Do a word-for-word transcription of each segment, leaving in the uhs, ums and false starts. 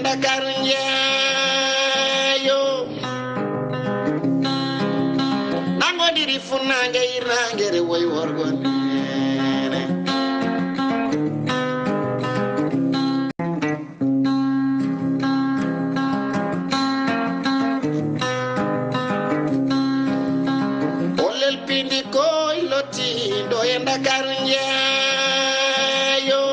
Dakar njeeyo. Nangodiri funnaange irnaange re woy worgo neene. Olel pindi koy lottindo e Dakar njeeyo.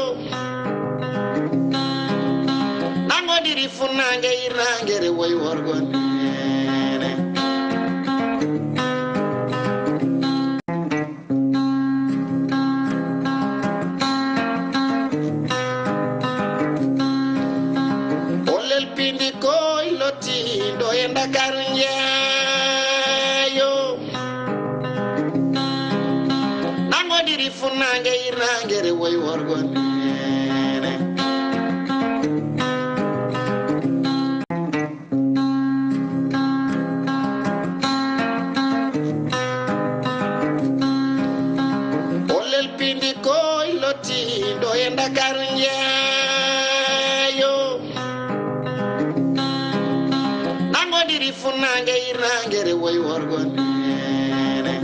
Nangodiri funnaange irnaange re woy worgo neene. Olel pindi koy lottindo e Dakar njeeyo. Nangodiri funnaange irnaange re woy worgo neene. Olel pindi koy lottindo e Dakar njeeyo. Nangodiri funnaange irnaange re woy worgo neene.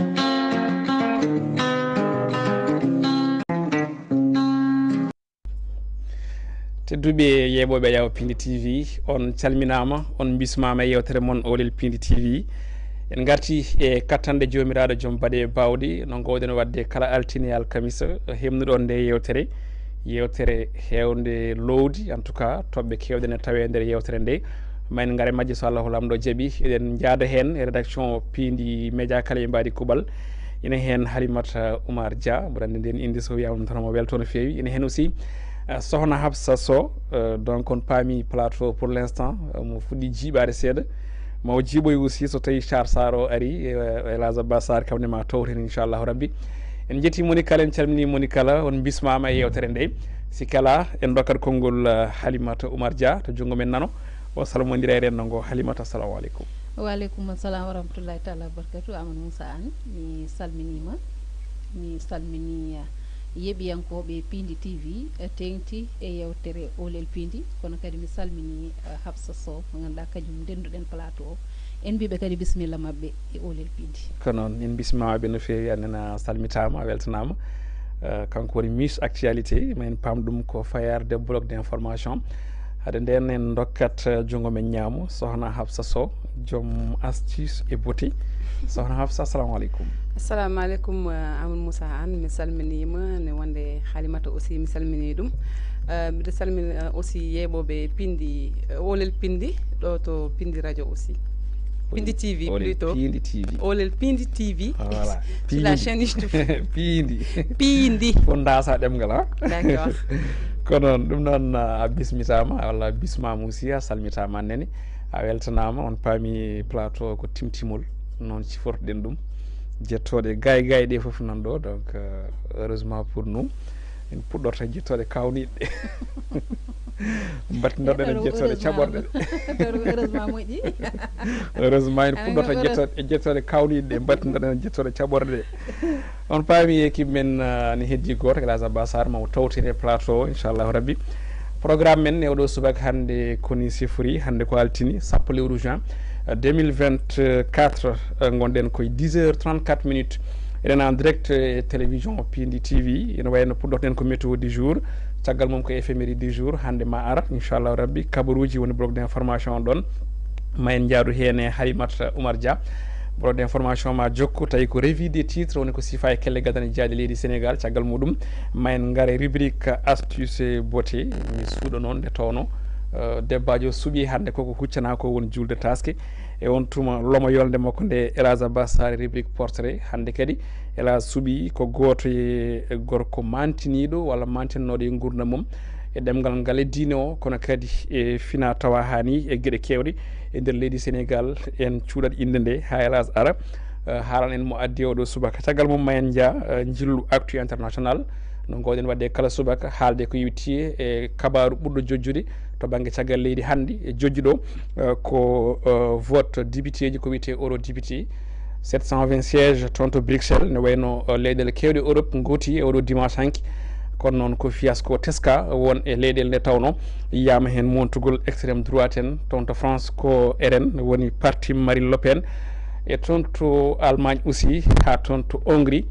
Tedduɓe yeeɓooɓe Yaw Pindi T V, on calminaama, on mbismaama e yeewtere mon Oolel Pindi T V. En ngarti e kattanɗe Joomiraaɗo Joom Baɗe Baawɗi, no ngoowɗen waɗde kala altine e alkamisa, heɓnuɗon nde yeewtere. Yeewtere heewnde loowdi, en tout cas, toɓɓe keewɗe ne tawee nder yeewtere nde. Ma en ngar e majje so Allahu Laamɗo jaɓi. Eɗen njaada heen e rédaction Piindi Média kala e mbaadi kuuɓal. Ina heen Halimata Oumar Dia, mboɗo anndi ndeen innde so wiyaama ɗum tan omo weltoo no feewi. Ina heen aussi, eh, Sohna Hafsa Sow, eh, donc on paami plateau pour l'instant, eh, mo fuɗɗi jiiɓaade seeɗa. Ma o jiiɓoy aussi so tawii Sar Sar o arii, eh, El Hadj Abbas Sar kam ne ma tawten inchallahu rabbi. En njettii moni kala, en calminii moni kala, on mbismaama e yeewtere nde. Si kala, en ndokkat konngol, eh, Halimata Oumar Dia to junngo men nano. O salmondira e renndo ngo. Halimata, assalamu aleykum. Wa aleykum assalam wa rahmatullahi taala wa barakatuh. Amadou Moussa Anne, mi salminiima. Mi salminii, eh, yeeɓiyankooɓe Piindi T V, eh, teeŋti e yeewtere Oolel Piindi. Kono kadi mi salminii, eh, Hafsa Sow, mo ngannduɗaa kañum ndennduɗen plateau o. En mbiiɓe kadi bisimilla maɓɓe e Oolel Piindi. Ko noon, min mbismaama ɓe no feewi, aan nena a salmitaama, a weltanaama. Eh, kanko woni Miss Actualité, ma en paam ɗum ko fayarde bloc d'information. Hade ndeen en ndokkat, eh, junngo men ñaamo, Sohna Hafsa Sow, joom astuce e beauté. Sohna Hafsa, assalamu aleykum. Assalamu aleykum, eh, Amadou Moussa Anne, mi salminiima, ne wonde Halimata aussi, mi salminii ɗum. Eh, mbiɗa salmina, eh, aussi yeeɓooɓe Piindi, eh, Oolel Piindi, ɗo to Piindi Radio aussi. Piindi T V Oolel plutôt. Piindi T V. Oolel Piindi T V. Voilà. C'est la Piindi. Chaîne YouTube. Piindi. Piindi. Fof ndaasa ɗemngal, ha? D'accord. Ko noon, ɗum noon, a bismitaama, walla a bismaama aussi, a salmitaama nene. A weltanaama, on paami plateau ko timtimol. Noon cifortoɗen ɗum. Jettooɗe gaay gaay ɗe fof nan ɗo, donc, euh, heureusement pour nous. En puɗɗorta e jettooɗe kawniiɗe. Mbattindoɗen e jettooɗe caɓorɗe ɗe. Heureusement moƴƴi. Heureusement en puɗɗorta e jettooɗe, e jettooɗe kawniiɗe ɗe, mbattindoɗen e jettooɗe caɓorɗe ɗe. On paami équipe men, ah, ne heddi gooto, Elhadj Abbas Sarr, ma o tawte e plateau o, inchallahu rabbi. Programme men e oɗo subaka hannde koni sifori, hannde ko altine, sappo lewru juin, eh, deux mille vingt-quatre, eh, ngonɗen koye dix heures trente-quatre minutes. Eɗen en direct e télévision Piindi T V. Ene wayno puɗɗotoɗen ko météo du jour. Caggal mum ko éphéméride du jour. Hannde ma ara, inchallahu rabbi, kabaruuji woni bloc d'information on ɗon. Ma en njaadu heen e Halimata Oumar Dia. Bloc d'information ma jokku, tawi ko revue des titres, woni ko sifa e kelle gadane jaaɗe leydi Sénégal. Caggal muɗum, ma en ngar e rubrique astuce beauté. Mi suuɗa noon nde tawno, eh, debbaajo suɓi hannde koko huccana ko woni juulde taaske. E on tuma lomo yolnde makko nde, Elhadj Abbas Sarr, rubrique portrait. Hannde kadi Elhadj suɓi ko gooto e gorko mantiniiɗo walla mantinnooɗo e nguurndam mum e ɗemngal ngal e diine o, kono kadi e fina tawa hani e geɗe keewɗe e nder leydi Sénégal. En cuuɗat innde nde haa Elhadj ara, eh, haalan en mo addi oɗo subaka. Caggal mum ma en njaa, eh, njillu Actu International. No ngoowɗen waɗde kala subaka, haalde ko yowiti e kabaaru ɓurɗo jojjude to bannge caggal leydi hannde e jojjuɗo, eh, ko, eh, vote député ji, ko wiyetee eurodéputé. Sept cent vingt sièges toon to Bruxelles, ne wayno, eh, leyɗeele keewɗe Europe ngooti e oɗo dimanche hanki. Kono noon ko fiasco teska won e leyɗeele nde tawno yiyama heen montugol extrême droite en. Toon to France ko R N woni parti Marine Le Pen, e toon to Allemagne aussi, haa toon to Hongrie,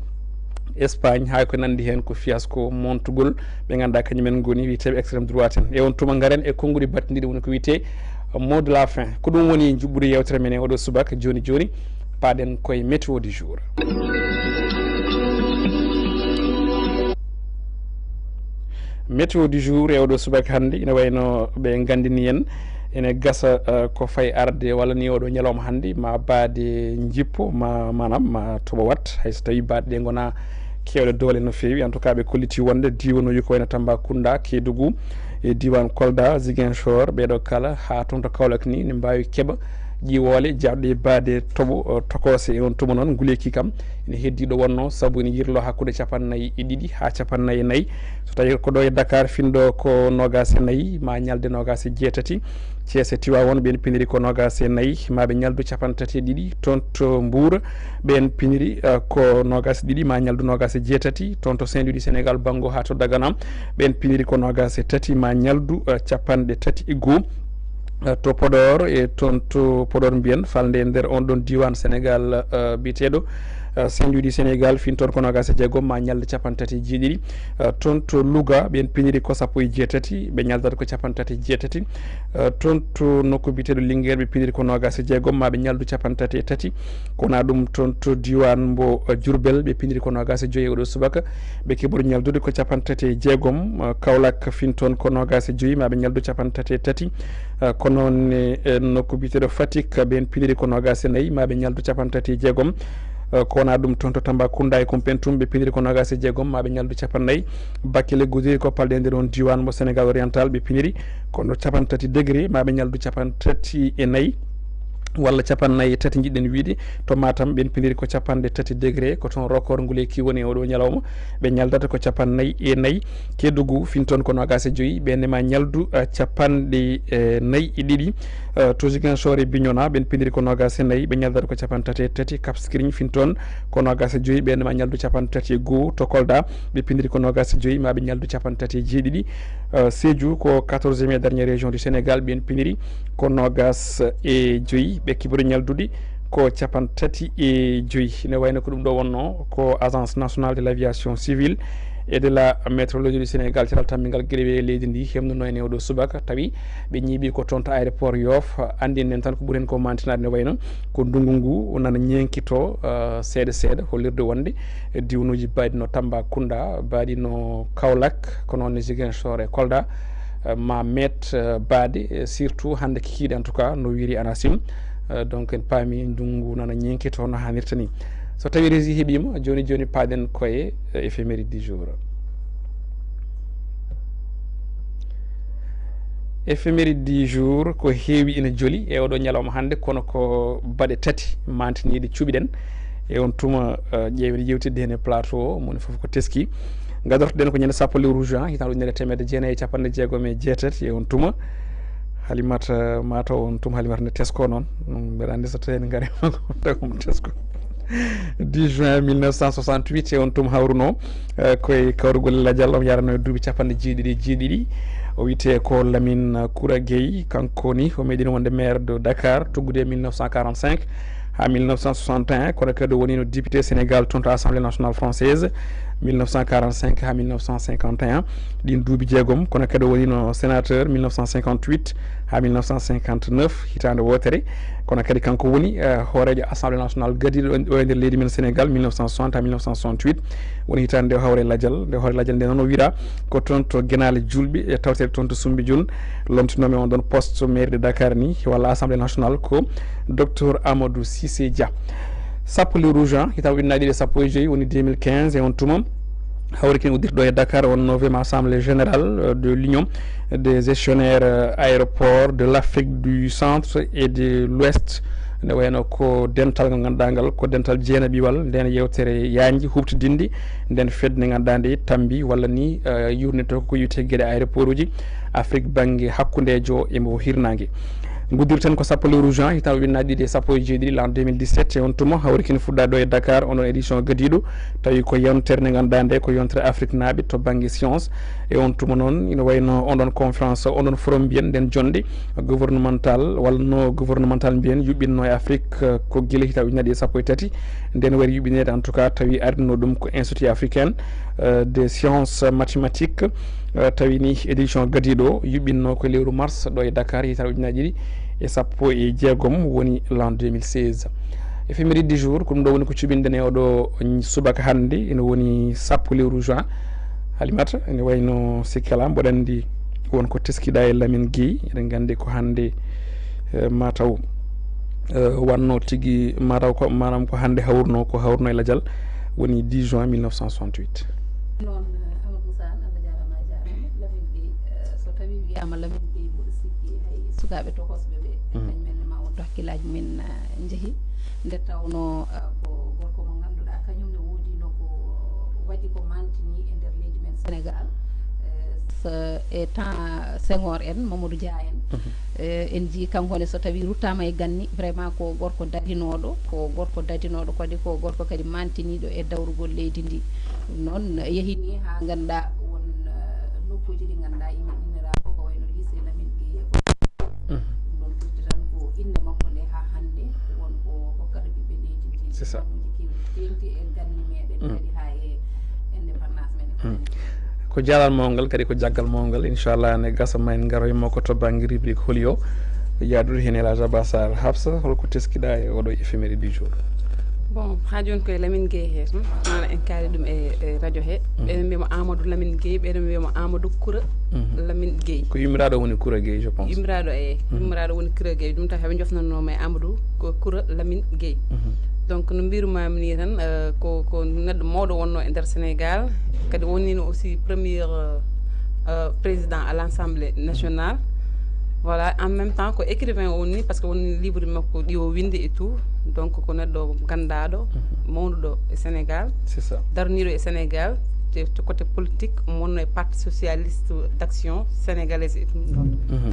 Espagne, haa ko nanndi heen ko fiasco montugol ɓe ngannduɗaa kañumen ngoni wiyeteeɓe extrême droite en. E on tuma ngaren e konnguɗi battindiɗi woni ko wiyetee mot de la fin. Ko ɗum woni njuɓɓudi yewtere men e oɗo subaka. Jooni jooni, paaɗen koye météo du jour. Météo du jour e oɗo subaka hannde ina wayno ɓe nganndini en ene gasa, eh, ko fay arde walla ni oɗo ñalawma hannde ma baade jippo ma, maanaam ma toɓo wat, hay so tawi baɗe ɗe ngona kewɗe doole no feewi. En tout cas, ɓe kolliti wonde diiwanuuji ko wayno Tambacounda, Kédougou, e diiwaan Kolda, Ziguinchor, ɓeeɗo kala haa toon to Kaolack ni ne mbaawi keɓa ƴiwoole jaaɗɗe e baade toɓo, o, tokoose. E on tuma noon, nguleeki kam ene heddi ɗo wonno, sabu ene yirlo hakkunde capannayyi e ɗiɗi haa capannayyi e nayi. So tawi ko ɗo e Dakar, finɗo ko noogaas e nayi ma ñalde noogaas e jeetati. Thiès e Tivaouane, ɓeen piniri ko noogaas e nayi ma ɓe ñaldu capanɗe tati e ɗiɗi. Toon to Mbour, ɓeen piniri, eh, ko noogaas e ɗiɗi ma ñaldu noogaas e jeetati. Toon to Saint-Louis du Sénégal, Bango haa to Dagana, ɓeen piniri ko noogaas e tati ma ñaldu, eh, capanɗe tati e goo. Eh, to Podor e toon to Podor mbiyen, falnde e nder on ɗon diiwaan Sénégal, eh, biyeteeɗo, eh, Saint-Louis du Sénégal, fin toon ko noogaas e jeegom ma ñalde capanɗe tati e jeeɗiɗi. Eh, toon to Louga, ɓeen piniri ko sappo e jeetati, ɓe ñaldata ko capanɗe tati e jeetati. Eh, toon to nokku biyeteeɗo Linguère, ɓe piniri ko noogaas e jeegom ma ɓe ñaldu capanɗe tati e tati. Ko wona ɗum, toon to diiwaan mbo, eh, Diourbel, ɓe piniri ko noogaas e joyi e oɗo subaka, ɓe keɓori ñaldude ko capanɗe tati e jeegom. Eh, Kaolack, fin toon ko noogaas e joyi ma ɓe ñaldu capanɗe tati e tati. Eh, ko noon ne, eh, nokku biyeteeɗo Fatick, ɓeen piniri ko noogaas e nayi ma ɓe ñaldu capanɗe tati e jeegom. Eh, ko wona ɗum, toon to Tambacounda e Koumpentoum, ɓe piniri ko noogaas e jeegom ma ɓe ñaldu capannayyi. Bakel e Goudiri, ko palɗe e nder on diiwaan mo Sénégal oriental, ɓe piniri kono capanɗe tati degré ma ɓe ñaldu capanɗe tati e nayi walla capannayyi e tati njiɗɗen wiyde. To Matam, ɓeen piniri ko capanɗe tati degré, ko toon record nguleeki woni e oɗo ñalawma, ɓe ñaldata ko capannayyi e nayi. Kédougou, fin toon ko noogaas e joyi, ɓeen ne ma ñaldu, eh, capanɗe, eh, nayi e ɗiɗi. Eh, to Ziguinchor e Bignona, ɓeen piniri ko noogaas e nayi, ɓe ñaldata ko capanɗe tati e tati. Cap Skirring, fin toon ko noogaas e joyi, ɓeen ne ma ñaldu capanɗe tati e goo. To Kolda, ɓe piniri ko noogaas e joyi ma ɓe ñaldu capanɗe tati e jeeɗiɗi. Eh, Sédhiou ko quatorzième et dernière région du Sénégal, ɓeen piniri ko noogaas e joyi, ɓe keɓori ñaldude ko capanɗe tati e joyi. Ne wayno ko ɗum ɗo wonno ko Agence Nationale de l'Aviation Civile et de la Météorologie du Sénégal, caral tammingal geɗe weeyo leydi ndi, hemnuno en e oɗo subaka, tawi ɓe ñiiɓi ko toon to aéroport Yoff. Anndin en tan ko ɓuri en ko mantinaade, ne wayno ko ndunngu ngu nana ñenkito, eh, seeɗa seeɗa, hollirde wonde e diwnuuji mbaɗi no Tambacounda, mbaɗi no Kaolack, ko noon ne Ziguinchor e Kolda, eh, ma meet, eh, baade, eh, surtout hannde kikiiɗe, en tout cas, no wiiri ANACIM. Eh, donc, en paami ndunngu nana ñenkito no haanirta ni. So tawi régie heɓiima, jooni jooni paaɗen koye, eh, éphéméride du jour. Éphéméride du jour ko heewi ina joli e oɗo ñalawma hannde, kono ko baɗe tati mantiniiɗe cuɓiɗen. E on tuma, eh, ƴeewen yewtidde heen e plateau o, moni fof ko teski. Gadortoɗen ko ñande sappo lewru juin, hitaande ujunere e teemedde jeenayi e capanɗe jeegom e jeetati. E on tuma, Halimata, mataw on tuma Halimata ne tesko noon. Mm, mbeɗa anndi so tawi en ngari taw omo tesko. Dix juin mille neuf cent soixante-huit, e on tuma hawruno, eh, koye kawrugol e lajal, omo yarano e duuɓi capanɗe jeeɗiɗi e jeeɗiɗi. O wiyetee ko Lamine Koura Gueye, kanko ni o meeɗino wonde maire de Dakar, tuggude e mille neuf cent quarante-cinq haa mille neuf cent soixante et un, kono kadi o wonino député Sénégal toon to Assemblée nationale française, mille neuf cent quarante-cinq haa mille neuf cent cinquante et un, ɗin duuɓi jeegom, kono kadi o wonino sénateur mille neuf cent cinquante-huit haa mille neuf cent cinquante-neuf, hitaande wootere. Kono kadi kanko woni, eh, hooreejo Assemblée nationale gadiiɗo ɗo, ɗo e nder leydi men Sénégal, mille neuf cent soixante à mille neuf cent soixante-huit. Woni hitaande nde o hawre lajal. Nde o hawre lajal nde noon o wiyra ko toon to Genaale Julɓe, e tawtee toon to Soumbédioune, lomtinoomi on ɗon poste maire de Dakar ni, walla Assemblée nationale, ko docteur Amadou Cissé Dia. Sappo lewru juin, hitaande ujunnaji ɗiɗi e sappo e joyi, woni deux mille quinze, e on tuma hawri ken uddirɗo e Dakar, on neuvième assemblée générale, euh, de l'Union des gestionnaires, euh, aéroports de l'Afrique du Centre et de l'Ouest. Nde wayno ko dental ngal ngannduɗaa ngal, ko dental jeenaɓiwal nden yewtere yaanji huɓtidinde nden fedde nde ngannduɗaa nde tambi walla ni, eh, yurnito ko yite geɗe aéroport uji Afrique bannge hakkundeejo e mo hirnaange. Nguddirten ko sappo lewru juin, hitaande ujunnaji ɗiɗi e sappo e jeeɗiɗi, l'an deux mille dix-sept, e on tuma hawri kene fuɗɗaade ɗo e Dakar, onon édition gadiiɗo, tawi ko yewtere nde ngannduɗaa nde ko yewtere Afriknaaɓe to bannge science. E on tuma noon, ina wayno on ɗon conférence, on ɗon forum mbiyen nden jonde gouvernemental, walla no gouvernemental mbiyen, yuɓɓinno e Afrique, eh, ko gila hitaande ujunnaji ɗiɗi e sappo e tati. Nden wari yuɓɓineede, en tout cas, tawi ardino ɗum ko Institut africain, eh, de science mathématique, eh, tawi ni édition gadiiɗo yuɓɓinno ko lewru mars ɗo e Dakar, hitaande ujunnaji ɗiɗi e sappo e jeegom, woni l'an deux mille seize. Éphéméride du jour, ko ɗum ɗo woni ko cuɓinɗen e oɗo subaka hannde, ina woni sappo lewru juin. Halimata, ene wayno sikki alaa, mboɗo anndi won ko teskiɗa e Lamine Guèye. Eɗen nganndi ko hannde, eh, mataw, eh, wanno tigi, mataw ko, maanaam ko hannde hawruno, ko hawruno e lajal, woni dix juin mille neuf cent soixante-huit. Noon, eh, Amadou Moussa Anne, Allah jaaraama, a jaaraama. Lamine Guèye, eh, so tawii wiyaama Lamine Guèye, mboɗo sikki hay sukaaɓe tokosɓe ɓe, mhm, kañum en ne ma won to hakkillaaji mumen, eh, njehi. Nde tawnoo, eh, ko gorko mo ngannduɗaa, kañum ne woodino ko waɗi ko mantini e nder leydi men Sénégal, eh, so, e temps Senghor en, Mamadou Dia en. Mhm. Eh, en njii kanko ne, so tawii ruttaama e ganni, vraiment ko gorko dadinooɗo, ko gorko dadinooɗo kadi, ko gorko kadi mantiniiɗo e dawrugol leydi ndi. Ɗum noon, yehii ni haa ngannduɗaa won, eh, nokkuuji ɗi ngannduɗaa ina inniraama ko, ko wayno lycée Lamine Guèye e ko. Mhm. Ɗum ɗon firti tan ko innde makko nde haa hannde won ko hokkata ɓiɓɓe leydi ndi. C'est ça. Fannuuji keewɗi teeŋti e ganni meɗen, mhm, kadi haa e indépendance men e ko, mhm, nanndi. Ko jaalal mawngal, kadi ko jaggal mawngal. Inchallah, ne gasa ma en ngaroy makko to bannge rubrique holi o. Yaadude heen El Hadj Abba Sarr. Hafsa, holko teskiɗa e oɗo éphéméride du jour? Bon, haa jooni koye Lamine Guèye he tan, maana en kaali ɗum e, e radio he. Mhm. Ɓeɗen mbiyamo Amadou Lamine Guèye, ɓeɗen mbiyamo Amadou Koura, mhm, Lamine Guèye. Ko yummiraaɗo woni Koura Guèye, je pense. Yummiraaɗo, e, mhm, yummiraaɗo woni Koura Guèye. Ɗum tawi haɓe jofnannooma e Amadou ko Koura Lamine Guèye. Mhm. Donc, no mbirumami ni tan, eh, ko, ko neɗɗo mawɗo wonno e nder Sénégal, kadi wonino aussi premier, eh, eh, président à l'Assemblée nationale. Voilà, en même temps ko écrivain o woni, parce que woni livre makko ɗi o windi et tout. Donc ko neɗɗo ganndaɗo, mhm, mawnuɗo e Sénégal. C'est ça. Darniɗo e Sénégal, te, te côté politique, omo wonno e Parti Socialiste d'Action Sénégalaise et tout ɗon. Mhm.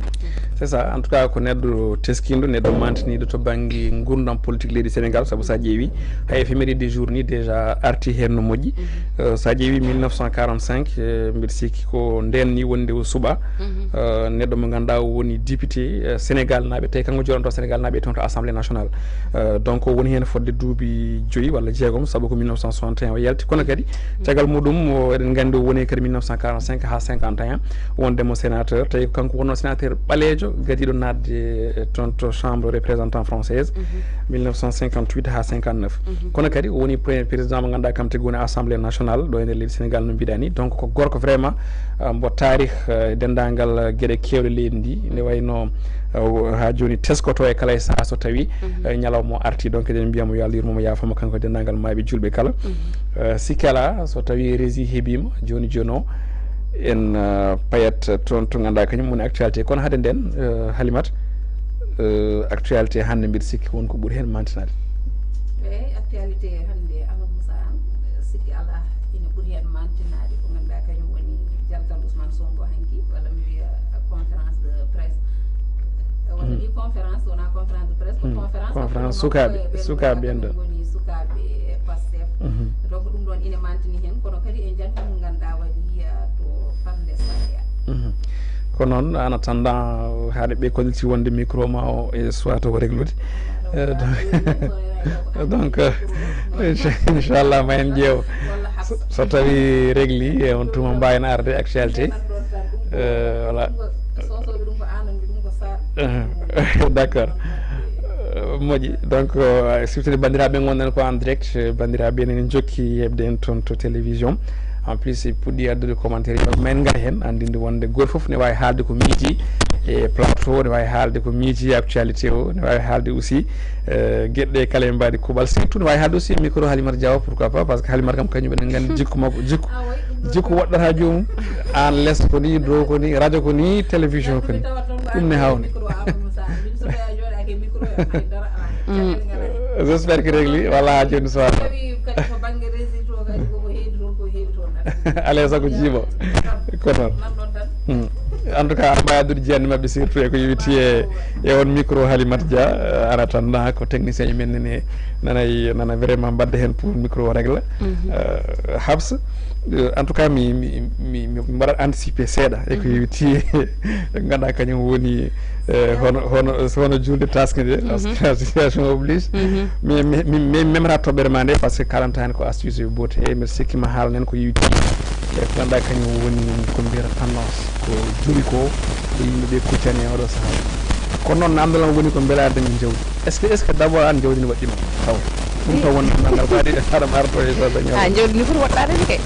C'est ça. En tout cas, ko neɗɗo teskinɗo, neɗɗo mantiniɗo to bannge ngurdam politique leydi Sénégal, sabu sa ƴeewi, hay éphéméride du jour ni déjà arti heen no moƴƴi. Mhm. Euh, sa ƴeewi mille neuf cent quarante-cinq, euh, mbiɗa sikki ko ndeen ni wonde o suɓa, mhm, euh, neɗɗo mo ngannduɗaa o woni député, euh, Sénégal naaɓe, tawi kanko jooɗanto Sénégal naaɓe e toon to Assemblée nationale. Euh, donc o woni heen fodde duuɓi joyi walla jeegom, sabu ko mille neuf cent soixante et un o yalti. Kono kadi, mhm, caggal muɗum, o, eɗen nganndi o woni kadi mille neuf cent quarante-cinq haa cinquante et un, wonde mo sénateur, tawi ko kanko wonno sénateur ɓaleejo gadiiɗo naatde e toon to Chambre représentant française, mhm, mille neuf cent cinquante-huit haa cinquante-neuf. Mhm. Kono kadi o woni premier président mo ngannduɗaa kam tigi woni Assemblée nationale ɗo e nder leydi Sénégal no mbiɗa ni. Donc ko gorko vraiment, ah, mbo taarih, eh, denndaangal, eh, geɗe keewɗe leydi ndi, nde wayno, eh, haa jooni teskoto e kala e sahaa so tawi, mhm, eh, ñalawma o arti. Donc eɗen mbiya mo yo Allah yurmo mo, yaafo mo kanko e denndaangal maayɓe juulɓe kala. Mhm. Eh, sikki alaa, so tawi Régie heɓiima, jooni jooni o, en, eh, payat toon to ngannduɗaa kañum woni actualité. Kono hade nden, eh, Halimata, eh, actualité hannde mbiɗa sikki won ko ɓuri heen mantinaade. Eeyi, actualité hannde, Amadou Moussa Anne, sikki alaa ina ɓuri heen mantinaade ko ngannduɗaa kañum woni jaltal Ousmane Sonko hanki, walla mi wiya conférence de presse. Walla, hmm, ni conférence, wona conférence de presse, ko, hmm, conférence, conférence hakkunde makko sukaaɓe, e ɓen sukaaɓe ɓen ɗo. Ngoni sukaaɓe Pastef. Mhm. Donc ɗum ɗon ina mantini heen, kono kadi en njanngi mo ngannduɗaa waɗi, ah, to Fande Saya. Mhm. Ko noon, en attendant, haade ɓe kolliti wonde micro ma o e soit o reglude. Eh, donc, donc, eh, incha-, inchallah, ma en ƴeew. So, so tawi regli, e on tuma mbawen arde actualité. Eh, voilà. Eh, d'accord. Eh, moƴƴi. Donc, eh, siftini banndiraaɓe gonɗen ko en direct, eh, banndiraaɓe ene jokki heɓde en toon to télévision. En plus, si puɗɗi addude commentaire, donc ma en ngar heen, anndinde wonde gooto fof ne waawi haalde ko miiji e plateau, ne waawi haalde ko miiji e actualité o, ne waawi haalde aussi, eh, geɗe ɗe kala e mbaadi kuuɓal, surtout ne waawi haalde aussi e micro Halimata Diaw, pourquoi pas, parce que Halimata kam kañum eɗen nganndi jikku makko, jikku, ah, oui, ɗum ɗo jikku woɗɗata joomum, aan les ko ni, dow ko ni, radio ko ni, télévision ko ni. Ɗum ne hawni. Micro Amadou Moussa, min so tawi a jooɗaaki e micro, haydara alaa. Mm. Caɗeele ngalaa. J'espère que regli, walla haa jooni soir. Tawi kadi ko bannge réseau to kadi koko heedi toon, ko heedi toon. Alaa e sago jiiɓo. Ko noon. Nan ɗon tan. Hmm. En tout cas, aɗa mbawi addude jeyanɗe maɓɓe, surtout e ko yowiti e e on micro Halimat Dia. En attendant, ko technicien ji men nene nanay nana vraiment mbadda hen pour micro o régla. Habs, en tout cas mi mi mi mi mbaɗat anticiper seeɗa e ko yowiti e ko ganduɗa kañum woni, eh, hono hono hono julde taske nde, parce que la situation oblige. Mais mais mais memata toɓɓere ma nde, parce que kalanta hen ko astuce e beauté, mbiɗa sikki ma haalnen ko yowiti e ko ganduɗa kañum woni ko mbiyata tendance, ko joli ko, ko yimɓe ɓe kuccani e oɗo saaha. Kono noon namdal am woni ko beela aɗa dañi jawdi. Est ce que est ce que d'abord an jawdi ne waɗɗima taw? Ɗum taw won namdal ngal faade haɗam arto e sa dañi. A jawdi ne foti waɗɗade ni kay.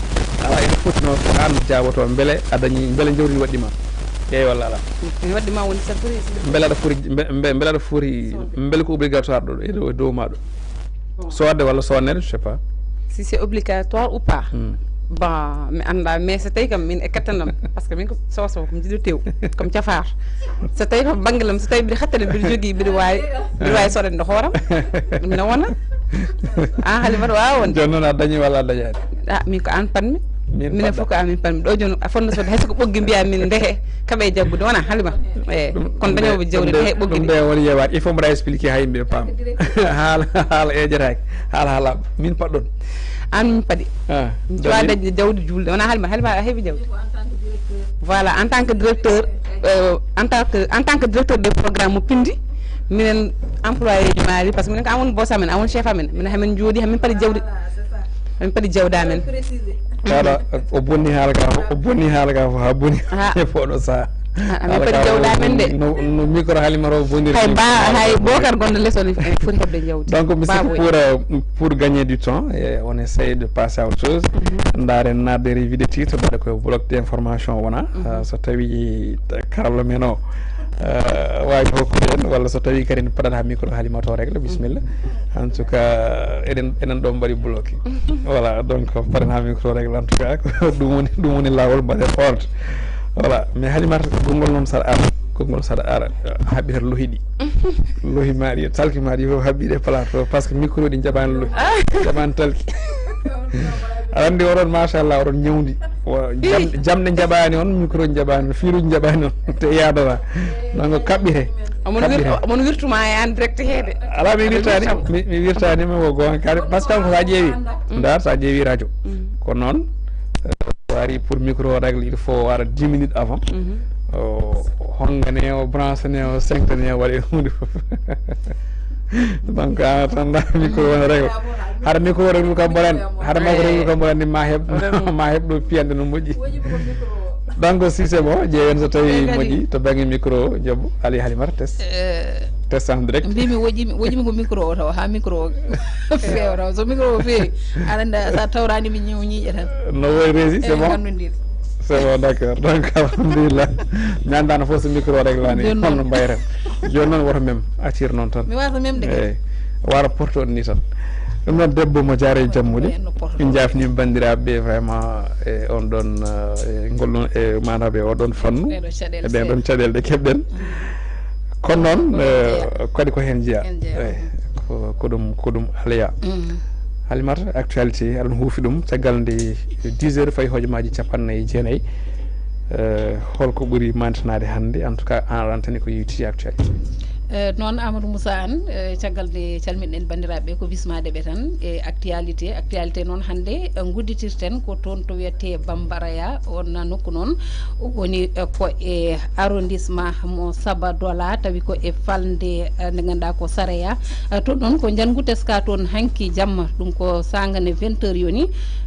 Ala, ene foti noon ko an jaaboto beele a dañi, beele jawdi ne waɗɗima. Eyi walla ala? Ne waɗɗima woni surprise. Beele aɗa foti, mbe- mbe- beele aɗa foti, beele ko obligatoire ɗo e dow e dow maɗo? Soodde walla soodnede, je sais pas. Si c'est obligatoire ou pas? Bon, mi annda, mais so tawi kam min e kettanam, parce que min ko sowa sowa, ko mi jiɗo tew, ko mi cafaar. So tawi ko bannge lam, so tawi mbiɗa hattane, mbiɗa jogii, mbiɗa waawi, mbiɗa waawi soodande hooram. Ɗum ne wona. An Halimata wawa wonde. Jooni noon a dañi walla a dañaani? A, min ko an panmi. Minen fof ko amin panmi. Ɗo jooni a fotno soodde, hay so ko ɓoggi mbiya min ndehe, kaɓe jaggude, wona Halima. Eyi, kono dañooɓe jawdi ndehe ɓoggi ɗi. Ɗum de woni yewaade. Il faut mbaɗa expliqué ha yimɓe paam. Haala, haala ejetaaki. Haala, haala. Min paɗɗon. An min paɗi. Ah, mi jowa dañde jawdi julde. Wona Halima, Halima a heɓi jawdi. Voilà, en tant que directeur, euh, en tant que, en tant que directeur de programme mo pindi, minen employé ji maali, parce que minen ko an woni boss amen, an woni chef amen. Minen hamin jooɗi, hamin paɗi jawdi, hamin paɗi jawdi amen. Kaɗa, o bonni haala ka, o bonni haala ka fof, ha bonni. Ha. E fof ɗo saha. Ah, amin paɗi jawdi amen de. No, no micro Halima ro bonniri. Hay ba, hay Bokar gonɗo les on, ene foti heɓde jawdi. Donc, mi sikki pour, euh, pour gagner du temps, eh, on essaye de passer à autre chose. Ndaaren naatde revue de titre, mbaɗa koye bloc d'information wona. Euh, so tawi karallo men o, euh, wawi hokkude en, walla so tawi kadi en paɗat ha micro Halima to règle, bismilla. En tout cas, eɗen, eɗen ɗo mbaɗi bloqué. Voilà, donc, paɗen ha micro règle, en tout cas, ko ɗum woni, ɗum woni lawol, mbaɗen ordre. Voilà, mais Halimata, konngol noon saɗa ara, konngol saɗa ara, haɓɓitat lohi ɗi. Lohi ma ɗi, talki ma ɗi fof haɓɓiɗe plateau, parce que micro ɗi jaɓani lohi, jaɓani talki. Aɗa anndi oɗon, machallah, oɗon ñawdi. Wa-, jam-, jamɗe jaɓani on, micro jaɓani on, filuji jaɓani on, te yadata. Donc, kaɓɓite. Omon wir-, omon wirtuma e en direct heede. Ala, mi wirtani, mi, mi wirtani, mi ko gonga kadi, parce que kanko sa ƴeewi, ndar, sa ƴeewi radio, ko noon, euh, so ari pour micro règle, il faut wara dix minutes avant. O hongane, o branchane, o cinquane, o waɗe hunde fof. Donc, en attendant, micro wona règle. Hara micro règle kam mboɗani, hara micro règle kam mboɗani, ma heɓ, ma heɓ ɗo piyande no moƴƴi. Donc, si c'est bon, ƴeewen so tawi moƴƴi, to bangge micro, jaɓu, Ali Halimata, test. Eh, test en direct. Mbimi woƴimi, woƴimi ko micro o taw, ha micro o feewa taw. So micro o feewi, aɗa andi sa tawrani mi ñiw ñiiƴe tan. No woy rési, c'est bon? C'est bon, d'accord. Donc, alhamdulillah. Mi anndaano fof so micro règle ani, jooni noon, holno mbayren. Jooni noon woto mem, accir noon tan. Mi wata memde kay. Eyi. Wara porte on ni tan. Ɗum noon debbo mo jaare e jammuɗi. Min jaafnima banndiraaɓe vraiment e on ɗon, eh, e ngol ɗon, e maanaɓe o ɗon fannu. Ɗeɗo caɗeele e ɓen ɗon caɗeele ɗe keɓɗen. Kono noon, eh, kadi ko heen jeyaa. Heen jeyaa. Eyi, ko, ko ɗum, ko ɗum aleya. Halimata, actualité, aɗon huufi ɗum caggal nde dix heures fayi hojomaaji capanɗe nayi e jeenayi. Eh, holko ɓuri mantanaade hannde, en tout cas, en rentani ko yowiti actualité? Eh, noon, Amadou Moussa Anne, eh, caggal nde calminɗen banndiraaɓe, ko bismaade ɓe tan e actualité. Actualité noon hannde, eh, ngudditirten ko toon to wiyetee Bambaraya, on nokku noon woni, eh, ko e arrondissement mo Sabadola, tawi ko e falnde, eh, nde ngannduɗaa ko Saraya. Eh, toon noon ko njanngu teska toon hanki jamma, ɗum ko saanga nde vingt heures yoni.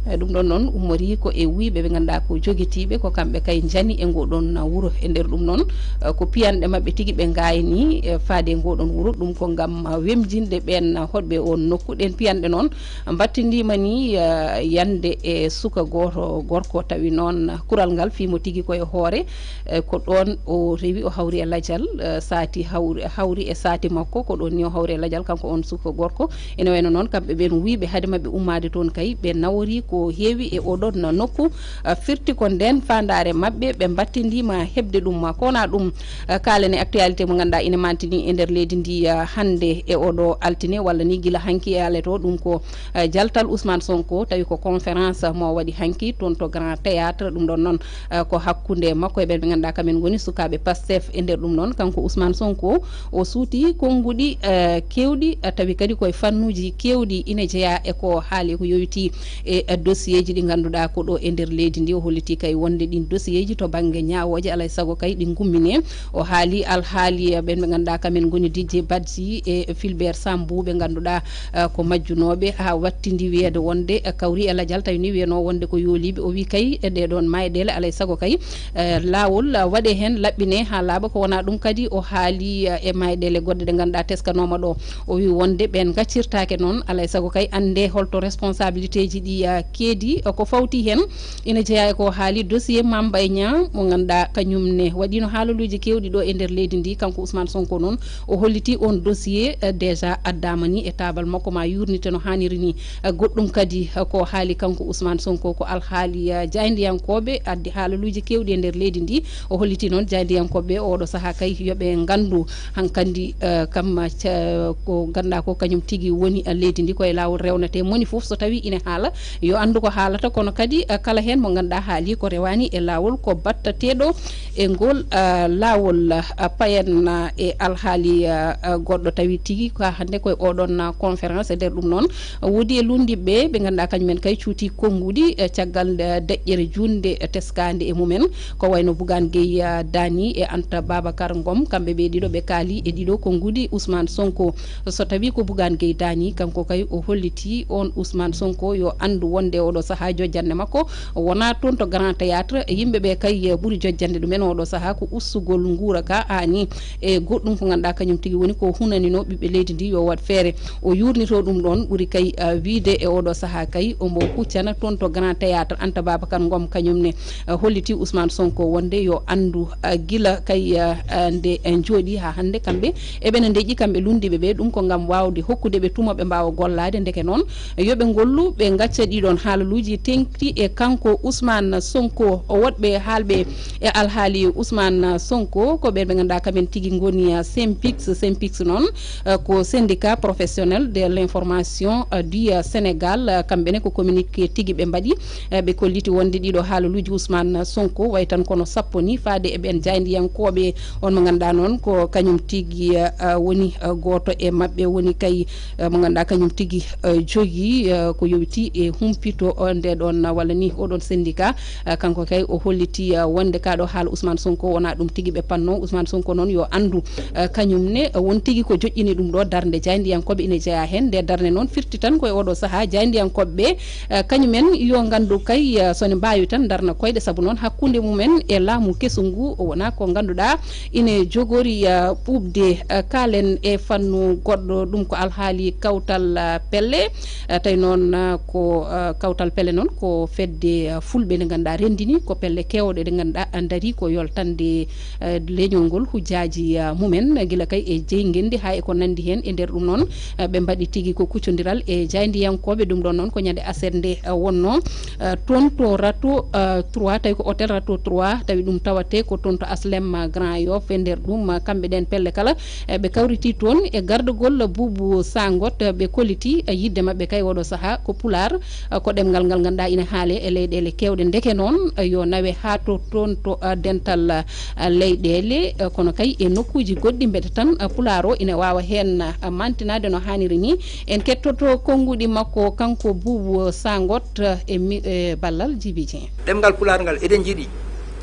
Eh, ɗum ɗon noon ummorii ko e wuyɓe ɓe ngannduɗaa ko jogitiiɓe, ko kamɓe kay njani e ngoo ɗoon wuro. E nder ɗum noon, eh, ko piyanɗe maɓɓe tigi ɓe ngaayni, eh, faade e ngoo ɗoon wuro, ɗum ko ngam, eh, wemjinde ɓeen hoɗɓe oon nokku. Ɗeen piyanɗe noon mbattindiima ni, eh, yande e suka gooto gorko, tawi noon kural ngal fii mo tigi ko e hoore, eh, ko ɗoon o rewi, o hawri e lajal, eh, saati hawri, hawri e saati makko, ko ɗoon ni o hawri e lajal, kanko on suka gorko. Ene wayno noon, kamɓe ɓeen wuyɓe, hade maɓɓe ummaade toon kay, ɓe naworii ko heewi e oo ɗoon nokku, eh, firti ko ndeen faandaare maɓɓe, ɓe mbattindiima heɓde ɗum. Ko wonaa ɗum, eh, kaalen e actualité mo ngannduɗaa ine mantini e nder leydi ndi, ah, hannde e oɗo altine, walla ni gila hanki e alet o. Ɗum ko, ah, jaltal Ousmane Sonko, tawi ko conférence mo waɗi hanki toon to Grand Théâtre. Ɗum ɗon noon, ah, ko hakkunde makko e ɓen ɓe ngannduɗaa kamen ngoni sukaaɓe Pastef. E nder ɗum noon, kanko Ousmane Sonko, o suuti konnguɗi, ah, keewɗi, ah, tawi kadi koye fannuuji keewɗi ina jeyaa e ko haali, ko yowitii e, ah, dossier ji ɗi ngannduɗaa ko ɗo e nder leydi ndi. O holliti kay wonde ɗin dossier ji to bannge ñaawooje, alay sago kay ɗi ngummine. O haali alhaali, eh, ɓen ɓe ngannduɗaa kamen ngoni D J Badji e Fulbert Sambou, ɓe ngannduɗaa, eh, ko majjunooɓe, haa wattindi wiyeede wonde, eh, kawri e lajal, tawi ni wiyanoo wonde ko yooliiɓe. O wii kay, eh, ɗee ɗoon mayɗeele, alay sago kay, eh, laawol, eh, waɗee heen, laɓɓinee haa laaɓa. Ko wonaa ɗum kadi, o haali, eh, e mayɗeele goɗɗe ɗe ngannduɗaa teskanooma ɗo. O wii wonde ɓeen ngaccirtaake noon, alay sago kay annde holto responsabilité ji ɗi, ah, keedi, ah, ko fawti heen. Ina jeyaa e ko haali dossier Mame Mbaye Niang mo ngannduɗaa kañum ne waɗiino haalaluuji keewɗi ɗo e nder leydi ndi. Kanko Ousmane Sonko noon, o holliti on dossier, ah, déjà addaama ni e taabal makko, ma yuurnite no haaniri ni. Ah, goɗɗum kadi, ah, ko haali kanko Ousmane Sonko ko alhaali, ah, jaayndiyankooɓe addi haalaluuji keewɗi e nder leydi ndi. O holliti noon jaayndiyankooɓe oɗo sahaa kay yo ɓe nganndu hankandi, eh, kam, eh, ca-, ko ngannduɗaa ko kañum tigi woni, eh, leydi ndi ko e laawol rewnetee. Moni fof so tawii ina haala, yo anndu ko haalata, kono kadi, eh, kala heen mo ngannduɗaa haali ko rewaani e laawol, ko battateeɗo e ngol, eh, laawol. Eh, payen, eh, e alhaali, eh, eh, goɗɗo tawi tigi ko hannde ko e oɗon, eh, conférence. E nder ɗum noon, woodi e lunndiɓe ɓe ngannduɗaa kañumen kay cuuti konnguɗi, eh, caggal, eh, deƴƴere juutnde, eh, teskaande e mumen. Ko wayno Bougane Gueye, ah, Dany e Anta Babacar Ngom, kamɓe ɓe ɗiɗo ɓe kaali e ɗiɗo konnguɗi Ousmane Sonko. So tawi ko Bougane Gueye Dany, kanko kay o holliti on Ousmane Sonko yo anndu wonde oɗo sahaa jojjannde makko wonaa toon to Grand Théâtre. Yimɓe ɓe kay, eh, ɓuri jojjannde ɗumen oɗo sahaa ko ustugol nguura ka aani e goɗɗum ko ngannduɗaa kañum tigi woni ko hunanino ɓiɓɓe leydi ndi yo waɗ feere. O yuurnito ɗum ɗoon, ɓuri kay, ah, wiyde e oɗo sahaa kay omo huccana toon to Grand Théâtre. Anta Babacar Ngom kañum ne, ah, holliti Ousmane Sonko wonde yo anndu, ah, gila kay, ah, ah, nde en njooɗi haa hannde kamɓe eɓena ndeƴƴi kamɓe lunndiiɓe ɓe, ɗum ko ngam waawde hokkude ɓe tuma ɓe mbaawa gollaade. Ndeke noon, yo ɓe ngollu, ɓe ngacca ɗiɗon haalaluuji teŋti e kanko Ousmane Sonko. Woɗɓe haalɓe e alhaali Ousmane Sonko ko ɓe ɓe ngannduɗaa kamen tigi ngoni, ah, Synpics. Synpics noon, eh, ko syndicat professionnel de l'information, eh, du, eh, Sénégal. Eh, kamɓe ne ko communiqué tigi ɓe mbaɗi. Eh, ɓe kolliti wonde ɗiɗo haalaluuji Ousmane Sonko way tan kono sappo ni faade e ɓeen jaayndiyankooɓe. On mo ngannduɗaa noon ko kañum tigi, eh, eh, woni, eh, gooto e maɓɓe woni kay, eh, mo ngannduɗaa kañum tigi, eh, jogii, eh, ko yowiti e humpito, eh, nde ɗoon, eh, walla ni oɗon syndicat. Eh, kanko kay o holliti, eh, wonde kaa ɗo haala Ousmane Sonko wonaa ɗum tigi ɓe panno. Ousmane Sonko noon yo anndu, eh, kañum ne, eh, won tigi ko joƴƴini ɗum ɗo darnde jaayndiyankooɓe ina jeyaa heen. Nde darnde noon firti tan ko e oɗo sahaa jaayndiyankooɓe ɓe, eh, kañumen yo nganndu kay, eh, so ne mbaawi tan darna koyɗe, sabu noon hakkunde mumen e laamu kesu ngu wonaa ko ngannduɗaa ina jogori, eh, ɓuuɓde. Eh, kaalen e fannu goɗɗo, ɗum ko alhaali kawtal, eh, pelle. Eh, tawi noon, eh, ko, eh, kawtal pelle noon ko fedde, eh, fulɓe nde ngannduɗaa renndini ko pelle keewɗe ɗe ngannduɗaa ndarii ko yoltande, eh, leñol ngol hujjaaji, eh, mumen, gila kay e jeyi ngenndi haa e ko nanndi heen. E nder ɗum noon, eh, ɓe mbaɗi tigi ko kuccondiral e jaayndiyankooɓe. Ɗum ɗoon noon ko ñande aset nde, eh, wonnoo, eh, toon to Rato, eh, trois, tawi ko hôtel Rato trois, tawi ɗum tawatee ko toon to Aslem, eh, Grand Yoff. E nder ɗum, eh, kamɓe ɗeen pelle kala, eh, ɓe kawriti toon e gardagol Boubou Sangot, eh, ɓe kolliti, eh, yiɗde maɓɓe kay oɗo sahaa ko Pulaar, eh, ko ɗemngal ngal ngannduɗaa ina haalee e leyɗeele keewɗe. Ndeke noon, eh, yo nawe haa to toon to, eh, dental, eh, leyɗeele, eh, kono kay e nokkuuji goɗɗi mbete tan, eh, Pulaar o ina waawa heen, eh, mantinaade no haaniri ni. En kettoto konnguɗi makko kanko Boubou Sangot, eh, e mi-, e ballal Djiby Dieng. Ɗemngal Pulaar ngal eɗen njiɗi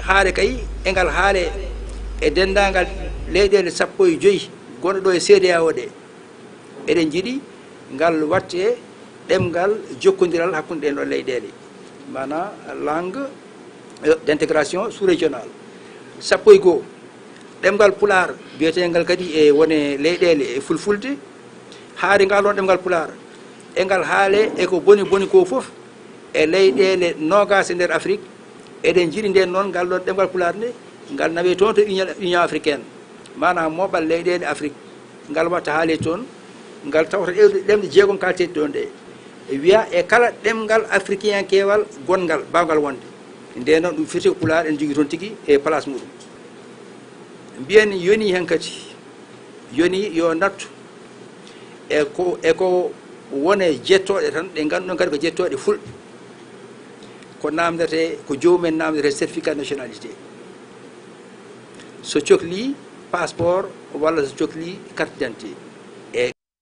haare kay e ngal haale e denndaangal leyɗeele sappo e joyi gonɗe ɗo e C D A O ɗe. Eɗen njiɗi ngal watte ɗemngal jokkondiral hakkunde ɗen ɗon leyɗeele, maanaam langue, euh, d'intégration sous-régionale. Sappo e goo, ɗemngal Pulaar biyeteengal kadi e wone leyɗeele e fulfulde. Haare ngal ɗon ɗemngal Pulaar e ngal haale e ko boni boni ko fof e leyɗeele noogaas e nder Afrik. Eɗen njiɗi nden noon ngal ɗon ɗemngal Pulaar nde, ngal nawe toon to Union, Union Africaine, maanaam mooɓal leyɗeele Afrik. Ngal watta haale toon, ngal tawta ɗe-, ɗemɗe jeegom kalteeɗe ɗon ɗe. E wiya e kala ɗemngal afrikiyankeewal gonngal, baawngal wonde. Nden noon ɗum fiyetee ko Pulaar, en njogii toon tigi e place muɗum. Mbiyen yonii heen kadi Yoni yo nattu e ko e ko wone jettooɗe tan ɗe ngannduɗon kadi ko jettooɗe fulɓe. Ko naamndatee ko joomum en naamndatee certificat nationalité, so cokli passeport walla so cokli carte d'identité.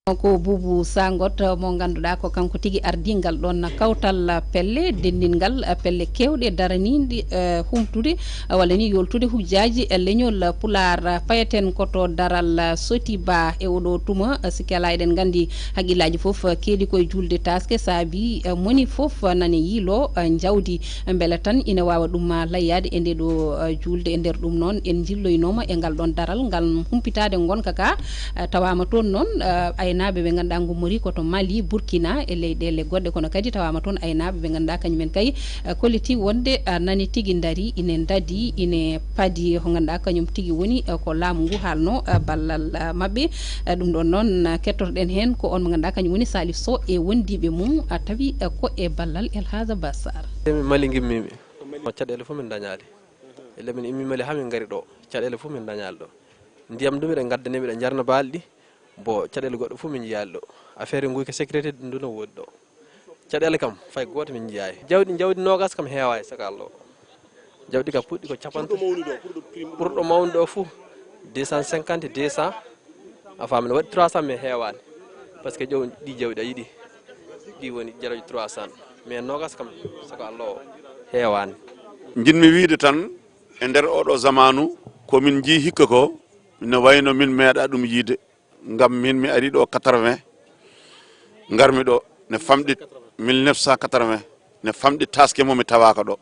E ko Buubu Sangot mo ngannduɗaa ko kanko tigi ardii ngal ɗoon kawtal pelle denndingal pelle keewɗe daraniinde humtude walla ni yoltude hujjaaji leñol Pulaar. Payeten ko to daral Sotiba e oɗo tuma, sikke alaa eɗen nganndi haqqillaaji fof keedi koye juulde taaske saabi moni fof nane yiilo njawdi mbele tan ina waawa ɗum layyaade e nde ɗo juulde. E nder ɗum noon en njilloynooma e ngal ɗoon daral ngam humpitaade ngonka ka. Eh, tawaama toon noon, eh, aynaaɓe ɓe ngannduɗaa ngummori ko to Mali, Burkina e leyɗeele goɗɗe, kono kadi tawaama toon aynaaɓe ɓe ngannduɗaa kañum en kay, eh, kolliti wonde, eh, nani tigi ndarii, ine ndadii, ine padii, ko ngannduɗaa kañum tigi woni, eh, ko laamu ngu haalnoo, eh, ballal, eh, maɓɓe. Eh, ɗum ɗoon noon, eh, kettoto-ɗen heen ko oon mo ngannduɗaa kañum woni Salif Sow e wondiiɓe mum, eh, tawi, eh, ko e ballal El Hadj Abbas Sarr. Mali ngimmiimi, caɗeele fof min ndañaali. Ille min immi Mali haa min ngari ɗo, caɗeele fof min ndañaali ɗo. Ndiyam du miɗa ngadda ni miɗa njarna baali ɗi. Bon, caɗeele goɗɗe fof min njiyaali ɗo. Affaire nguy ko sécurité ɗum du no woodi ɗo. Caɗeele kam fay gooto min njiyaali. Jawdi jawdi noogas kam heewaani saka Allah o. Jawdi ka puɗɗi ko capanɗe ɓurɗo mawnude o fof deux cent cinquante deux cent. A faami no waɗi trois cent mais heewaani. Parce que ƴeew ɗi jawdi a yiɗi ɗi woni jarooji trois cent mais noogas kam saka Allah o heewaani. Njiɗmi wiyde tan e nder oɗo zamaanu ko min njii hikka ko ina wayno min meeɗa ɗum yiyde. Ngam min mi ari ɗo quatre-vingts, ngarmi ɗo ne famɗi mille neuf cent quatre-vingts, ne famɗi taske mo mi tawaaka ɗo.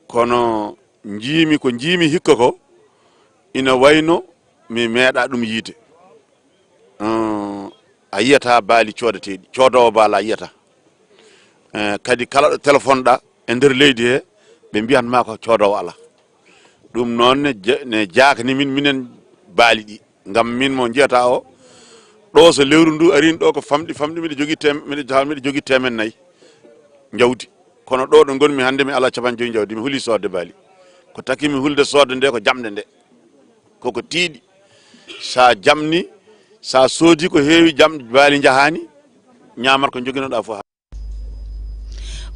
Kono njiimi ko njiimi hikka ko ina wayno mi meeɗa ɗum yiyde. Eh, a yiyata baali coodateeɗi, coodoowo baala a yiyata. Eh, kadi kala ɗo téléphone ɗa e nder leydi he ɓe mbiyan ma ko coodoowo ala. Ɗum noon ne je- ne jaakani min minen baali ɗi. Ngam min mo njiyata o ɗo so lewru ndu arin ɗo ko famɗi famɗi miɗo jogii tem- miɗo jaha miɗo jogii temen nayi njawdi. Kono ɗo ɗo ngonmi hannde mi ala capan joyi njawdi mi huli soodde baali. Ko taki mi hulde soodde nde ko jamɗe nde. Koko tiiɗi. Sa jamni sa soodi ko heewi jamɗe baali njahani ñamat ko joginoɗa fof.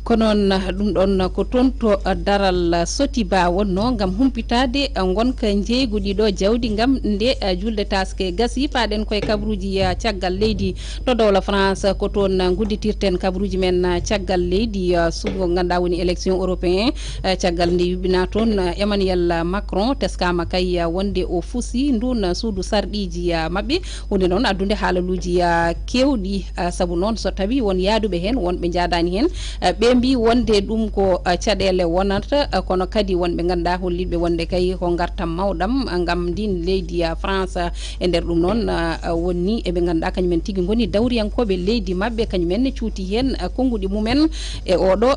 Ko noon, ɗum ɗoon ko toon to daral Sotiba wonnoo ngam humpitaade ngonka njeeygu ɗiɗo jawdi ngam nde juulde taaske gasii. Paaɗen ko e kabaruuji caggal leydi to dowla France. Ko toon ngudditirten kabaruuji men caggal leydi, suɓngo ngannduɗaa woni élection européen. Caggal nde yuɓɓinaa toon, Emmanuel Macron teskaama kay wonde o fusi nduun suudu sarɗiiji maɓɓe. Huunde noon addude haalaluuji keewɗi, sabu noon so tawii won yahduɓe heen, won ɓe njaadaani heen, ɓe mbii wonde ɗum ko caɗeele wonata, kono kadi won ɓe ngannduɗaa holliiɓe wonde kay ko ngartam mawɗam ngam ndiin leydi France. E nder ɗum noon wonni eɓe ngannduɗaa kañum en tigi ngoni dawriyankooɓe leydi maɓɓe, kañum en ne cuuti heen konnguɗi mum en e ooɗo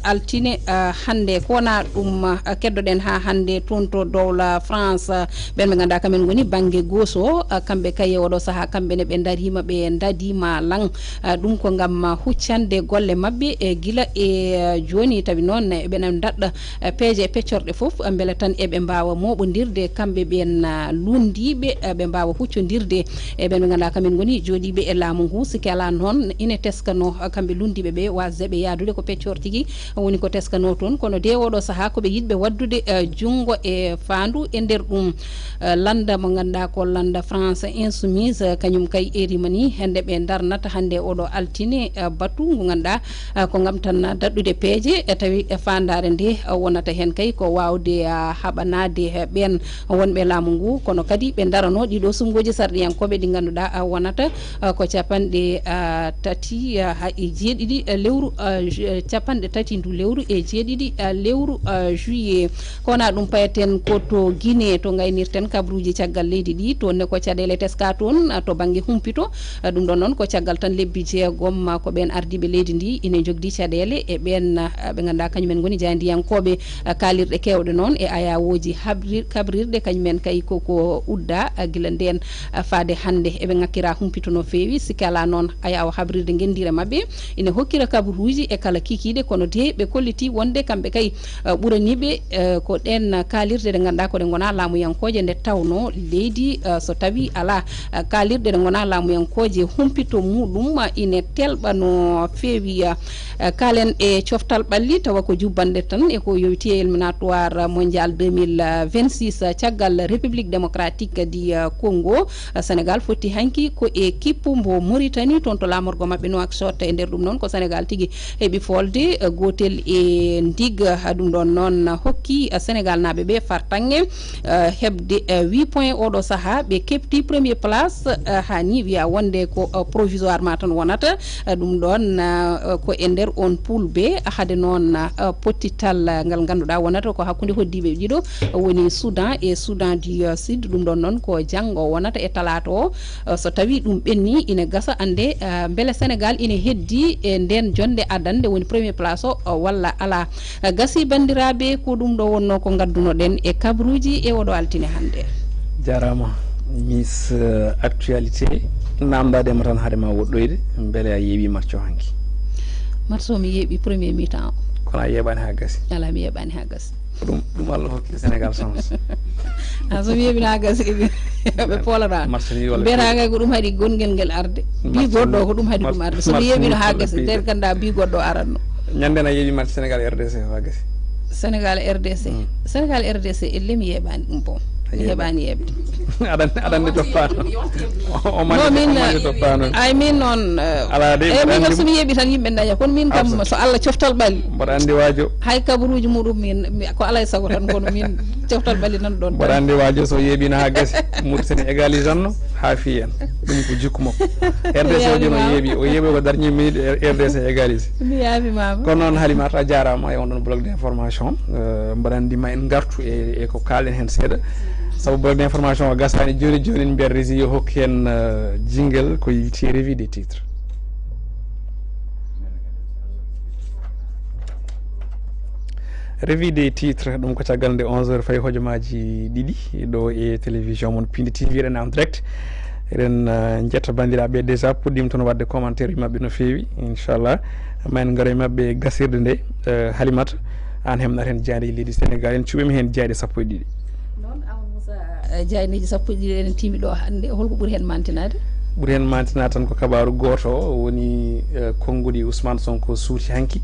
altine hannde. Ko wonaa ɗum keddoɗen haa hannde toon to dowla France. Ɓen ɓe ngannduɗaa kamen ngoni bannge gooso, kamɓe kay e oɗo sahaa kamɓe ne ɓe ndariima ɓe ndadiima lan. Ɗum ko ngam huccande golle maɓɓe e gila e jooni tawi noon eɓena ndaɗɗa peeje e peccorɗe fof mbele tan eɓe mbaawa mooɓondirde kamɓe ɓen lunndiiɓe, ɓe mbaawa huccondirde e ɓen ɓe ngannduɗaa kamen ngoni jooɗiiɓe e laamu ngu. Sikke alaa noon ine teskanoo kamɓe lunndiiɓe ɓe waasde ɓe yahdude ko peccoor tigi woni ko teskanoo toon, kono de oɗo sahaa ko ɓe yiɗɓe waɗdude junngo e faandu e nder ɗum. Lannda mo ngannduɗaa ko lannda France Insoumise, kañum kay eriima ni hannde ɓe ndarnata hannde oɗo altine batu ngu ngannduɗaa ko ngam tan daɗɗude peeje, tawi faandaare nde wonata heen kay ko waawde haɓanaade ɓeen wonɓe laamu ngu, kono kadi ɓe ndaranoo ɗiɗo suɓngooji sarɗiyankooɓe ɗi ngannduɗaa wonata ko capanɗe tati e jeeɗiɗi lewru, capanɗe tati ndu lewru e jeeɗiɗi lewru juillet. Ko wonaa ɗum payeten ko to Guinée to ngaynirten kabaruuji caggal leydi ɗi, toon ne ko caɗeele teskaa toon to bannge humpito. Ɗum ɗoon noon ko caggal tan lebbi jeegom ko ɓeen ardiiɓe leydi ndi ine njogdi caɗeele. e ɓeen, ah, ɓe ngannduɗaa kañumen ngoni jaayndiyankooɓe, ah, kaalirɗe keewɗe noon e ayawooji habrir-, kabrirɗe, kañumen kay koko udda, ah, gila ndeen, ah, faade hannde. Eɓe ŋakkira humpito no feewi, sikke alaa noon ayawo habrirde ngenndiire maɓɓe ine hokkira kabaruuji e kala kikiiɗe, kono de ɓe kolliti wonde kamɓe kay, ah, ɓuraniiɓe, ah, ko ɗeen kaalirɗe ɗe ngannduɗaa ko ɗe ngonaa laamuyankooje, nde tawnoo leydi, ah, so tawii alaa, ah, kaalirɗe ɗe ngonaa laamuyankooje, humpito muuɗum, ah, ine telɓa no feewi, ah, Eh, kaalen e coftal ɓalli, tawa ko jubbanɗe tan e ko yowiti e éliminatoire mondial deux mille vingt-six, eh, caggal République démocratique du, eh, Congo. Eh, Sénégal fotti hanki ko équipe mbo Mauritanie, toon to laamorgo maɓɓe Nouakchott. E nder ɗum noon ko Sénégal tigi heɓi folde, eh, gootel e ndig. Eh, ɗum ɗoon noon hokki, eh, Sénégal naaɓe ɓe fartaŋŋe, eh, heɓde, eh, huit points oɗo sahaa. Ɓe keɓti premier place, eh, haa ni wiya wonde ko, eh, provisoirement tan wonata. Eh, ɗum ɗoon, eh, ko e nder on pool B. Hade noon, eh, pottital, eh, ngal ngannduɗaa wonata ko hakkunde hoddiiɓe ɗiɗo, woni Soudan e Soudan du, eh, Sud. Ɗum ɗoon noon ko janngo wonata e talaata o. Eh, so tawii ɗum ɓenni, ine gasa annde, eh, mbele Sénégal ine heddi e ndeen jonnde adannde, woni premier place o, eh, walla alaa. Eh, gasi banndiraaɓe, ko ɗum ɗo wonnoo ko ngaddunoɗen e kabaruuji e oɗo altine hannde. Jaaraama, Miss, eh, Actualité. Naamndaade ma tan hade ma woɗɗoyde, mbele a yeeɓii match o hanki? Match o mi yeeɓi premier mi-temps o. Kono a yeeɓaani haa gasi? Alaa, mi yeeɓaani haa gasi. Ko ɗum, ɗum Allah hokki Sénégal chance. A so mi yeeɓi haa gasi, ɓe poolata. Match nul walla mbiyata kay ko ɗum haɗi gongel ngel arde. Bi goɗɗo ko ɗum haɗi ɗum arde. So mi yeeɓino haa gasi, nden gannda bi goɗɗo aranno. Ñande na yeeɓi match Sénégal R D C haa gasi. Sénégal R D C. Mm. Sénégal R D C, elle mi yeeɓaani ɗum, bon. Mi heɓaani yeeɓde. Aɗa anndi, aɗa anndi toppaano. O mande, non, min, o mande toppaano. Ay, min noon, eh, ala de, eh, min kam so mi yeeɓi tan yimɓe daña. Kono min kam, absa, so Allah coftal ɓalli. Mboɗo anndi waajo. Hay kabaruuji muɗum min, mi, ko alaa e sago tan, kono min coftal ɓalli nan ɗoon. Mboɗo anndi waajo so yeeɓino haa gasi, Mauritanie égalisanno, haa fii en. Ɗum ko jikku makko. R D C o jono yeeɓi, o yeeɓi ko dernière minute, R D C égalise. Mi yaafimaama. Kono noon Halimata, a jaaraama e on ɗon bloc d'information. Eh, mboɗo anndi ma en ngartu e, e ko kaalen heen seeɗa. Sabu bloc d'information o gasaani jooni jooni, en mbiyat Régie yo hokku heen, eh, jingle ko yowiti revue des titres. Revue des titres, ɗum ko caggal nde onze heures fayi hojomaaji ɗiɗi ɗo e télévision mon Pindi T V, eɗen en direct. Eɗen, eh, njetta banndiraaɓe déjà puɗɗiima toon waɗde commentaire maɓɓe no feewi, inchallah. Ma en ngaro e maɓɓe e gasirde nde, eh, Halimata, aan heɓnat heen jaaynde leydi Sénégal, en cuɓiima heen jaaynde sappo e ɗiɗi. Noon, Amadou Moussa, eh, jaayndeeji sappo e ɗiɗi eɗen tiimi ɗo hannde, holko ɓuri heen mantinaade? Ɓuri heen mantinaade tan ko kabaaru gooto, o woni, eh, konnguɗi Ousmane Sonko suuti hanki,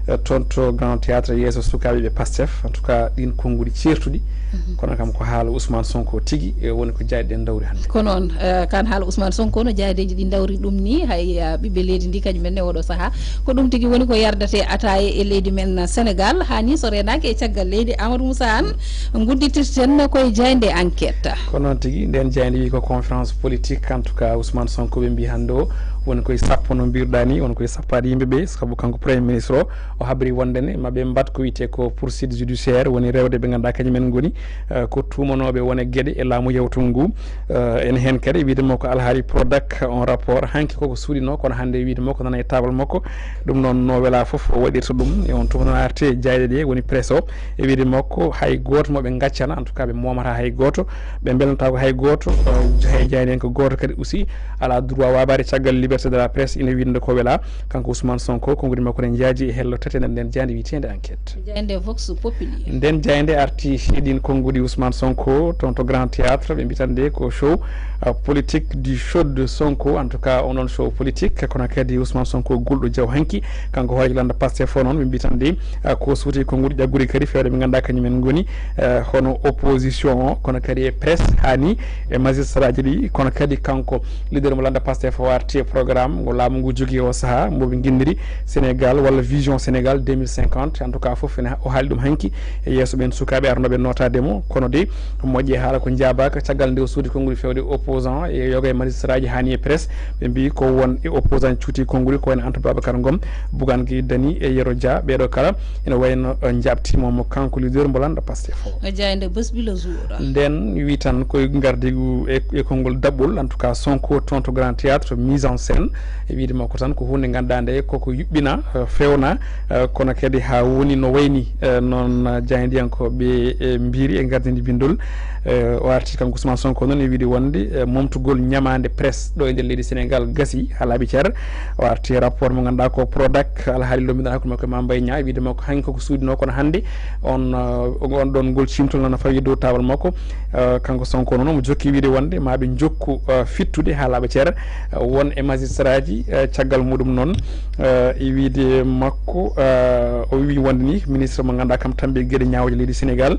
eh, toon to Grand Théâtre yeeso sukaaɓe ɓe Pastef. En tout cas, ɗiin konnguɗi ceertuɗi. Mhm. Kono kam ko haala Ousmane Sonko tigi, eh, woni ko jaayɗe ɗen ndawri hannde. Ko noon, eh, kan haala Ousmane Sonko no jaaydeeji ɗi ndawri ɗum ni, hay, eh, ɓiɓɓe leydi ndi kañum en ne oɗo sahaa. Ko ɗum tigi woni ko yardate ataaye e leydi men Sénégal, haa ni so reenaaki e caggal leydi Amadou Moussa Anne, ngudditirten koye jaaynde Enquête. Ko noon tigi, ndeen jaaynde wi ko conférence politique, en tout cas Ousmane Sonko ɓe mbi hannde o woni koye sappo no mbirɗa ni, woni koye sappaade yimɓe ɓe, sabu kanko Premier Ministre o, o habri wonde ne maɓe mbaɗ ko wiyetee ko poursuite judiciaire, woni rewde ɓe ngannduɗaa kañum en ngoni, eh, ko tuumanooɓe won e geɗe e laamu yawtungu ngu. Eh, ene heen kadi wiide makko alhaali Prodac, on rapport hanki koko suuɗinoo, kono hannde wiide makko nana e taabal makko. Ɗum noon no wela fof o waɗirta ɗum e on tuma noon arte jaayɗe ɗe woni presse o. E wiide makko hay gooto mo ɓe ngaccana, en tout cas ɓe moomata hay gooto, ɓe mbelnata ko hay gooto, eh, hay jaayndiyanke gooto kadi aussi alaa droit waabaade caggal liberté de la presse ina winnda ko wela. Kanko Ousmane Sonko, konnguɗi makko ne njaaji e hello tete nden, nden jaaynde wiyeteende Enquête. Jaaynde Vox Populi. Nden jaaynde arti e ɗin konnguɗi Ousmane Sonko toon to Grand Théâtre, ɓe mbitande ko show, uh, politique du show de Sonko, en tout cas onon show politique, kono kadi Ousmane Sonko gulɗo jaw hanki, kanko hooreejo lannda Pastef o noon, ɓe mbitande, uh, ko suuti konnguɗi ƴagguɗi kadi fewde ɓe ngannduɗaa kañum en ngoni, uh, hono opposition o, kono kadi e presse, haa ni e magistrat ji ɗi, kono kadi kanko leader mo lannda Pastef o arti e programme ngo laamu ngu jogii o sahaa, mbo ɓe nginndiri Sénégal walla Vision Sénégal deux mille cinquante. En tout cas, fof ene o haali ɗum hanki e yeeso ɓeen sukaaɓe arnooɓe nootaade mo. Kono de, moƴƴe haala ko njaabaaka caggal nde o suuti konngol fewde opposant e yoga e magistrat ji haa ni e presse. Ɓe mbii ko won e opposant cuuti konngol ko wayno Anta Babacar Ngom, Bougane Gueye Dany e Yero Dia. Ɓeeɗo kala ene wayno, eh, njaɓtiima mo kanko leader mbo lannda Pastef o. Jaaynde Bës bi le jour. Nden wi tan koye ngardigu e, e konngol daɓɓol, en tout cas Sonko toon to Grand Théâtre, mise en scène. heen, e wiyde makko tan ko huunde ngannduɗaa nde koko yuɓɓina, eh, fewna, eh, kono kadi haa woni no wayni, eh, noon, eh, jaayndiyankooɓe, eh, mbiyri e gardini bindol, eh, o arti kanko Ousmane Sonko noon e wiyde wonde, eh, momtugol ñamaande presse ɗo e nder leydi Sénégal gasi haa laaɓi cer. O arti e rapport mo ngannduɗaa ko Prodac, alhaali lombiɗo hakkunde makko e Mame Mbaye Niang, e wiyde makko hanki koko suuɗinoo, kono hannde on, eh, on ɗon ngol ciimtol nana fawi dow taawal makko. Eh, kanko Sonko noon omo jokki wiyde wonde ma ɓe njokku, eh, fittude haa laaɓa cer, eh, won e magistraaji, eh, caggal muɗum noon, eh, e wiyde makko, eh, o wi wonde ni ministre mo ngannduɗaa kam tambi geɗe ñaawooje leydi Sénégal,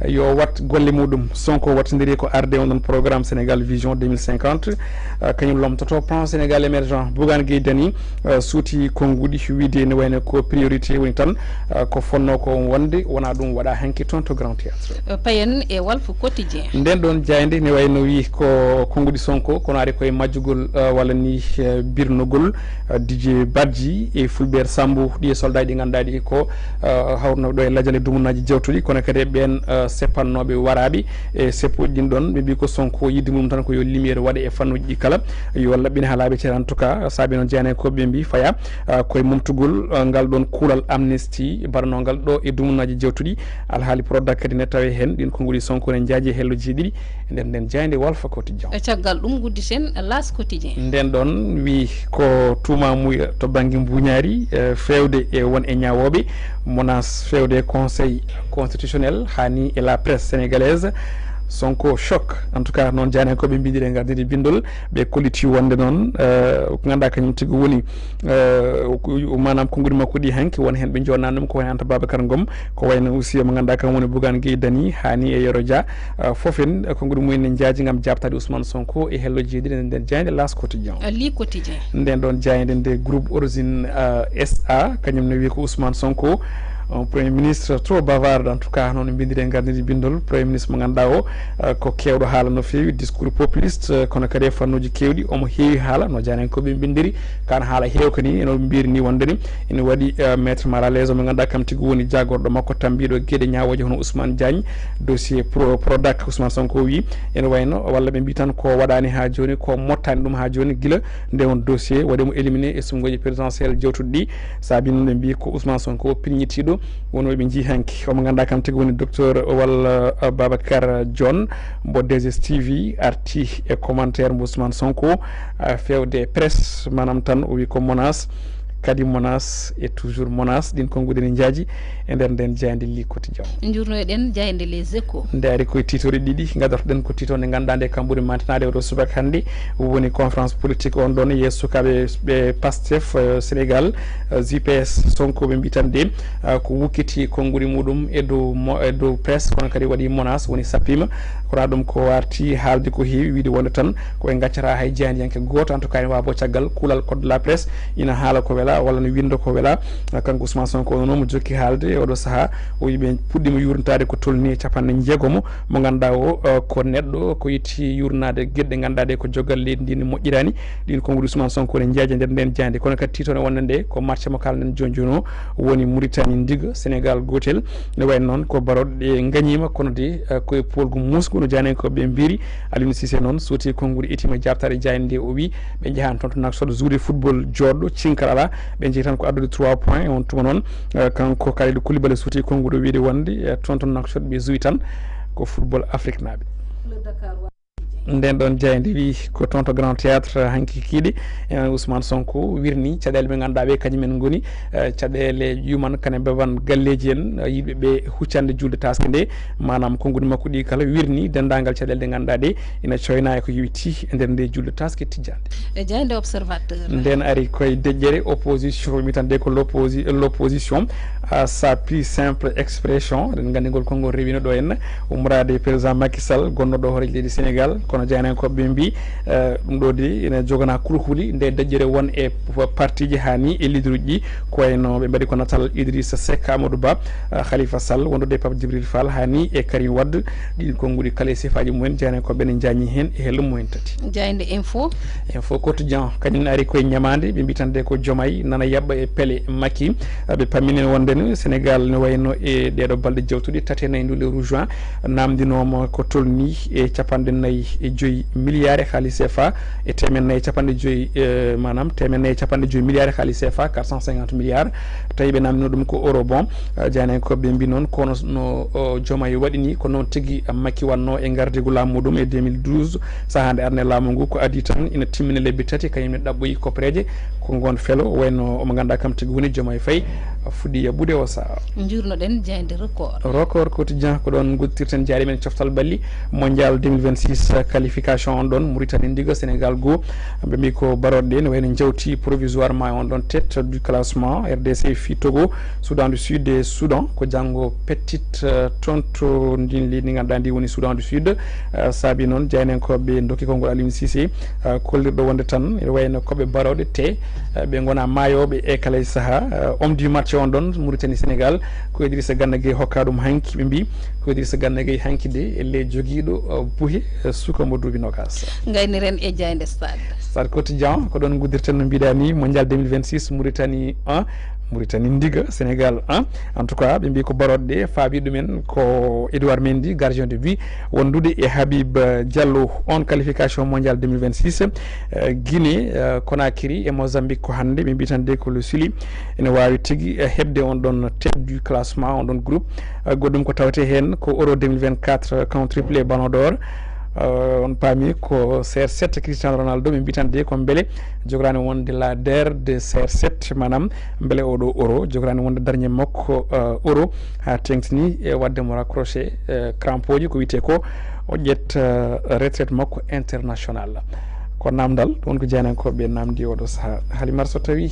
eh, yo wat golle muɗum, Sonko wattindiri ko arde on ɗon programme Sénégal Vision deux mille cinquante, eh, kañum lomtoto plan Sénégal émergent. Bougane Gueye Dany, eh, suuti konnguɗi wiyde ne wayno ko priorité woni tan, eh, ko fonno ko wonde wona ɗum waɗa hanki toon to Grand Théâtre. Eh, payen e Walf Quotidien. Nden ɗon jaaynde ne wayno wi ko konnguɗi Sonko kono ari koye majjugol, eh, walla ni, eh, birnugol, eh, Didier Badji e Fulbert Sambou, ɗi e soldaaji ɗi ngannduɗaa ɗi ko, eh, hawruno ɗo e lajal e dumunaaji jawtuɗi, kono kadi e ɓeen, eh, seppannooɓe waraaɓe e seppuuji ɗin ɗon, ɓe mbi ko Sonko yidde mum tan ko yo lumière waɗe e fannuuji ɗi kala, yo laɓɓine haa laaɓi cer. En tout cas, saabi noon jaayndiyankooɓe ɓe mbi faya, ah, koye momtugol, ah, ngal ɗon kuulal amnesty baɗanongal ɗo e dumunaaji jawtuɗi. Alhaali Prodac kadi ne tawe heen, ɗin konnguɗi Sonko ne njaaji e helloji ɗiɗi e nder nden jaaynde Walf Quotidien. E caggal ɗum, ngudditen L'As Quotidien. Nden ɗon wi ko tuumamuya to bannge mbuñaari, eh, feewde e won e ñaawooɓe, menace feewde e Conseil constitutionnel, haa ni e la presse sénégalaise. Sonko choc. En tout cas, noon jaayndiyankooɓe mbiydi e gardini bindol, ɓe kolliti wonde noon, eh, ko ngannduɗaa kañum tigi woni, eh, ko, maanaam konnguɗi makko ɗi hanki, won heen ɓe njoɗnaani ɗum, ko wayno Anta Babacar Ngom, ko wayno aussi mo ngannduɗaa kam woni Bougane Gueye Dany, haa ni e Yero Dia, eh, fof en, eh, konnguɗi mumen ne njaaji ngam jaabtaade Ousmane Sonko e helloji ɗiɗi e nder jaaynde L'As Quotidien. Eh, L'As Quotidien. Nden ɗon jaaynde nde groupe Origine, eh, S A, kañum ne wi ko Ousmane Sonko, eh, Premier ministre trop bavard, en tout cas, noon mbindiri e gardini bindol, Premier ministre mo ngannduɗaa o, eh, ko keewɗo haala no feewi, discours populiste, eh, kono kadi e fannuuji keewɗi, omo heewi haala, no jaayndiyankooɓe mbindiri, kan haala heewka ni, eno mbiri ni wonde ni, ene waɗi, eh, mettre mal à l'aise, mo ngannduɗaa kam tigi woni jaagorɗo makko tambiiɗo geɗe ñaawooje hono Ousmane Diagne, dossier Pro-, Prodac, Ousmane Sonko wi, ene wayno, walla ɓe mbi tan ko waɗaani haa jooni, ko mottaani ɗum haa jooni, gila nde on dossier waɗi mo éliminé e sunnguuji présidentiel jawtuɗi ɗi. Saabi noon ɓe mbi ko Ousmane Sonko pinñitiiɗo woni ɓe njii hanki. Omo ngannduɗaa kam tigi woni docteur walla, uh, Babacar John mbo deux S T V arti e commentaire mbo Ousmane Sonko, uh, feewde presse, maanaam tan o wi ko menace, kadi menace et toujours menace. Ɗin konnguɗi ne njaaji e nder nden jaaynde L'As Quotidien. Njuurnoyɗen jaaynde Les Échos. Nde ari koye tiitooɗe ɗiɗi, ngadortoɗen ko tiitoo nde ngannduɗaa nde kam ɓuri mantinaade oɗo subaka hannde, woni conférence politique on ɗon e sukaaɓe ɓe Pastef, eh, Sénégal, eh, G P S Sonko ɓe mbi tan de, ah, ko wukkiti konnguɗi muɗum e dow mo-, e dow presse, kono kadi waɗi menace, woni sappiima. Kono ɗum ko arti haalde ko heewi, wiide wonde tan ko ɓe ngaccata hay jaayndiyanke gooto, en tout cas, ene waawa caggal kuulal code de la presse, ina haala ko wela walla no winnda ko wela. Ah, kanko Ousmane Sonko noon mo jokki haalde e oɗo sahaa, o wi ɓe puɗɗiima yurnitaade ko tolni e capanɗe njeegomo mo ngannduɗaa o, eh, ko neɗɗo ko yetti yurnaade geɗe ngannduɗaa ɗe ko joggal leydi ndi ne moƴƴiraani. Ɗin konnguɗi Ousmane Sonko ne njaaji nder nden jaaynde, kono kadi tiitone wonde nde ko marché mo kaalɗen jooni jooni o woni Mauritanie ndiga Sénégal gootel. Ne wayi noon ko baroɗe ɗe ngañiima, kono de, eh, koye poolgu muusngu no jaayndiyankooɓe ɓe mbiri. Aliou Cissé noon suuti konnguɗi etiima jaabtaade jaaynde nde, o wi ɓe njahan toon to Nouakchott, jouer football jooɗɗo, cinkal alaa, ɓe njehi tan ko addude trois points. On tuma noon, eh, kanko Kalidou Koulibaly suuti konnguɗi o wiide wonde, eh, toon to Nouakchott ɓe jouer tan ko football Afrique naaɓe. Nden ɗon jaaynde wi ko toon to Grand Théâtre hanki kikiiɗe, eh, Ousmane Sonko wirni caɗeele ɓe ngannduɗaa ɓe kañum en ngoni, eh, caɗeele yuman kane beban galleeji en, eh, yiɗɓe ɓe huccande julde taaske nde, maanaam konnguɗi makko ɗi kala wirni denndaangal caɗeele ɗe ngannduɗaa ɗe ina coyna e ko yowiti e nder nde julde taaske tijjande. E jaaynde Observateur. Nden ari koye deƴƴere opposition, mi tan de ko l'opposi-, l'opposition à sa plus simple expression. Eɗen nganndi ngol konngol rewino ɗo en, ummoraade e président Macky Sall, gonnoɗo hooreejo leydi Sénégal, kono jaayndiyankooɓe ɓe mbi, eh, ɗum ɗo de ene jogana kulhuli nde deƴƴere won e p-, partiiji haa ni e leaderuuji ɗi, ko wayno ɓe mbaɗi ko natal Idrissa Seck, Amadou Ba, eh, Khalifa Sall, wondude e Pape Djibril Fall, haa ni e Karim Wade. Ɗin konnguɗi kala e sifaaji mumen, jaayndiyankooɓe ɓe ne njañi heen e hello mumen tati. Jaaynde Info. Info Quotidien, kañum ne ari koye ñamaande, ɓe mbi tan de ko Diomaye nana yaɓɓa e pele Macky. Ɓe pamminen wonde ne Sénégal ne wayno e ɗeɗo balɗe jawtuɗe tati e nayi ndu lewru juin, namdinooma ko tolni e capanɗe nayi joyi milliards e haalis C F A, e teemen nayi e capanɗe joyi, eh, maanaam teemen nayi e capanɗe joyi milliards e haalis C F A, quatre cent cinquante milliards. Tawi ɓe naamnino ɗum ko euro bon. Eh, jaaynankoɓe mbi noon, kono no, o, Diomaye waɗi ni, ko noon tigi Macky wanno e ngardigu laamu muɗum e deux mille douze, sahaa nde arne laamu ngu, ko adii tan ina timmina lebbi tati, kañum ne ɗaɓɓoyi koppereeje, ko ngoon felo, wayno omo ngannduɗaa kam tigi woni Diomaye Faye, fuɗɗi yaɓɓude o sahaa. Njurnoɗen jaaynde Record. Record Quotidien, ko ɗoon nguddirten jaaɗi men coftal ɓalli mondial deux mille vingt-six, qualification on ɗoon, Mauritanie ndiga, Sénégal goo. Ɓe mbi ko baroɗe ɗe ne wayno njawti provisoirement on ɗoon tête du classement, R D C fii Togo, Soudan du Sud e Soudan. Ko janngo pettit, eh, toon to ndin leydi ndi ngannduɗaa ndi woni Soudan du Sud. Eh, saabi noon jaaynankoɓe ndokki konngol Aliou Cissé, eh, kollirɗo wonde tan ene wayno koɓe baroɗe te, eh, ɓe ngona maayooɓe e kala e sahaa. Eh, homme du match on ɗoon, Mauritanie Sénégal, ko Idrissa Gana Gueye hokka ɗum hanki, ɓe mbi ko Idrissa Gana Gueye hanki de, elle jogiiɗo, eh, buhe, eh, suka mo duuɓi nogas. Ngayniren e jaaynde Stade. Stade Quotidien, ko ɗoon nguddirten no mbiɗa ni, mondial deux mille vingt-six, Mauritanie un, Mauritanie ndiga, Sénégal un. En tout cas, ɓe mbi ko baroɗe ɗe faabi ɗumen ko Edouard Mendy, gardien de but, wondude e Habib, eh, Diallo. On qualification mondial deux mille vingt-six, eh, Guinée, eh, Conakry e Mozambique ko hannde, ɓe mbi tan de ko le Chili ene waawi tigi, eh, heɓde on ɗon tête du classement, on ɗon groupe. Eh, goɗɗum ko tawte heen ko Euro deux mille vingt-quatre, eh, camp triplé Ballon d'Or. Eh, on paami ko C R sept Cristiano Ronaldo, ɓe mbi tan de ko mbele jogoraani wonde la der de C R sept, maanaam mbele oɗo Euro jogoraani wonde dernier makko, eh, Euro, haa teeŋtini e waɗde mo raccroché, eh, crampoji, ko wiyetee ko o ƴetta, eh, retraite makko international. Ko naamndal, ɗum woni ko jaaynankoɓe naamndi oɗo sahaa. Halimar, so tawi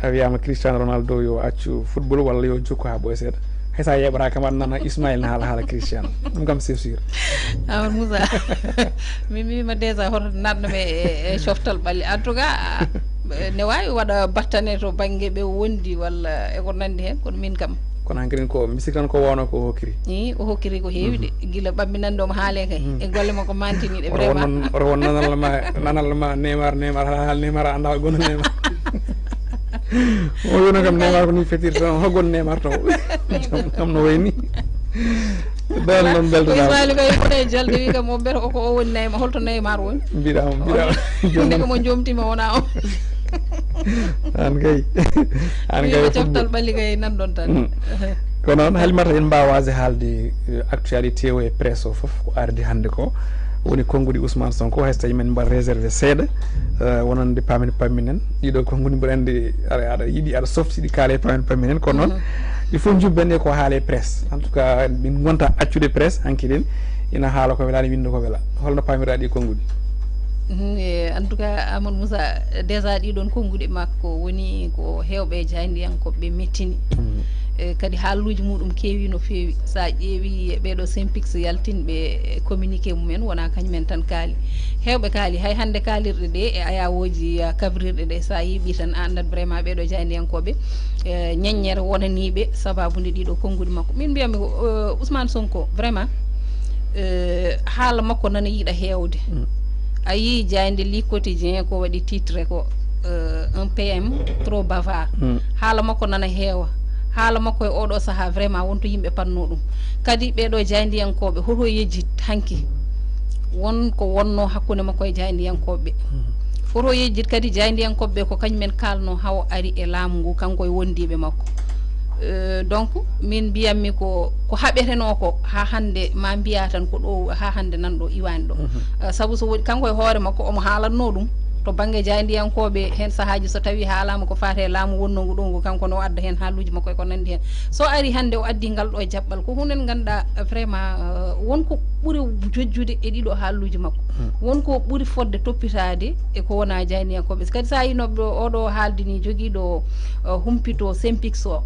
a wiyaama Cristiano Ronaldo yo accu football walla yo jokku haa ɓooya seeɗa, hay so a yeeɓataaka kam aɗa nana Ismaël na haala haala Cristiano. Ɗum kam c'est sûr. Amadou Moussa, min mi wiima déjà hoto naatno mi e, e coftal ɓalli. En tout cas, ne waawi waɗa battane to bannge ɓe wondi walla e ko nanndi heen, kono min kam. Kono hanki ko mi sikki tan ko woono ko o hokkiri. Ii, o hokkiri ko heewi de. Mhm. Gila ɓammi nanɗo mo haalee kay. Mhm. E golle makko mantiniiɗe. Oto won vraiment. Noon, oto won nanal ma, nanal ma Neymar, Neymar, haa haal Neymar a anndaa gonɗo Neymar. O wiyno kam Neymar ko ni fetirta, o gon Neymar taw. Kam no wayni. Dal noon belto ko dal. Ismaël kay ko e jalde wi kam o mbiyata o ko o woni Neymar, holto Neymar woni? Mbiɗa mo, mbiɗa mo. Ndeke mo jomtima wona o. An kay. An kay. Wiima coftal ɓalli kay nan ɗon tan. Mm. Ko noon, Halimata, en mbaawaade haalde, eh, actualité o e presse o fof ko ardi hannde ko woni konnguɗi Ousmane Sonko, hay so tawi men mbaɗa réservé seeɗa, eh, wonande paamen pamminen. Ɗiɗo konnguɗi mboɗo anndi aɗa, aɗa yiɗi, aɗa softi ɗi kaale paamen pamminen, kono noon, mhm, il faut njubben e ko haale presse. En tout cas, min ngonta accude presse, hanki ɗen ina haala ko wela, ina winnda ko wela. Holno paamira ɗi konnguɗi? Mhm, e, en tout cas, Amadou Moussa, déjà ɗiɗon konnguɗi makko woni ko heewɓe e jaayndiyankoɓe mettini. Mhm. E, kadi haalluuji muɗum keewi no feewi. So a ƴeewi ɓeeɗo Synpics yaltinɓe e communiqué mumen, wona kañumen tan kaali. Heewɓe kaali, hay hannde kaalirɗe ɗe e ayawooji, a, kabrirɗe ɗe, so a yiiɓi tan, a anndat vraiment ɓeeɗo jaayndiyankoɓe, e, ñeññere wonaniiɓe sababu nde ɗiɗo konnguɗi makko. Min mbiyatmi ko, e, Ousmane Sonko, vraiment, e, haala makko nana yiɗa heewde. Mm. A yii jaaynde Le Quotidien ko waɗi titre ko, eh, un P M trop bavard. Mm. Haala makko nana heewa. Haala makko e oɗo sahaa vraiment wonto yimɓe panno ɗum. Kadi ɓeeɗo jaayndiyankooɓe hoto yejjit hanki won ko wonno hakkunde makko e jaayndiyankooɓe. Mm. Foto yejjit kadi jaayndiyankooɓe ko kañumen kalno hawo ari e laamu ngu kanko e wondiiɓe makko. Eh, donc min mbiyatmi ko, ko haɓetenoo ko haa hannde ma mbiya tan ko ɗo haa hannde nan ɗo iwaani ɗo. Mhm. Eh, sabu so woni kanko e hoore makko omo haalatnoo ɗum to bannge jaayndiyankooɓe, heen sahaaji so tawii haalaama ko faati e laamu wonnoo ngu ɗo ngu, kanko no adda heen haaluuji makko e ko nanndi heen. So ari hannde o addi ngal ɗo jaɓɓal, ko huunde nde ngannduɗaa, eh, vraiment, eh, won ko ɓuri jojjude e ɗiɗo haaluuji makko. Hmm. Won ko ɓuri fodde toppitaade e ko wona jaayndiyankooɓe. Kadi so a yii no ɗo, oɗo haaldi ni jogiiɗo, eh, humpito Synpics o,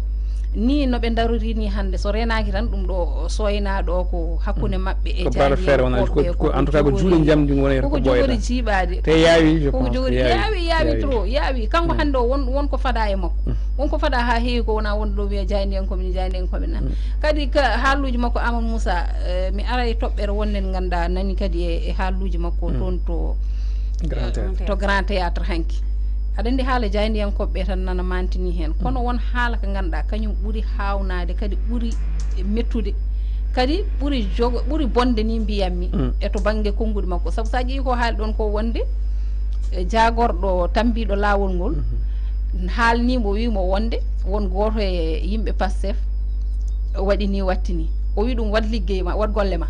ni no ɓe ndarori ni hannde, so reenaaki tan ɗum ɗo sooynaa ɗo ko hakkunde maɓɓe e jaayndiyankooɓe, ko en tout cas ko juuɗe njamndi ngonata ko jogori jiiɓaade. Te yaawi, je pense, yaawi, yaawi trop, yaawi. Kanko hannde o won, won ko fada e makko. Mm. Won ko fada haa heewi ko wona wonde ɗo wiya jaayndiyankooɓe ni, jaayndiyankooɓe nan. Mm. Kadi ka haaluuji makko Amadou Moussa, eh, mi aray toɓɓere wonde ngannduɗaa nani kadi e, e haaluuji makko toon to, eh, to Grand Théâtre hanki. Aɗa anndi haala jaayndiyankooɓe ɓe tan nana mantini heen. Kono won haala ka ngannduɗaa kañum ɓuri haawnaade kadi ɓuri mettude. Kadi ɓuri jogo ɓuri bonde ni mbiyammi e to bannge konnguɗi makko, sabu so a ƴeewi ko haali ɗon ko wonde e jaagorɗo tambiiɗo laawol ngol haalnii mo, wii mo wonde won gooto e yimɓe Pastef waɗi ni watti ni, o wi ɗum waɗ liggey ma, waɗ golle ma.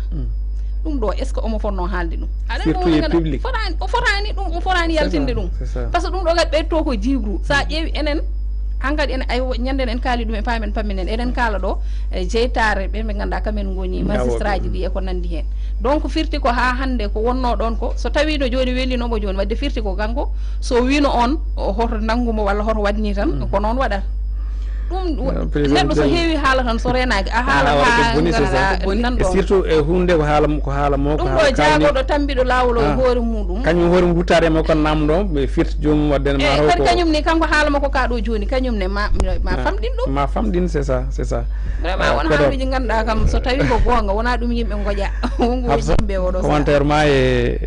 Ɗum ɗo est ce que omo fotnoo haalde ɗum? Aɗa Surtout e public. Fotaani, o fotaani ɗum, o fotaani yaltinde ɗum. Par ce que ɗum ɗo kadi ɓeyto ko jiibru. So a ƴeewi enen hankadi en ay ñande en kaali ɗum e paamen pamminen eɗen kaala ɗo e jeytaare ɓe ɓe ngannduɗaa kamen ngoni magistraji ɗi e ko nanndi heen. Donc firti ko haa hannde ko wonnoo ɗoon ko, so tawii no jooni welinomo jooni, wadde firti ko kanko so wiino on o hoto nanngu mo walla hoto waɗni tan ko noon waɗata. Ɗum neɗɗo so heewi haala tan so reenaaki a haala haa ngara nan ɗoon. Surtout e huunde ko haala ko haala mo ko ɗum ɗo jaagoɗo tambiɗo laawol o hoore muɗum. Kañum hoore mum huttaade mo kon namdo ɓe firti joomum wadde ma taw kadi ko kañum ni kanko haala makko ka ɗo jooni kañum ne ma ma famɗin ɗum. Ma famɗin, c'est ça, c'est ça. Vraiment won haaluji ngannduɗaa kam so tawi ko goonga wona ɗum yimɓe ngoƴa. Wongo yimɓe oɗo commentaire ma e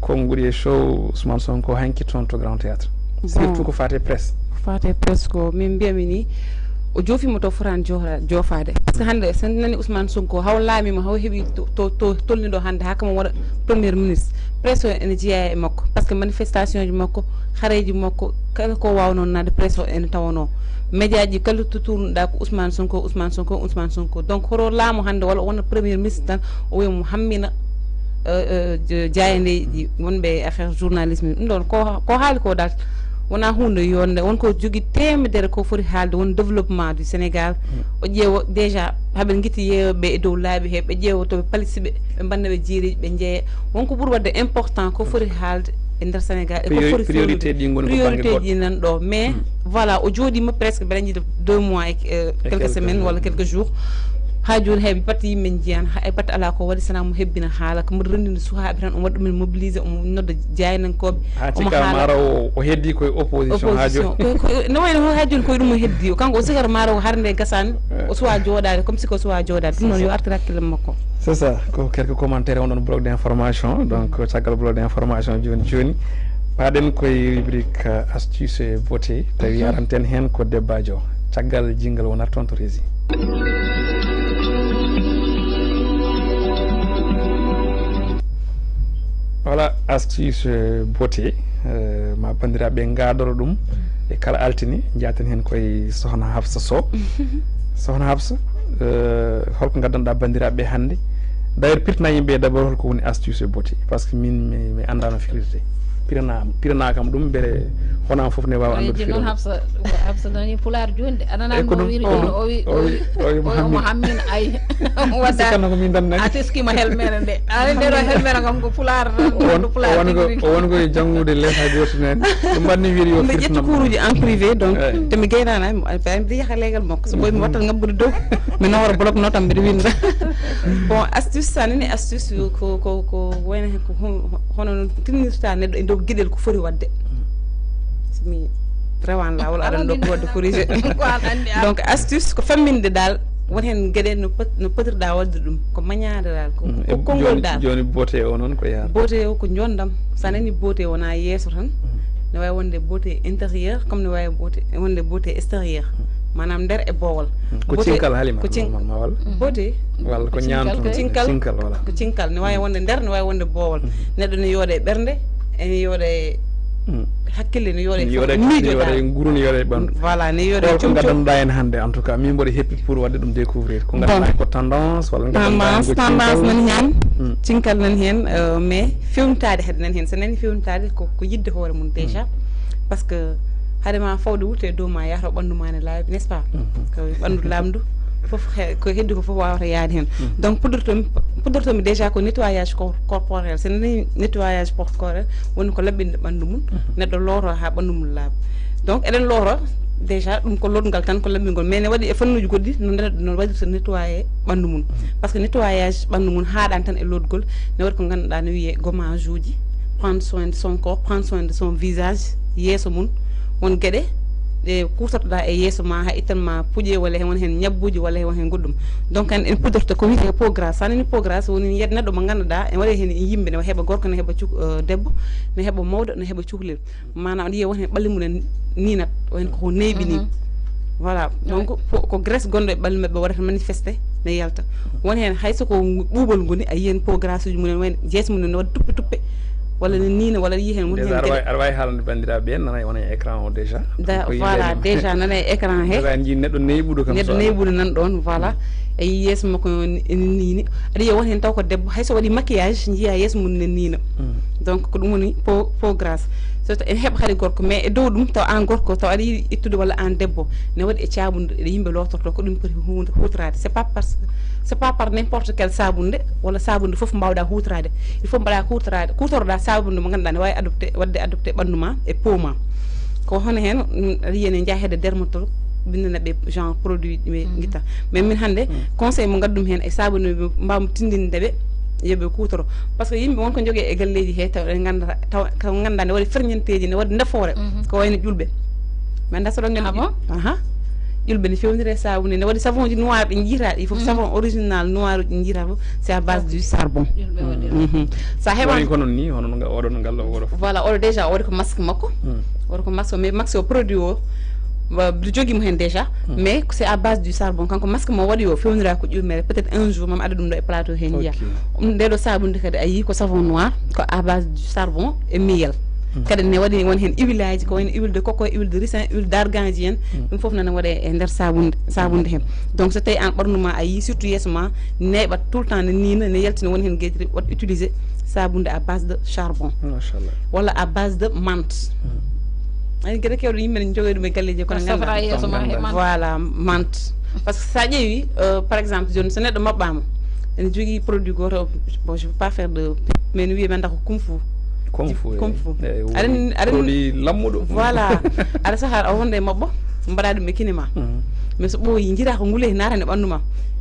konnguɗi e show Ousmane Sonko hanki toon to Grand Théâtre. Surtout ko faate presse. Faate presse ko min mbiyami ni o joofima to fotaani joofaade, par ce que hannde so nani Ousmane Sonko haw laamima haw heɓi to to tolni ɗo hannde haa kamo waɗa premier ministre, presse o ene jeeya e makko par ce que manifestation ji makko, hareeji makko, kala ko waawnoo naatde presse o ene tawanoo. Média ji kala to tournuɗaa ko Ousmane Sonko, Ousmane Sonko, Ousmane Sonko. Donc hoto laamu hannde walla o wona premier ministre tan o wiya mo hammina jaayandeeji wonɓe e affaire journalisme. Ɗum ɗoon ko ko haali ko dal wonaa huunde yonde, won ko jogii teemedere ko foti haalde, won développement du Sénégal. O ƴeewa déjà haɓe ngitti yeeyoɓe e dow laabi he ɓe ƴeewa to ɓe palisi ɓe ɓe mbanna ɓe jeeriiji ɓe njeeya. Won ko ɓuri waɗde important ko foti haalde e nder Sénégal e ko foti priorité ɗi ngoni ko bangge priorité ji nan ɗo mais voilà o jooɗima presque mbeɗa jiiɗa deux mois e quelques semaines walla quelques jours. Ha jooni hay batte yimɓe jiyan hay batte ala ko waɗi sana mo hebbina haala ko mboɗo renndinde suhaaɓe tan omo waɗa ɗumen mobilisé omo nodda jaaynankoɓe. Ha omo cikka haala mara o o heddi koye opposition ha jooni opposition ko- ko- no wayno ha jooni koye ɗum o heddi o kanko o sikata mara o harde gasani o suwa jooɗade comme si ko suwa jooɗade ɗum noon yo artir hakkille makko. C'est ça, ko quelques commentaires on ɗon bloc d'information donc caggal bloc d'information joni joni paɗen koye rubrique astuce e beauté tawi aranten hen ko debbajo caggal jingle wonat toon to régie. Voilà, astuce beauté, ma bandiraɓe gadoro ɗum e kala altine jaten hen koye sohna Hafsa Sow. Sohna Hafsa, holko gaddanɗa bandiraɓe hande? D'ailleurs pirtana yimɓe d'abord holko woni astuce e beauté, parce que min mi andano firtirde. Pirana pirana kam ɗum beele wona foof ne wawa andude firtirde. Hafsa Hafsa nani pular joni de anana mo wiri joni o wi o wi o wi mo hammin ay wadda sikkanno ko min dan nani a teskima helmere nde ay nde ɗo helmere kam ko pular tan ko pular won ko won ko janngude les ha goto nani ɗum banni wiri yo firtino kuruji en privé donc te mi gaynana mi yaha legal makko so boy mi wattal ngabbude dow mi nawra bloc no tan mbiɗa winda bon astuce sa nani astuce ko ko ko wayna ko hono tinirta neɗɗo e dow gueɗel ko foti wadde mi rewan lawol aɗan ɗo ko wadde corrigé donc astuce ko famminde dal won hen gueɗe no pot- no potirɗa wadde ɗum ko mañade dal ko ko konngol dal joni beauté o noon ko yaha beauté o ko jondam sa nani beauté wona yeeso tan ne wawi wonde beauté intérieur comme ne wawi beauté wonde beauté extérieur manam nder e bowol ko cinkal halima ko cink ma walla beauté walla ko ñaam ko cinkal cinkal wala ko cinkal ne wawi wonde nder ne wawi wonde bowol neɗɗo ne yooɗe ɓernde ene yooɗe hakkille ne yooɗe miijoɗa nguru ne yooɗe ɓandu voilà ne yooɗe holko gaddanɗa en hannde en tout cas min mboɗo heppi pour wadde ɗum découvrir ko gaddanɗa ko tendance walla tendance tendance nan hen cinkal nan hen mais fewnitade hade nan hen so nani fewnitade ko ko yidde hoore mum déjà parce que hade ma fawde wutte e dow ma yahata ɓandu ma ne laabi n'est ce pas ko ɓandu lamdu fof ko heddi ko fof wawata yaade hen donc puddortomi puddortomi déjà ko nettoyage corporel so nani nettoyage corporel woni ko laɓɓinde ɓandu mum neɗɗo looto ha ɓandu mum laaɓa donc eɗen loota déjà ɗum ko lotngal tan ko laɓɓingol mais ne waɗi e fannuji goɗɗi no neɗɗo no waɗirta nettoyé ɓandu mum parce que nettoyage ɓandu mum haɗani tan e lotgol ne waɗi ko ganduɗa ne wiye gommage uji prendre soin de son corps prendre soin de son visage yeeso mum won gueɗe ɗe kursatoɗa e yeeso ma ha ittan ma puuƴe walla hen won hen ñabbuji walla hen won hen goɗɗum donc en en puddorta ko wiyete peau grasse sa nani peau grasse woni yiyat neɗɗo mo ganduɗa en waɗa hen e yimɓe ne heeɓa gorko ne heeɓa cuk debbo ne heeɓa mawɗo ne heeɓa cukalel manam aɗa yiya won hen ɓalli mum en ninat o hen koko neyɓi ni voilà donc ko graisse gonɗo e ɓalli maɓɓe waɗata manifesté ne yalta. Won heen hay so ko ɓuuɓol ngoni, a yiyen peau grasse uji mumen, wayno jees mumen ne waɗa tuppe tuppe, walla ne niina, walla yiyi heen won heen aɗa wawi haalande banndiraaɓe ɓen nana wona e écran o déjà. Voilà, déjà nana e écran he déjà en jii neɗɗo neyɓuɗo kam neɗɗo neyɓuɗo nan ɗon. Voilà. E yeeso makko ene niini. Aɗa yiya won heen taw ko debbo, hay so waɗi maquillage njiya yeeso mum ne niina. Donc ko ɗum woni peau grasse. So taw ene heɓa kadi gorko, mais e dow ɗum taw an gorko taw aɗa yiɗi ittude walla an debbo ne waɗi e caabunde ɗe yimɓe lootorto, ko ɗum poti huutraade. C'est pas parce que c'est pas par n'importe quel saabunde walla saabunde fof mbawɗa huutraade. Il faut mbaɗa huutraade, kuutoroɗa saabunde mo ngannduɗaa ne waawi adopté, waɗde adopté ɓanndu ma e peau ma. Ko hono heen aɗa yiya ne njaha hedde dermatologue, bindana ɓe genre produit ɓe ngitta. Mais min hannde conseil mo ngaddumi heen e saabunde ɓe mbawmi tindinde ɓe, yoɓe kuutoro. Parce que yimɓe won ko jogee e galleeji he taw ɗe ngannduɗaa taw ko ngannduɗaa ne waɗi ferñenteeji, ne waɗi nafoore, ko wayno ƴulɓe. Mais nda soɗo ngandi aha, ƴulɓe ne fewnire saabunde, ne waɗi savon ji noir ɗi jiitaa ɗi fof, savon original noir uji ɗi jiitaa fof c'est à base du charbon. Sa heɓani ko noon ni hono no oɗo no ngal oɗo. Voilà, oɗo déjà oɗo ko masque makko. Oɗo ko masque, mais masque o produit o jogi mo heen déjà. Mais c'est à base du charbon. Kanko masque mo waɗi o fewnira ko ƴulmere, peut-être un jour mami adda ɗum ɗo e plateau he njiya. Ɗum nde ɗo saabunde kadi a yii ko savon noir, ko à base du charbon e miel. Kadi ne waɗi won heen huile aji, ko wayno huile de coco, huile de ricin, huile d'argan ji en. Ɗum fof nana waɗe e nder saabunde saabunde heen. Donc so tawi an ɓarndu ma a yii surtout yeeso ma neeɓat tout le temps, ne niina, ne yaltina, won heen geeƴi, waɗ utiliser saabunde à base de charbon. Machallah. Walla à base de menthe. Ani gede kewɗe yimɓe ne jogori ɗum e galleeji kono ngannduɗaa. Voilà, menthe. Parce que sa ƴeewi par exemple joni so neɗɗo maɓɓama ene jogii produit goto, bon je veux pas faire de pub, mais ne wiye men nda ko kung fu. Kung fu. Aɗa aɗa lammuɗo. Voilà. Aɗa saha a wonde e maɓɓo mbaɗa ɗum e kinema. Mais so ɓooyi jiitaa ko ngule naatani ɓanndu ma,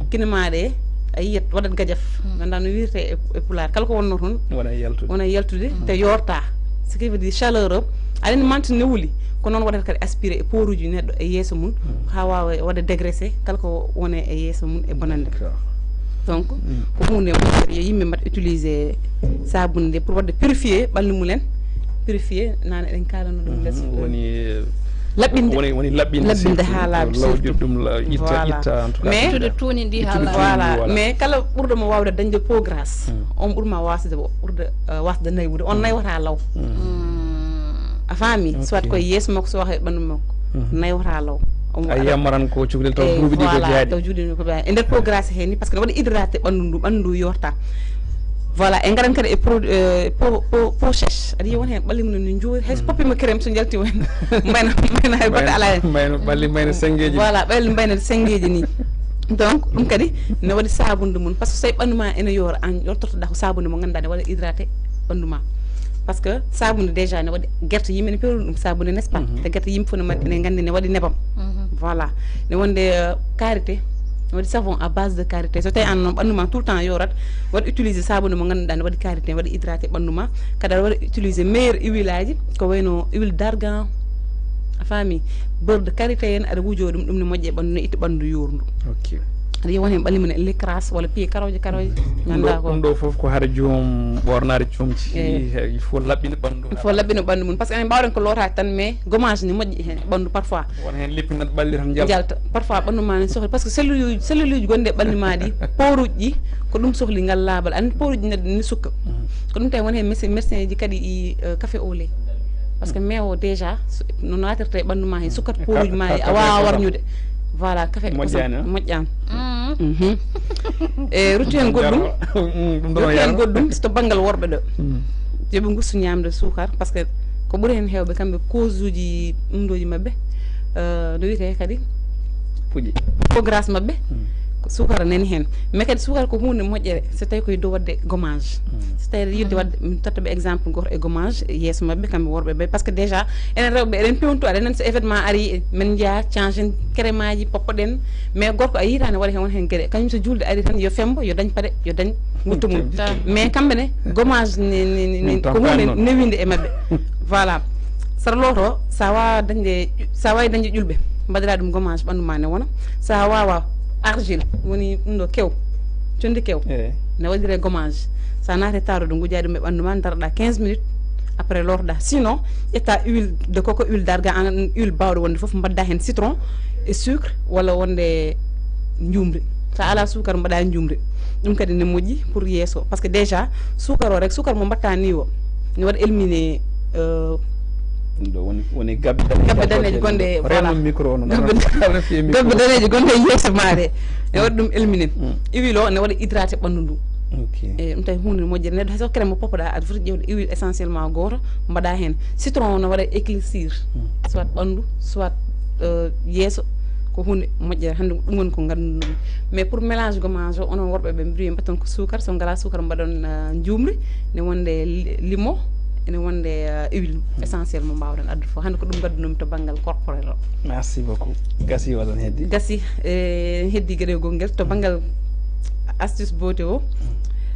kinema ɗe a yiyat waɗat gajaf. Ngannduɗaa no wiirte e pulaar kala ko wonno toon wona yaltude, wona yaltude te yoorta. Ce qui veut dire chaleur o aɗa menthe ne wuli, ko noon waɗata kadi aspiré e poruji neɗɗo e yeeso mum, haa waawa waɗa dégraissé kala ko woni e yeeso mum e bonande. Donc ko huunde moƴƴere yo yimɓe mbaɗ utiliser saabunde nde pour waɗde purifié ɓalli mumen. Purifié nane eɗen kaalano ɗum les woni laɓɓinde, woni laɓɓinde haa laaɓi surtout. Lawƴude ɗum itta itta en tout cas mais ittude tuuni ndi haa laaɓi. Voilà, mais kala ɓurɗo mo waawde dañde peau grasse on ɓurma wasde ɓurɗo wasde naywude, on naywata law. A faami? Soit koye yeeso makko soit e ɓanndu makko. Naywata law. A yiyammaran ko cukalel taw duuɓi ɗi ko jaaɗi taw juuɗini ko jaaɗi e nder peau grasse heen ni, parce que ne waɗi hydraté ɓanndu ndu, ɓanndu ndu yorta. Voilà, en ngaran kadi e produit peau sèche. Aɗa yiya won heen ɓalli mum ne njuuri hay so poppima crème so njalti won mbayna mbayna hay goɗɗo ala heen. Mbayno ɓalli mbayno senngeeji. Voilà, ɓalli mbayno senngeeji ni. Donc ɗum kadi ne waɗi saabunde mum, parce que so tawi ɓanndu ma ene yoora an yottotoɗa ko saabunde mo ngannduɗaa ne waɗa hydraté ɓanndu ma. Parce que saabunde déjà ne waɗi gerte, yimɓe ne pewni ɗum saabunde, n'est-ce pas? Te gerte yimɓe fof ne mbaɗi, ene nganndi ne waɗi nebam. Voilà. Ne wonde karité, ne waɗi savon à base de karité. So tawi an noon ɓanndu ma tout le temps yorat, waɗ utiliser saabunde mo ngannduɗaa ne waɗi karité, ne waɗi hydraté ɓanndu ma. Kadi aɗa waɗa utiliser meilleur huile aji ko wayno huile d'argan, a faami? Beurre de karité en aɗa wujoo ɗum, ɗum ne moƴƴe ɓanndu, ne itta ɓanndu yoorndu. Aɗa yiya won heen ɓalli mum ne licrace walla piye karooje karooje. Ngannduɗaa ko ɗum ɗo fof ko hara joom ɓoornaade comci. Il faut laɓɓina ɓanndu. Il faut laɓɓina ɓanndu mum, parce que enen mbaawɗen ko lootaade tan mais gommage ne moƴƴi heen e ɓanndu parfois. Won heen leppi nat ɓalli tan njalta. Njalta parfois ɓanndu ma ne sohli, parce que cellule uji, cellule uji gonɗi e ɓanndu ma ɗi, poruji ɗi ko ɗum sohli ngal laaɓal. Andi poruji neɗɗo ne sukka. Ko ɗum tawi won heen médecin ji kadi ɗi café au lait. Parce que mais o déjà no naatirta e ɓanndu ma heen sukkat poruji ma ɗi a waawa warñude. Voilà, café moƴƴaani. E rutti heen goɗɗum. Rutti heen goɗɗum so to banngal worɓe ɗo. Yo ɓe ngustu ñaamde suukar, parce que ko ɓuri heen heewɓe kamɓe cause uji ɗumɗooji maɓɓe no wiyetee kadi puƴi peau grasse maɓɓe. Ko suukara nani heen. Mais kadi suukara ko huunde moƴƴere so tawi koye dow waɗde gommage. So tawi aɗa yiɗde waɗde, mi totta ɓe exemple gooto e gommage yeeso maɓɓe kamɓe worɓe ɓe, parce que déjà enen rewɓe eɗen pewntu, aɗa nani so événement ari men njeya change en crème aji poppoɗen. Mais gorko a yiita ne waɗa heen won heen geɗe, kañum so juulde ari tan yo fembo, yo dañ paɗe, yo dañ wuttu mum. Mais kamɓe ne gommage ne ko huunde newinde e maɓɓe. Voilà. Saɗa looto sa waawa dañde, sa waawi dañde ƴulɓe mbaɗira ɗum gommage ɓanndu ma ne wona. Sa waawa argile woni ɗum ɗo kew, condi kew ne waɗire gommage. Sa naati taaro ɗo ngujaa ɗum e ɓanndu ma, ndaroɗa quinze minutes après lootoɗa. Sinon ƴetta huile de coco, huile d'argan, an huile baawɗo wonde fof, mbadda heen citron e sucre walla wonde njuumri. Sa ala suukar mbaɗa njumri, ɗum kadi ne moƴƴi pour yeeso, parce que déjà suukar o rek, suukar mo mbatta ni o ne waɗa éliminé, euh, ɗum ɗo woni woni gabbe daneeje gabbe daneeje gonɗe e, voilà. Rewno micro o no Gabbe- micro. Gabbe daneeje gonɗe e yeeso maɗa ne waɗa ɗum éliminé. Mm. Huile o ne waɗa hydraté ɓanndu ndu. Ok. E ɗum tawi hunde moƴƴere neɗɗo hay so crème mo poppoɗa aɗa foti ƴewde huile essentiellement goto, mbaɗa hen citron o ne waɗa éclaircir, soit ɓanndu, soit euh, yeeso. Ko hunde moƴƴere hannde, ɗum woni ko ngannduɗen. Mais pour mélange gommage o, onon worɓe ɓe mbiɗo mbatton ko suukar, so ngala suukar mbaɗon euh, njumri, ne wonde li- limo, ene wonde euh, huile essentiel mo mbawɗon addude fof. Hannde ko ɗum ngaddunomi to banngal corporel o. Merci beaucoup. Gasi walla ne heddi? Gasi e heddi geɗegol ngel to banngal astuce beauté o.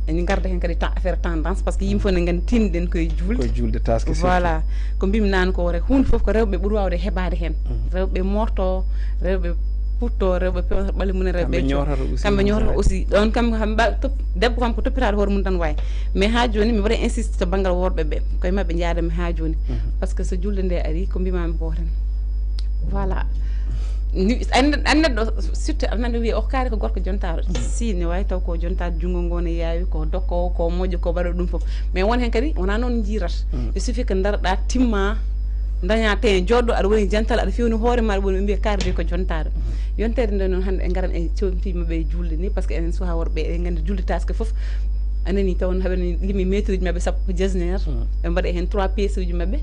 En ngarda hen kadi ta affaire tendance, parce que yimɓe fof ne nganndi tinɗen koye juulde. Koye juulde taske surtout. Voilà. Ko mbimi naan ko rek, hunde fof ko rewɓe ɓuri wawde heɓade hen. Rewɓe morto, rewɓe putto, rewɓe pewata ɓalli mumen, rewɓe Kamɓe ñootata aussi. Kamɓe ñootata aussi. Ɗon kam kam mba- top- debbo kam ko toppitaade hoore mum tan wawi. Mais ha joni mi waɗa insiste to banngal worɓe ɓe, koye maɓɓe jaadami ha joni. Parce que so julde nde ari ko mbimami ko tan. Voilà. Ni- an an neɗɗo, surtout aɗa nande wiya o kaari ko gorko jontaɗo. Si ne wawi taw ko jontaɗo, junngo ngo ne yaawi, ko dokkowo, ko moƴƴo, ko mbaɗo ɗum fof. Mais won hen kadi wona noon jiirata. Il suffit que daroɗa, timma, daña ten joɗɗo, aɗa woni jantal, aɗa fewni hoore ma, aɗa woni mbiya kaari de ko jontaɗo. Yontere nde noon hannde en ngaran e cewtiiɓe maɓɓe e julde ni, parce que enen suha worɓe eɗen nganndi julde taske fof. A nani taw haɓe limi mètre uji maɓɓe sappo ko jasner, ɓe mbaɗa hen trois pièces uji maɓɓe.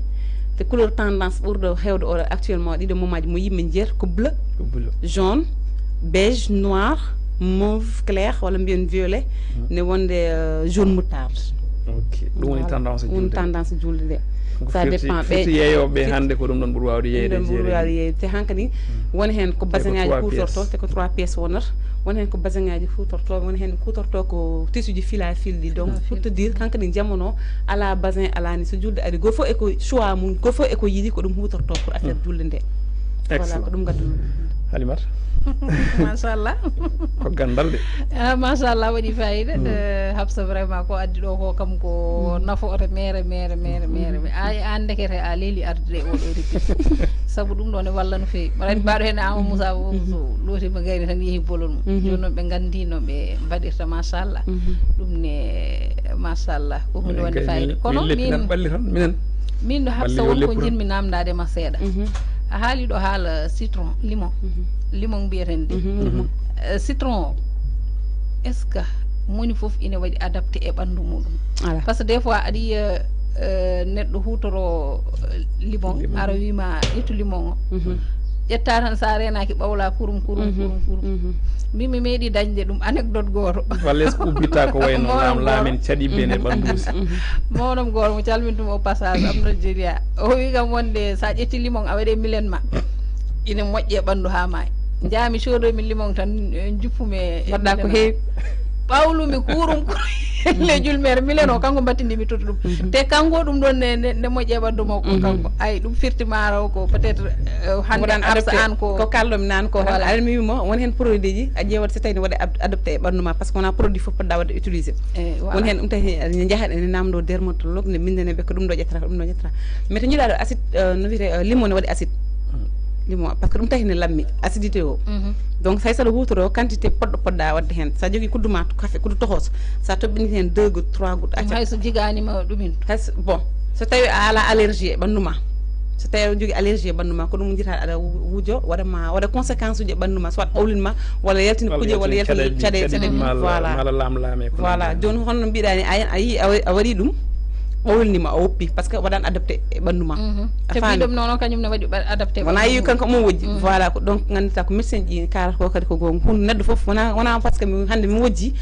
Te couleur tendance ɓurɗo hewde o actuellement ɗiɗo momaji mo yimɓe jeer ko bleu, Ko bleu. Jaune, beige, noir, mauve clair, walla mbiyen violet, ne wonde euh, jaune moutarde. Ok. Ɗum woni Voilà. Tendance Woni julde. Tendance julde nde. Ko Ça firti- dépend. Firti yeeyooɓe ɓe hannde ko ɗum ɗon ɓuri wawde yeeyde Ɗum ɓuri jeeri. Wawde yeeyde. Te hankadi won hen ko basin aji trois kuutorto pièces. Te ko trois pièces wonata. Won hen ko basin aji kuutorto, won hen kuutorto ko tissu ji fila filɗi. Donc pour te dire, hankadi jamono ala basin, ala ni, so julde ari goto fof e ko choix mum, goto fof e ko yiɗi ko ɗum huutorto pour affaire julde nde. Voilà. Excellent. Ko ɗum ngadduno. Halimata, Machallah. Ko gandal de. Ah, machallah, waɗi fayida. Eh, Hafsa, vraiment ko addi ɗo ko kam ko nafoore mere mere mere mere. Ay an ndekete a leeli arde ɗe oɗo rippi. Sabu ɗum ɗo ne walla no feewi. Mbaɗa andi mbaɗo hen Ama Moussa o so looti ma gayni tan yeehi bolol mum. Joni noon ɓe gandi no ɓe mbaɗirta, machallah. Ɗum ne machallah ko hunde wonde fayida. Kono min ɓalli tan minen. Min ɗo Hafsa, won ko jinmi namdade ma seeɗa. A haali ɗo haala citron, limon. Limon mbiyeten de. Eh, citron o, est ce que moni fof ina waɗi adapté e ɓandu muɗum? Parce que des fois aɗa yiya eh, neɗɗo hutoro eh, limon, ara wima ƴettu limon o. Ƴetta tan sa renaki ɓawla kurum kurum kurum kurum. Min mi meeɗi dañde ɗum anecdote goto. Walla est ce que ubbitta ko wayno lam lamen caɗi ben e ɓandusi? Mawɗom goto mo calmintuma au passage, Abdou Jeria, o wi kam wonde sa ƴetti limon a waɗe milen ma, ina moƴƴe ɓandu ha maayi. Jami sodoymi limon tan eh, juppumi e Mbaɗɗa ko heewi. Ɓawlumi kurum kurum le julmere milen o, kanko mbattindimi totti ɗum. Te kanko ɗum ɗon ne ne- ne moƴƴe ɓandu makko. Kanko ay ɗum firti mara o ko peut être eh, hande Mboɗan Hafsa adopté an ko Ko kalɗomi naan ko tan. Voilà. Aɗa mi wimo won hen produit ji a ƴeewat so tawi ne waɗa ad- adopté e ɓandu ma, parce que wona produit fof poɗɗa wadde utilisé. Eh, voilà. Won hen ɗum tawi ene jaha ene namdo dermatologue ne mbindane ɓe ko ɗum ɗo ƴettata, ko ɗum ɗo ƴettata. Mais to jiɗaɗo acide euh, no wiyete euh, limon ne waɗi acide. Limon parce que ɗum tawi ne lammi acidité o. Donc hay saɗa hutoro quantité poɗɗo poɗɗa wadde hen, sa jogui kuddu ma café, kuddu toxos, sa toɓɓini hen deux gouttes trois gouttes Ɗum acca. Hay so jiganima ɗumin. Hay so- bon, so tawi a ala allergie e ɓandu ma, so tawi aɗa jogui allergie e ɓandu ma, ko ɗum jita aɗa wu- wujo waɗa ma waɗa conséquence uji e ɓandu ma, soit ɓawlin ma walla yaltina kuje walla yaltina caɗe caɗe. Voilà. Mala lam lame ko Voilà. Joni honno mbiɗani a a yi a wa- a waɗi ɗum, ɓawlini ma a woppi parce que waɗan adapté e ɓandu ma. Te Faami. Mbiɗum noon o kañum ne waɗi ɓa- adapté. Wona yi kanko omo wojji. Voilà, ko donc gandita ko médecin ji karata ko kadi ko gonga. Hunde neɗɗo fof wona wona parce que mi hande mi wojji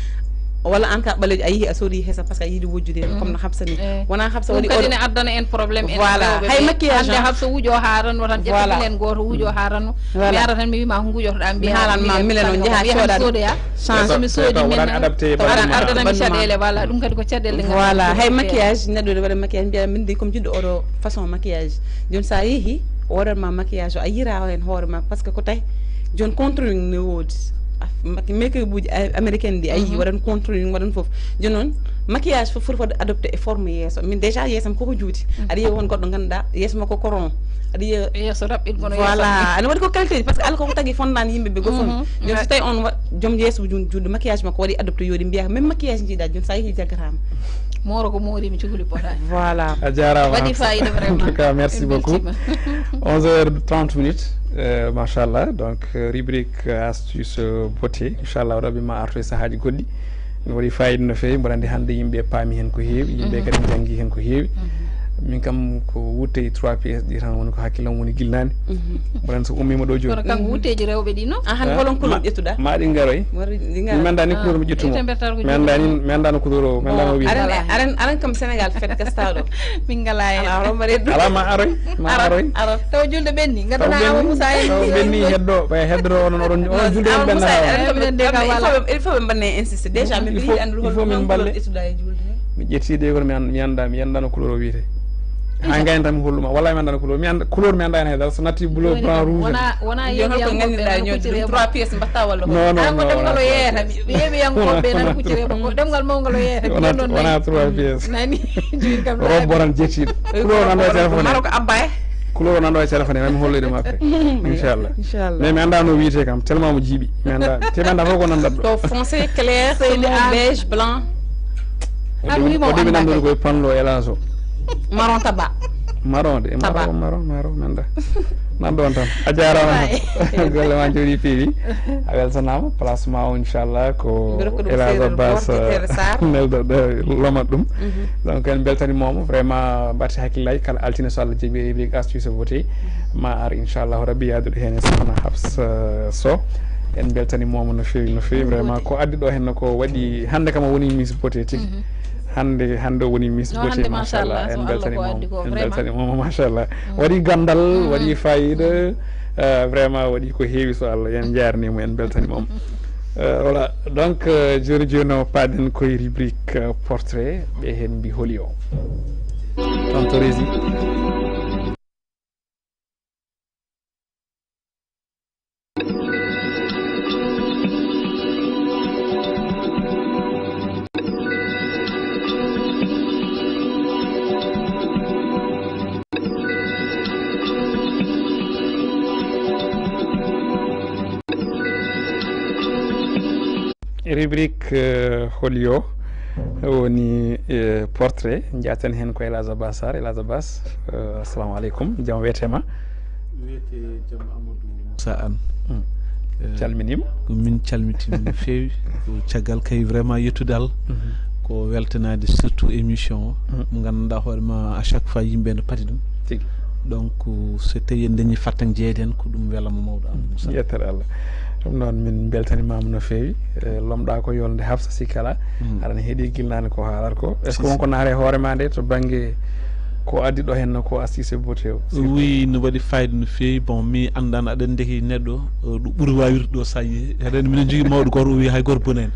walla an ka ɓalejo a yihi a soodi hesa parce que a yiɗi wojjude comme no Hafsa ni. Wona Hafsa Ɗum waɗi kadi oɗo. Ne addana en problème en Voilà. Rewɓe Hay ɓe. Maquillage Hande han. Hafsa wujo ha tan watan ƴetta Voilà. Milen goto wujo ha tan. Voilà. Mi ara tan mi wima hungujotoɗa Mi haalan ma milen on jaha soɗa. Somi soodi Taw min waɗani adapté e taw waɗani ɓandu ma. Addanami Ɓandu ma. Caɗele walla ɗum kadi ko caɗele ɗe. Voilà, hay maquillage neɗɗo ne waɗa maquillage mbiya min de comme jiɗɗo oɗo façon maquillage. Joni sa yeehi o waɗanma maquillage o a yira hen hoore ma parce que ko tawi joni contouring ne woodi. Make up uji américaine ɗi a yii waɗan contouring waɗan foof. Joni noon Maquillage fof foti fodde adopté e forme yeeso. Min déjà yeeso am koko juuti. Aɗa yiya won goɗɗo ganduɗa yeeso makko coron. Aɗa yiya yeeso raɓɓiɗ kono voilà. Ana waɗi ko qualité ji, parce que Allah koko tagi fondani yimɓe ɓe goo fof. Joni so tawi on wa- joom yeeso jun juuɗe maquillage makko waɗi adopté yooɗi mbiya même maquillage jiiɗa joni sa yeehi jaggatama. Mooro ko moori mi cukuli poɗani. Voilà. A jarama. Waɗi fayida vraiment. En tout cas merci beaucoup. Onze heures trente minutes. Euh, machallah, donc euh, rubrique euh, astuce euh, beauté, inchallah rabbi ma arto e sahaji goɗɗi. No waɗi fayida no fewi, mboɗa andi hande yimɓe paami hen ko heewi, yimɓe kadi janggi hen ko heewi. Min kam ko wutte e trois pièces ɗi tan woni ko hakkillam woni gilnani. Mboɗa andi so ummima ɗo joni. Kono kanko wutteji rewɓe ɗi no? Ahan, holon couleur ƴettuɗa? Ma ɗi garoy. Mi anda ni couleur mi ƴettumo. Mi anda ni, mi anda no couleur o, mi anda no wiide. Aran aran kam Sénégal fet gastaɗo. Min ngala hen. Ala hoɗo mbaɗe ɗum. Ala ma aroy, ma aroy. Taw julde ɓenni, gadana Awa Moussa en. Taw ɓenni heddo, ɓay heddo on oɗon oɗon julde on ɓenna. Il faut ɓe mbanne insiste déjà min il faut min mballe. Mi ƴetti de kono mi an- mi anda mi anda no couleur o wiite. Ha ngayen tan mi holluma walla mi anda no couleur mi anda couleur mi anda hen dal so natti bleu blanc rouge. Wona wona yeeɓi yankoɓe nana kuccire trois pièces mbatta walla ko. Non non non. Ɗemgal o yeeyata mi yeeɓi yankoɓe nana kuccire ko ɗemgal mawgal o yeeyata mi. Wona trois pièces. Nani. Robe boran jettiɗo. Couleur nan ɗo e téléphone. Maro ko abba e. Couleur nan ɗo e téléphone mami holloyde ma après. Inchallah. Inchallah. Mais mi anda no wiite kam tellement mo jiiɓi. Mi anda te mi anda fof ko nandat ɗo. To foncé clair seydi beige blanc. Ko ɗiɓi nandude koye panlo e laso. Maron taba. Maron de maron maron maron mi anda. Nanɗo on tan a jarama. Golle ma jooɗi peewi. A weltanama place ma o inchallah ko elage abbas. Nelɗo ɗo lomat ɗum. Donc en beltanimomo vraiment mbatte hakkillaji kala altine so allah jaaɓi rubrique astuce voté ma ar inchallahu rabbi yaadude hen e sohna habsa sow. En beltanimomo no fewi no fewi vraiment ko addi ɗo henno ko waɗi hande kam o woni miss beauté tigi. Hande hande o woni miss beauté machallah en beltanimomo en beltanimomo machallah. Waɗi gandal waɗi fayida. Vraiment waɗi ko heewi so allah en jarnimo en beltanimomo. Voilà donc joni joni o paɗen koye rubrique portrait ɓe hen mbi holi o. Tanto rési. Rubrique holi o woni portrait jaten hen ko elage abbas sar elage abbas. Assalamu aleykum jam wiyetema? Wiyete jam amadou moussa anne. Calminima. Ko min calmitima no feewi ko caggal kay vraiment yettude allah. Ko weltanade surtout émission o mo gandanɗa hoorema à chaque fois yimɓe ne pati ɗum. Tigi. Donc so tawi en dañi fattan jeeyde hen ko ɗum welama mawɗo amadou moussa. Yettere allah. Ɗum noon min beltanimama no feewi. Lomɗa ko yolde hafsa sikkala. Aɗana heeɗi guilnani ko haalata ko est ce que wonko naata e hoorema nde to banggue ko addi ɗo henno ko astuce beauté o? Wi no waɗi fayida no feewi bon mi andano aɗa andi deke neɗɗo ɗo ɓuuri wawirde ɗo sa yeehi haɗani minen jogui mawɗo goto o wi hay goto bonani.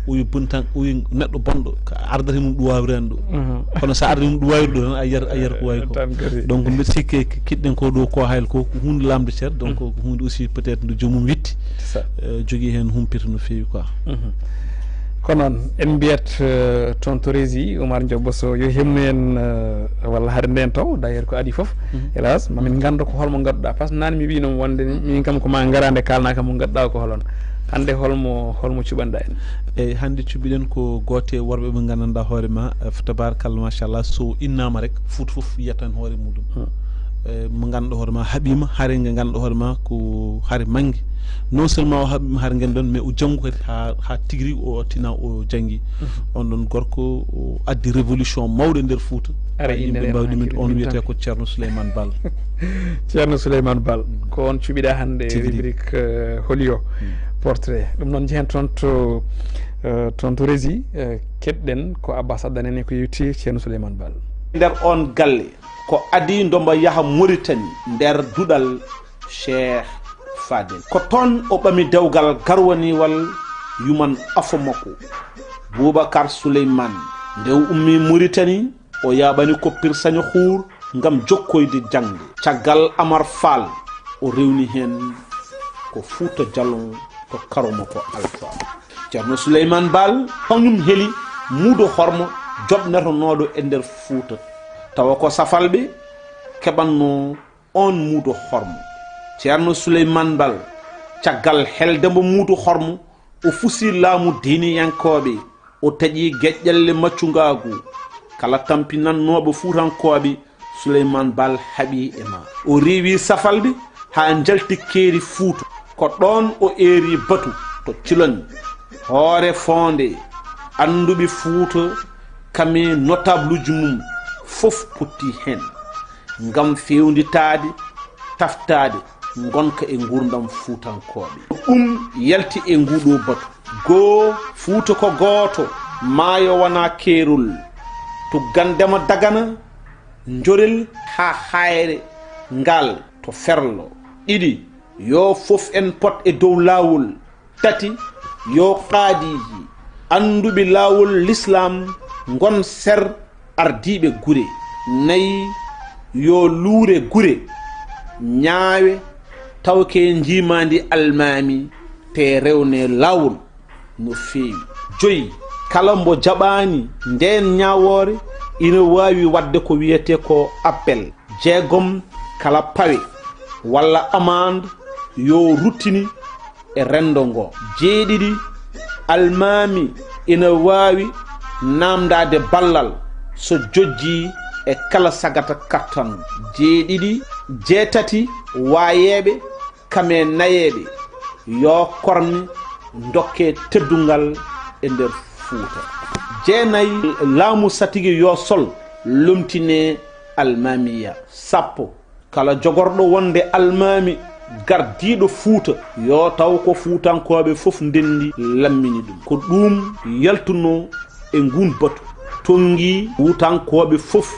O wi bontan o wi neɗɗo bonɗo ko ardata mum ɗo wawirani ɗo. Kono sa ardani mum ɗo wawiri ɗo tan a yiyat a yiyat ko wawi ko. Donc mbeɗa sikki kiɗɗen ko ɗo ko hayl ko ko hunde lamde ceer donc ko hunde aussi peut être nde joomum witti. Jogui hen humpito no feewi quoi. Ko noon en mbiyat toon to rési oumar diobbo so yo himno en walla haade nden taw d' ailleurs ko adi foof. Hélas mamin ganda ko holmo gadduɗa par ce que nane mi winoma wonde min kam ko ma gara nde kalna kam mo gadduɗa ko holon. Hande holmo holmo cuɓanɗa en? Eyyi hande cuɓiɗen ko goto e worɓe ɓe gandanɗa hoorema. Tabarakalla machallah so innama rek fouta foof yiyat tan hoore muɗum. Mo ganduɗa hoorema haaɓima haare nge ganduɗa hoorema ko haare maggue. Non seulement o haɓɓima har ngen ɗon mais o janngu kadi ha ha tigi rigi o tina o janngi. On ɗon gorko o addi révolution mawɗo e nder fouta. Ara yimɓe mbawɗi min on wiyete ko ceerno souleymane bal. Ceerno souleymane bal ko on cuɓiɗa hannde rubrique holi o portrait ɗum noon jehen toon to toon to rési. Keɗɗen ko abbas addanene ko yewti ceerno souleymane bal. Nder on galle ko adi ndomba yaha moritani nder duɗal cheikh fadel ko toon o ɓami dewgal garwaniwal yuman afo makko boubacar souleyman. Nde o ummi moritani o yaɓani ko pirsaño huur ngam jokkoyde jaŋde caggal amar faal o rewni heen ko fuuta jalon to karo makko alfa. Ceerno souleyman baal kañum heli muudo hormo joɓnetonooɗo e nder Fuuta, tawa ko Safalɓe keɓannoo oon muudo hormo. Ceerno Suleymaan Baal, caggal helde mbo muudo hormo, o fusi laamu diiniyankooɓe, o taƴi geƴƴelle maccungaagu. Kala tampinannooɓe Fuutankooɓe, Suleymaan Baal haɓi e ma. O rewi Safalɓe haa njalti keeri Fuuta. Ko ɗoon o eeri batu to Ciloñ. Hoore foonde, annduɓe Fuuta kam e notabluuji mum fof potti heen ngam feewnditaade, taftaade ngonka e nguurndam Fuutankooɓe. Ɗum yalti e nguuɗoo batu. Goo, Fuuta ko gooto, maayo wonaa keerol. Tuggandema Dagana, Njorel haa Haayre ngal to Ferlo. Ɗiɗi, yo fof en pot e dow laawol. Tati, yo qaadiiji, annduɓe laawol lislaam, ngon ser ardiiɓe gure. Nayi, yo luure gure ñaawe, taw ke njiimaandi almaami, te rewne laawol no feewi. Joyi, kala mbo jaɓaani ndeen ñaawoore ina waawi waɗde ko wiyetee ko appel. Jeegom, kala pawe walla amande yo ruttini e renndo ngo. Jeeɗiɗi, almaami ina waawi naamndaade ballal so jojjii e kala sagata kattan. Jeeɗiɗi, jeetati, waayeeɓe kam e nayeeɓe yo korme ndokke teddungal e nder Fuuta. Jeenayi, laamu satigi yo sol lomtine almaamiya. Sappo, kala jogorɗo wonde almaami gardiiɗo Fuuta, yo taw ko Fuutankooɓe fof ndenndi lammini ɗum. Ko ɗum yaltunoo e nguun batu, tonngi Fuutankooɓe fof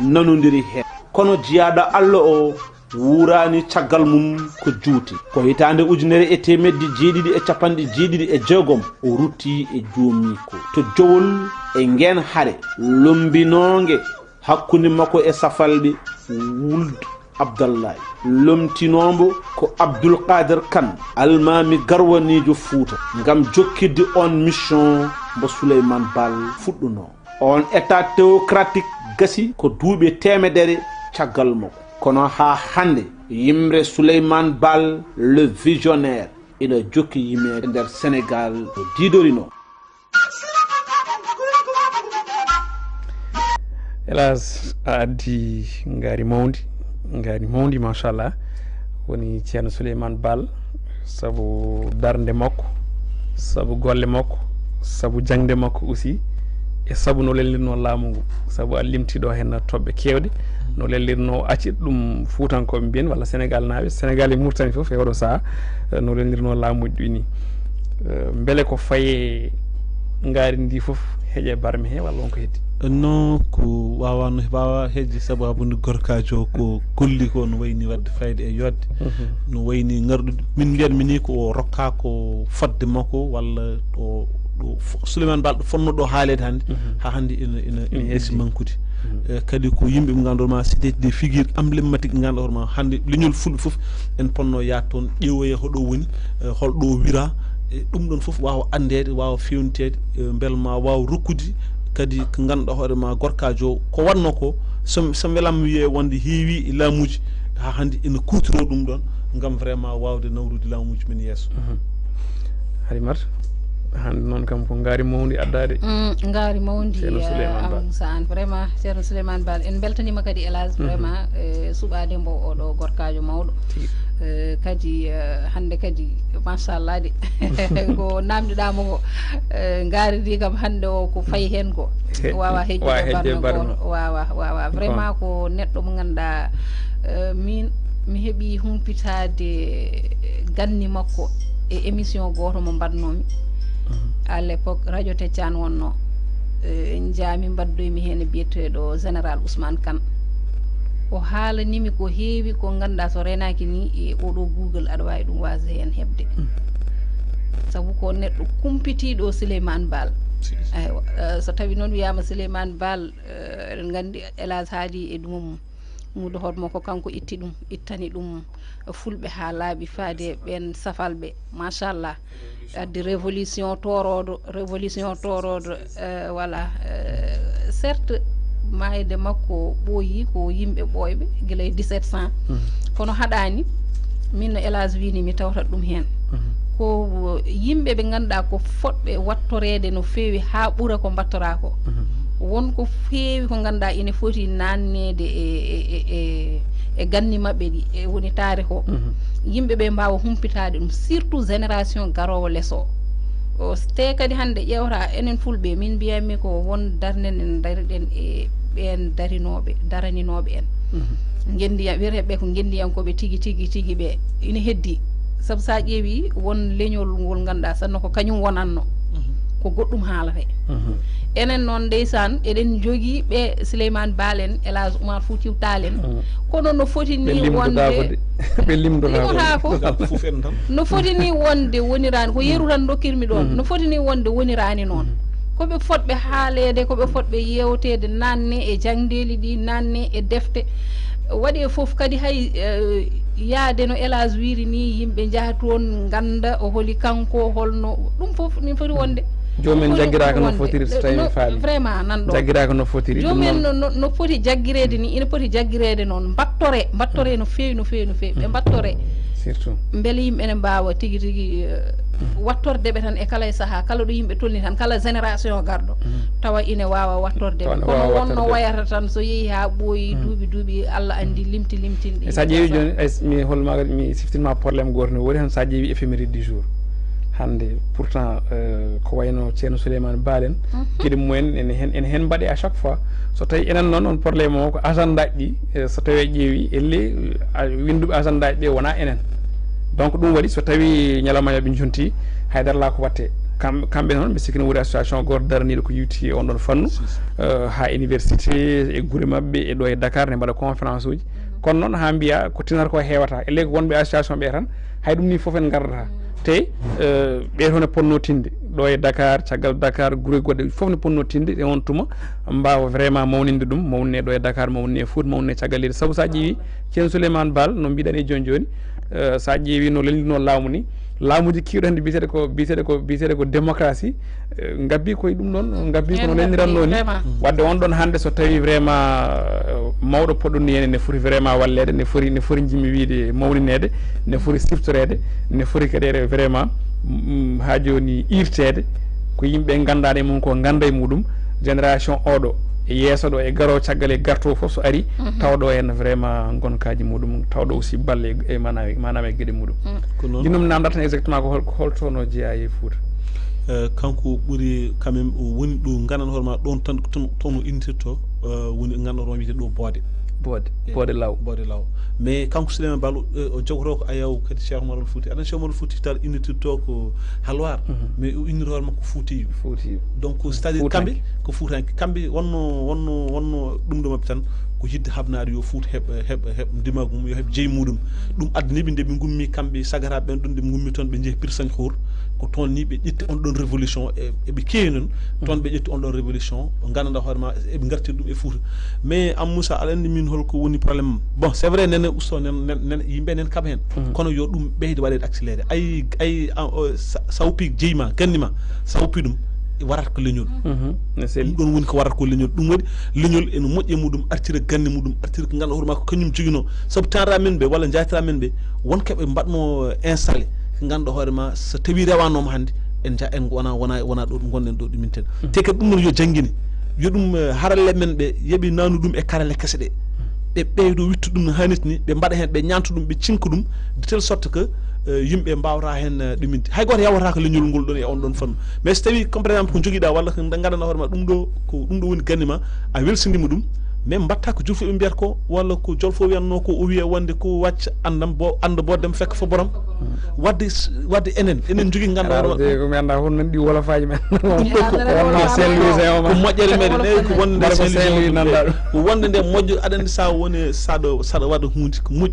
nanondiri heen. Kono jiyaaɗo Alla o wuuraani caggal mum ko juuti. Ko hitaande ujunere e teemedde jeeɗiɗi e capanɗe jeeɗiɗi e jeegom o rutti e joomiiko to Jowol e ngeen hare lombinoonge hakkunde makko e Safalɓe Wuld Abdallahi. Lomtinoomo ko Abdul Qadir Kan, almaami garwaniijo Fuuta, ngam jokkidde oon mission mbo Suleymaan Baal fuɗɗunoo. Oon état théocratique gasi ko duuɓi teemedere caggal makko. Kono haa hannde, yimre Suleymaan Baal le visionnaire ina jokki yimeede nder Senegaal no diidorinoo. Hélas, a addi ngaari mawndi, ngaari mawndi, machallah. Woni Ceerno Souleymane Baal, sabu darnde makko, sabu golle makko, sabu jaŋde makko aussi, e sabu no lelnirnoo laamu ngu, sabu a limti ɗo heen toɓɓe keewɗe, no lelnirnoo, acci ɗum Fuutankooɓe mbiyen, walla Senegaal naaɓe, Senegaal e Mauritanie fof e oɗo sahaa, eh, no lelnirnoo laamuuji ɗi ni. Eh, mbele ko faye ngaari ndi fof heƴe barme he, walla won ko heddi? Non, ko waawano, waawaa heƴde, sababu nde gorkaajo ko golli ko no wayni waɗde fayde e yodde. Mhm. No wayni ngarɗude, min mbiyatmi ni ko o rokkaa ko fodde makko, walla o, ɗo fo-, Souleymane Baal ɗo fotnoo ɗo haaleede hannde, mhm, haa hannde ina, ina, ina ɓeydi mankude. Mhm. Eh, kadi ko yimɓe ɓe ngannduɗaa ma, c'est des figures emblématiques ɓe ngannduɗaa hoore ma hannde leñol Fulɓe fof en potnoo yaade toon, ƴeewoya hoɗo woni, eh, holɗo o wira, e ɗum ɗon fof waawa anndeede, waawa feewniteede, eh, mbele ma waaw rokkude kadi ko ngannduɗaa hoore ma gorkaajo o ko waɗnoo ko, so, so mbele mi wiyee wonde heewi e laamuuji haa hannde ina kuutoroo ɗum ɗon ngam vraiment waawde nawrude laamuuji men yeeso. Mhm. Halimata, hannde noon kam ko ngaari mawndi addaade. Mm, ngaari mawndi, Ceerno, eh, Souleymane Baal. Amadou Sa Anne, vraiment, Ceerno Souleymane Baal, en mbeltaniima kadi, hélas, mhm, vraiment, eh, suɓaade mbo oɗo gorkaajo mawɗo. Tigi. Eh, kadi, eh, hannde kadi, machallah de, ko naamndiɗaa mo ko, eh, ngaari ndi kam hannde o ko fayi heen ko. He-, waawaa heƴde, waawaa heƴde barno barno. Waawaa, waawaa. Vraiment ko neɗɗo mo ngannduɗaa, eh, min mi heɓi humpitaade ganni makko e émission gooto mo mbaɗnoomi. Mhm. À l'époque, Radio Teccan wonnoo. Eh, en njaami, mbaɗdoymi heen e biyeteeɗo Général Ousmane Kane. O haalanimi ko heewi ko ngannduɗaa so reenaaki ni e oɗo Google aɗa waawi ɗum waasde heen heɓde. Mm. Sabu ko neɗɗo kumpitiiɗo Souleymane Baal. Si. Aywa, eh, so tawii noon wiyaama Souleymane Baal, eh, eɗen nganndi, hélas, haali e ɗum mum. Muudo Hormo ko kanko itti ɗum, ittani ɗum fulɓe haa laaɓi faade ɓeen safalɓe. Machallah. Addi révolution tooroodo, révolution tooroodo, euh, voilà. Euh, certes, maayde makko ɓooyi ko yimɓe ɓooyɓe gila e dix-sept cent. Kono haɗaani, min no Elage wini mi tawta ɗum heen. Ko yimɓe ɓe ngannduɗaa ko fotɓe wattoreede no feewi haa ɓura ko mbattoraa ko. Won ko feewi ko ngannduɗaa ine foti naanneede e, e, e, e, e ganni maɓɓe ɗi, e woni taarih o. Yimɓe ɓe mbaawa humpitaade ɗum, surtout génération garoowo les o. O, te kadi hannde ƴeewata enen fulɓe, min mbiyatmi ko won darnde nde ndariɗen e ɓeen darinooɓe, daraninooɓe en. Ngendiya-, wiyeteeɓe ko ngenndiyankooɓe tigi, tigi, tigi ɓe ina heddii. Sabu so a ƴeewi won leñol ngol ngannduɗaa sanno ko kañum wonanno, ko goɗɗum haalate. Enen noon ndeysaan eɗen njogii ɓe Souleymane Baal en, Elage Oumar Foutiyou Tall en. Kono no foti ni wonde ɓe limdotaako. No foti ni wonde woniraani, ko yeru tan dokkirmi ɗoon. No foti ni wonde woniraani noon. Ko ɓe fotɓe haaleede, ko ɓe fotɓe yeewteede, naanne e jaŋdeeli ɗi, naanne e defte. Waɗi e fof kadi hay, eh, yaade no Elage wiri ni, yimɓe njaha toon, ngannda o holi kanko, holno, ɗum fof ni foti wonde. Joomum en jaggiraaka no fotiri, so tawi faali. Vraiment, nan ɗo. Jaggiraaka no fotiri, ɗum joomum en noon no, no, no foti jaggireede ni, ina foti jaggireede noon. Mbattore, mbattore no feewi, no feewi, no feewi. Ɓe mbattore. Surtout. Mbele yimɓe ne mbaawa tigi, tigi, eh, wattorde ɓe tan e kala e sahaa, kala ɗo yimɓe tolni tan, kala génération garɗo, tawa ine waawa wattorde ɓe. Kono wonno wayata tan, so yehi haa ɓooyi, duuɓi, duuɓi, Allah anndi, limti, limtinɗi. E so a ƴeewi jooni, ay, mi hol ma, mi siftin ma problème gooto no woodi heen, so a ƴeewi éphéméride du jour. Hannde, pourtant, euh, ko wayno Ceerno Souleymane Baal en, geɗe mumen ene heen, ene heen mbaɗe à chaque fois. So tawi enen noon, on problème o ko agenda ji ɗi, eh, so tawi a ƴeewi, elle, a, winnduɓe agenda ji ɓe wona enen. Donc, ɗum waɗi so tawi ñalawma ɓe jonti, haydara alaa ko watte. Kam-, kamɓe noon, ɓe sikki no woodi association gooto daraniiɗo ko yowti e on ɗon fannu, eh, haa université, e gure maɓɓe, e ɗo e Dakar, ne mbaɗa conférence uji. Kono noon, haa mbiya ko tinata ko heewata. Elle ko wonɓe association ɓe tan, hay ɗum ni fof en ngardata. Te, eh, ɓe toon e ponno tinde. Ɗo e Dakar, caggal Dakar, gure goɗɗe fof ne ponno tinde. E on tuma, mbaawa vraiment mawninde ɗum, mawnine ɗo e Dakar, mawnine e Fouta, mawnine caggal leydi. Sabu so a ƴeewi, Ceerno Souleymane Baal, no mbiɗen e jooni jooni, eh, so a ƴeewi no lelnino laamu ni, laamuuji kiiɗo hannde biyeteeɗo ko, biyeteeɗo ko, biyeteeɗo ko démocratie, eh, ngabbi koye ɗum ɗoon, ngabbi kono lelniranno ni. Wadde on ɗon hannde so tawi vraiment, eh, mawɗo poɗɗo ni heen ne foti vraiment walleede, ne foti, ne foti jimmi wiide mawnineede, ne foti siftoreede, ne foti kadi vraiment, mm, haa jooni iirteede. Ko yimɓe nganndaani mum ko ngannda e muɗum, génération oɗo, e yeeso ɗo, e garo caggal e garto fof so ari, tawa ɗo en vraiment ngonkaaji muɗum, tawa ɗo aussi balle e, e maanaam, maanaam e geɗe muɗum. Ko noon. Ɗum namdata tan exactement ko hol-, ko holto no jeyaa e Fouta? Eh, kanko ɓuri quand même, o woni ɗo nganndan hoore ma ɗon tan, ton, ton o intirto, eh, woni nganndan hoore ma wiyete ɗo Boode. Boode, eh, Boode Law. Boode Law. Mais kanko Souleymane Baal, eh, o jogoto ko ayaw kadi Cheikh Oumar Fouti. Aɗa Cheikh Oumar Fouti Tall innitirto ko Halwaar, mais o inniri hoore makko Fuutiyu. Fuutiyu. Donc, c'est-à-dire kamɓe ko Fuutanke. Kamɓe wonno, wonno, wonno ɗum ɗo maɓɓe tan ko yidde habnaade yo Fuuta heɓ, heɓ, heɓ ndimaagu mum, yo heɓ jeyi muɗum. Ɗum addani ɓe nde ɓe ngummi kamɓe sagaraaɓe ɓen ɗon, nde ɓe ngummi toon ɓe njehi Pire Sañ Hour. Ko toon ni ɓe ƴetti on ɗon révolution, e, eɓe keewi noon. Toon ɓe ƴetti on ɗon révolution, ɓe nganndanɗaa hoore ma, eɓe ngartiri ɗum e Fuuta. Mais Am Moussa, aɗa anndi min holko woni problème am? Bon, c'est vrai, nene usto, nen, nen, nen, yimɓe nen kaɓa heen. Kono yo ɗum ɓeyde waɗeede accéléré. Ay, ay, a, o, sa, sa woppi jeyi ma, ganni ma, sa woppi ɗum, warat ko leñol. Ɗum ɗon woni ko warat ko leñol. Ɗum waɗi leñol ene moƴƴi e muɗum, artira ganni muɗum, artira ko ngannduɗaa hoore ma ko kañum joginoo. Sabu tanra men ɓe, walla njaytira men ɓe, won kaɓe mbaɗno installé, ko ngannduɗaa hoore ma, so tawi rewanooma hannde, en nja-, en wona, wona, wona ɗo ɗum ngonɗen ɗo ɗuminten. Te kadi ɗum noon yo janngine, yo ɗum, eh, haralleeɓe men ɓe, yoɓe naanu ɗum e karale kese ɗe. Ɓe ɓeydo wittu ɗum no haanirta ni, ɓe mbaɗa heen, ɓe ñaanta ɗum, ɓe cinka ɗum, de telle sorte que, eh, yimɓe mbawata heen, eh, ɗuminde. Hay gooto yawata ko leñol ngol ɗon e on ɗon fannu. Mais so tawi, comme par exemple, ko jogiɗa walla ko nde nganndanɗaa hoore ma, ɗum ɗo, ko ɗum ɗo woni ganni ma, a welsindiima ɗum, mais mbatta ko julfooɓe mbiyata ko, walla ko jolfo wiyatno ko, o wiya wonde ko wacca anndam bo, annda bo dem fekk fo borom. Wadde s-, wadde enen, enen njogii ngannduɗaa hoore ma. Ko mi anndaa honno ɗi wolofaaji men. Wonno Saint-Louis o ma. Ko moƴƴere meɗen, eyi, ko wonde Saint-Louis nanɗaa ɗum. Ko wonde nde moƴƴo, aɗa anndi sa woni, saɗa, saɗa waɗa huunde ko moƴƴi,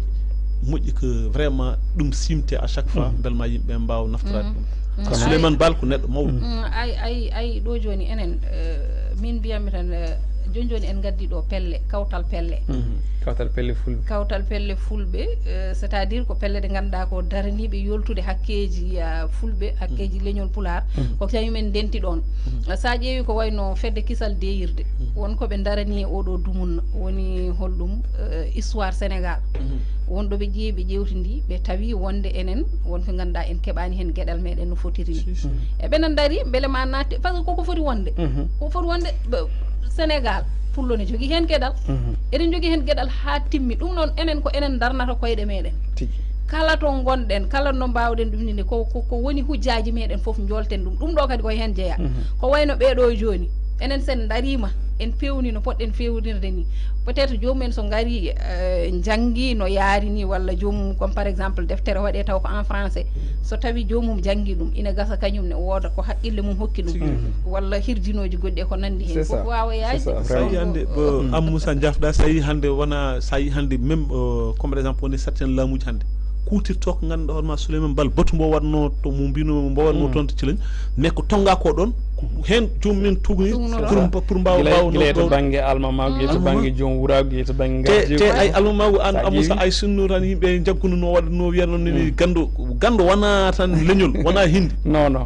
moƴƴi ko vraiment ɗum simte à chaque fois, mbele ma yimɓe mbaawa naftoraade ɗum. Souleymane Baal ko neɗɗo mawɗo. Mm, ay, ay, ay, ɗo jooni enen, eh, min mbiyatmi tan, eh, Jooni jooni en ngaddi ɗo pelle, kawtal pelle. Mhm. Kawtal pelle fulɓe. Kawtal pelle fulɓe, eh, c'est-à-dire ko pelle ɗe ngannduɗaa ko daraniiɓe yoltude hakkeeji, ah, fulɓe, hakkeeji leñol Pulaar. Mhm. Ko kañum en ndenti ɗoon. Mhm. Sa ƴeewi ko wayno fedde kisal deyirde, mhm, won ko ɓe darani e oɗo dumunna, woni holɗum, eh, histoire Sénégal. Mhm. Won ɗo ɓe ƴeewi, ɓe ƴeewtidi, ɓe tawi wonde enen won ko ngannduɗaa en keɓaani heen geɗal meɗen no fotiri ni. Si, si. Mhm. E ɓe nan dari, mbele ma natte, parce que koko foti wonde. Mhm. Ko foti wonde, ɓe, Sénégal, pullo ne jogii heen geɗal. Mhm. Eɗen jogii heen geɗal haa timmi. Ɗum noon, enen ko enen darnata koyɗe meɗen. Tigi. Kala to ngonɗen, kala no mbaawɗen ɗum ni, ko, ko, ko woni hujjaaji meɗen fof njoolten ɗum. Ɗum ɗo kadi ko heen jeyaa. Mhm. Ko wayno ɓeeɗo jooni, enen sen dariima, en pewni no poɗɗen fewnirde ni. Peut-être joomum en so ngari, eh, njanngi no yaari ni, walla joomum, comme par exemple, deftere waɗe taw ko en français. So tawi joomum janngi ɗum, ina gasa kañum ne wooda ko haqqille mum hokki ɗum. Tigi. Mhm. Walla hirjinooji goɗɗi e ko nanndi heen. C'est ça. Fof waawa yaajde. C'est ça, vraiment. Sa yi hannde, euh, Am Moussa Diafda, sa yi hannde wona, sa yi hannde même, euh, comme par exemple, woni certains laamuuji hannde. Kuutirto ko ngannduɗaa hoore ma Souleymane Bal, batu mbo waɗno to mo mbino, mbo waɗno, mm, toon to Thilogne. Mais ko tonnga ko ɗoon, ko heen joomum en tugni. Tugnoro. Pour mba-, pour mbaawa, gila, mbaawa gila no to ɗo bannge almamaagu, gila to bannge joom wuraagu, gila to bannge te, ngardiigu. Te ay almamaagu an, sa Am Moussa, ƴeewi, ay sinno tan yimɓe njagguno no waɗa, no wiya noon ni, mm, ganndo, ganndo wona tan leñol, wona hindi. Non, non.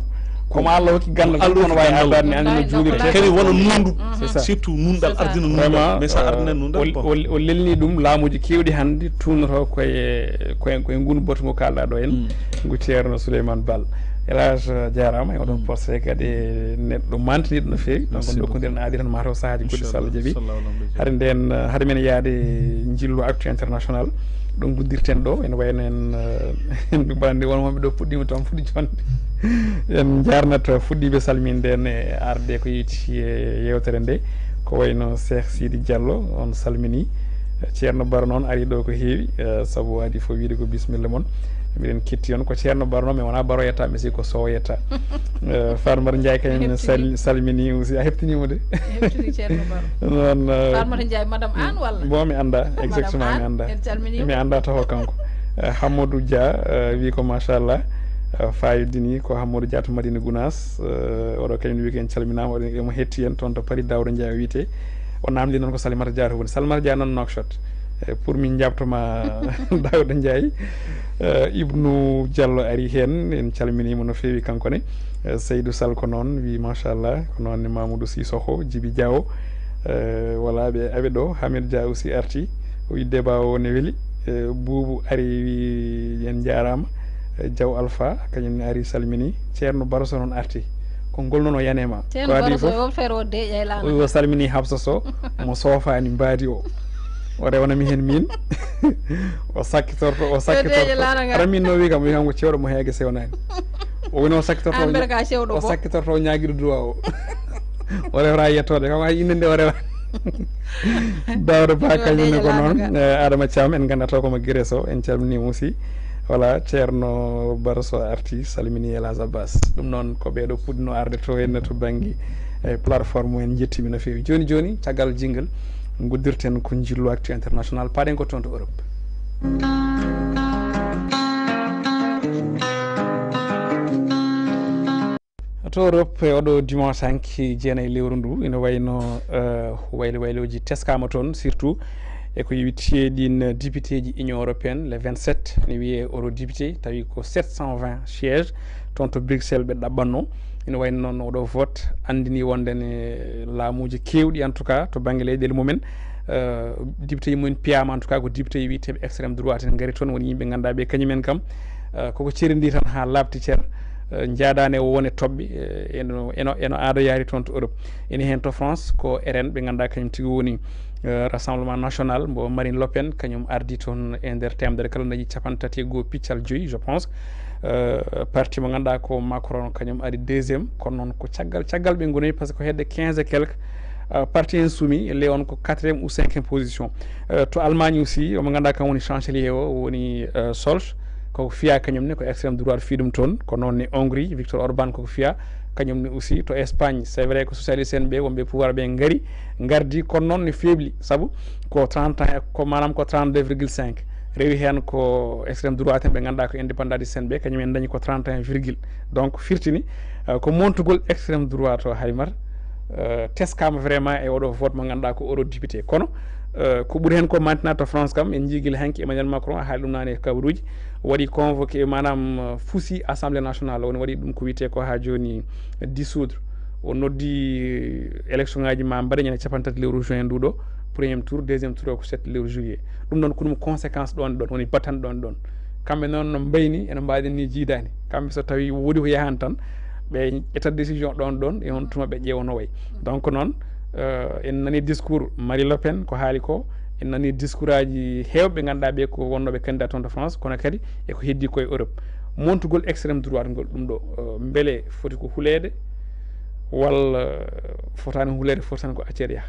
Ko mo Allah hokki ganndal, Allah hokki ganndal. Wona waawi ardaade ni, anndi no juulirtee. Kadi wona nuunɗu, c'est ça, surtout nuunɗal, c'est ça, ardina nuunɗal. Vraiment, mais sa, euh, ardina nuunɗal, o, bon, o, o lelni ɗum laamuuji keewɗi hannde tuugnoto koye, koye, koye nguu batu ngo kaalɗaa ɗo en, mm, ngu Ceerno Souleymane Bal. El Hadj, euh, jaaraama e oɗon, mm, poste kadi neɗɗo mantiniiɗo no feewi. Donc, merci beaucoup. Ndokkodiren aadi tan mataw sahaaji goɗɗi, inchallah, so Allah jaɓi. Inchallah, Allah jaɓi. Hade nden, euh, hade men yaade njillu Actu International, ɗo nguddirten ɗo, ene wayno en, eh, en mbaɗande won wonɓe ɗo puɗɗiima tan fuɗi jonde. En njaarnat fuɗɗiiɓe salminde en e arde ko yeeti e yeewtere nde. Ko wayno Cheikh Sidi Diallo, on salmini. Ceerno Baro noon ari ɗo ko heewi, eh, sabu adi fof wiide ko bisimilla mon. Miɗen ketti on ko Ceerno Baro noon, mi wona Baro yetta, mi sii ko Sow yetta. Eh, Farmata Ndiaye kañum ne sal-, salmini aussi, a heɓtiniima de. Heɓtini Ceerno Baro. Noon, eh, Farmata Ndiaye, Madame Anne walla? Bon, mi annda, madame exactement, Anne, mi annda. En calminiima. Mi annda taho kanko. Eh, Hammadou Dia, eh, wi ko machallah, eh, fayidini ko Hammadou Dia to Madina Gounass, eh, oɗo kañum wi ko en calminaama, oɗo emo hetti en toon to Paris, Daouda Ndiaye o wiyetee. O naamndi noon ko Salimata Dia to woni. Salimata Dia noon Nouakchott. Eh, pour min njaabtoma Daouda Ndiaye. Eh, Ibnu Diallo ari heen, en calminiima no feewi kanko ne. Eh, Seydou Sall ko noon, wi machallah, ko noon ne Mamoudou Sissoko, Djibi Diawo. Eh, voilà, ɓe awe ɗo, Hamid Dia aussi arti, o wi débat o ne weli. Eh, Boubou ari wi en njaaraama. Eh, Diaw Alpha, kañum ne ari salmini. Ceerno Baro Sow noon arti. Ko ngol noon o yani e ma. Ceerno Baro Sow, o feere o deeƴa e laana. O salmini Hafsa Sow, mo soofaani mbaadi o. O rewana mi heen miin. O sakkitorto, o sakkitorto. Deeƴa laana nga. Ara min no wi kam, wi kam ko cewɗo mo heege sewnaani. O woni o sakkitorto. An mbele ka cewɗo o bo. Sakkitorto o ñaagiɗo duwa o. O rewra yettoode kam, hay innde nde o rewa. Daouda Ba, yo kañum ne deeƴa ko laana noon, nga. Eh, Adama Thiam, en nganndaa taw ko mo Grèce o, en calminiima aussi. Voilà, Ceerno Baro Sow arti, salmini El Hadj Abbas. Ɗum noon ko ɓeeɗo puɗɗino arde to en to bannge, eh, plateforme, en njettiima no feewi. Jooni jooni, caggal jingle, nguddirten ko njillu Actu International, paaɗen ko toon to Europe. To Europe, e oɗo dimanche hanki jeenayi lewru ndu, ina wayno, eh, waylo waylooji teskaama toon, surtout e ko yowiti e ɗin députéji Union européenne, les vingt-sept, ne wiyee eurodéputé, tawi ko sept cent vingt sièges toon to Bruxelles ɓe ɗaɓɓanno. Ina wayno noon oɗo vote anndini wonde ne laamuuji keewɗi, en tout cas, to bannge leyɗeele mumen, eh, députéji mumen piyaama, en tout cas, ko députéji wiyeteeɓe extrême droite en ngari toon, woni yimɓe ngannduɗaa ɓe kañumen kam, eh, koko cerendi tan haa laaɓti cer, eh, njaadaani e wone toɓɓe, eh, eno, eno, eno aada yaari toon to Europe. Ene heen to France, ko R N ɓe ngannduɗaa kañum tigi woni, eh, Rassemblement National, mbo Marine Le Pen, kañum ardi toon e nder teemedere kala dañi capanɗe tati e goo piccal joyi, je pense. Eh, parti mo ngannduɗaa ko Macron, kañum ari deuxième, kono noon ko caggal, caggal ɓe ngoni, parce que ko hedde quinze et quelques, eh, parti insoumis, le on ko quatrième ou cinquième position. Eh, to Allemagne aussi, omo ngannduɗaa kam woni chancelier o, woni, eh, Scholz, koko fiya kañum ne, ko extrême droite fi ɗum toon, ko noon ne Hongrie, Viktor Orban koko fiya, kañum ne aussi. To Espagne, c'est vrai ko socialiste en ɓe, wonɓe pouvoir ɓe ngari, ngardi, kono noon ne feebli, sabu ko trente ans, ko maanaam ko trente-deux virgule cinq, rewi heen ko extrême droite en ɓe ngannduɗaa ko indépendantiste en ɓe, kañum en dañi ko trente et un virgule. Donc firtini, eh, ko montugol extrême droite o hay mar euh, teskama vraiment e oɗo vote mo ganduɗa ko eurodéputé. Kono euh, ko ɓuri hen ko mantina to France kam, en jii gila hanki Emmanuel Macron, a haali ɗum nane e kabaruji, waɗi convoqué, manam euh, fusi assemblée nationale, woni waɗi ɗum ko wiyete ko ha joni dissoudre. O noddi élection ngaji ma mbaɗe ñande capanɗe tati lewru juin nduɗo, premier tour, deuxième tour ko sept lewru juillet. Ɗum ɗon ko ɗum conséquence ɗon ɗon woni batan ɗon ɗon. Kamɓe noon no mbayni ene mbaɗen ni jiidani. Kamɓe so tawi woodi ko yahan tan, ɓe ƴetta décision ɗon ɗon, e on tuma ɓe ƴeewa no wayi. Donc noon euh, en nani discours Marie Le Pen ko haali ko, en nani discours aji hewɓe ɓe ganduɗa ɓe ko wonnoɓe candidat toon to France, kono kadi eko heddi koye Europe. Montugol extrême droite ngol ɗum ɗo euh, beele foti ko huleede walla fotani huleede, foti tan ko accede yaha?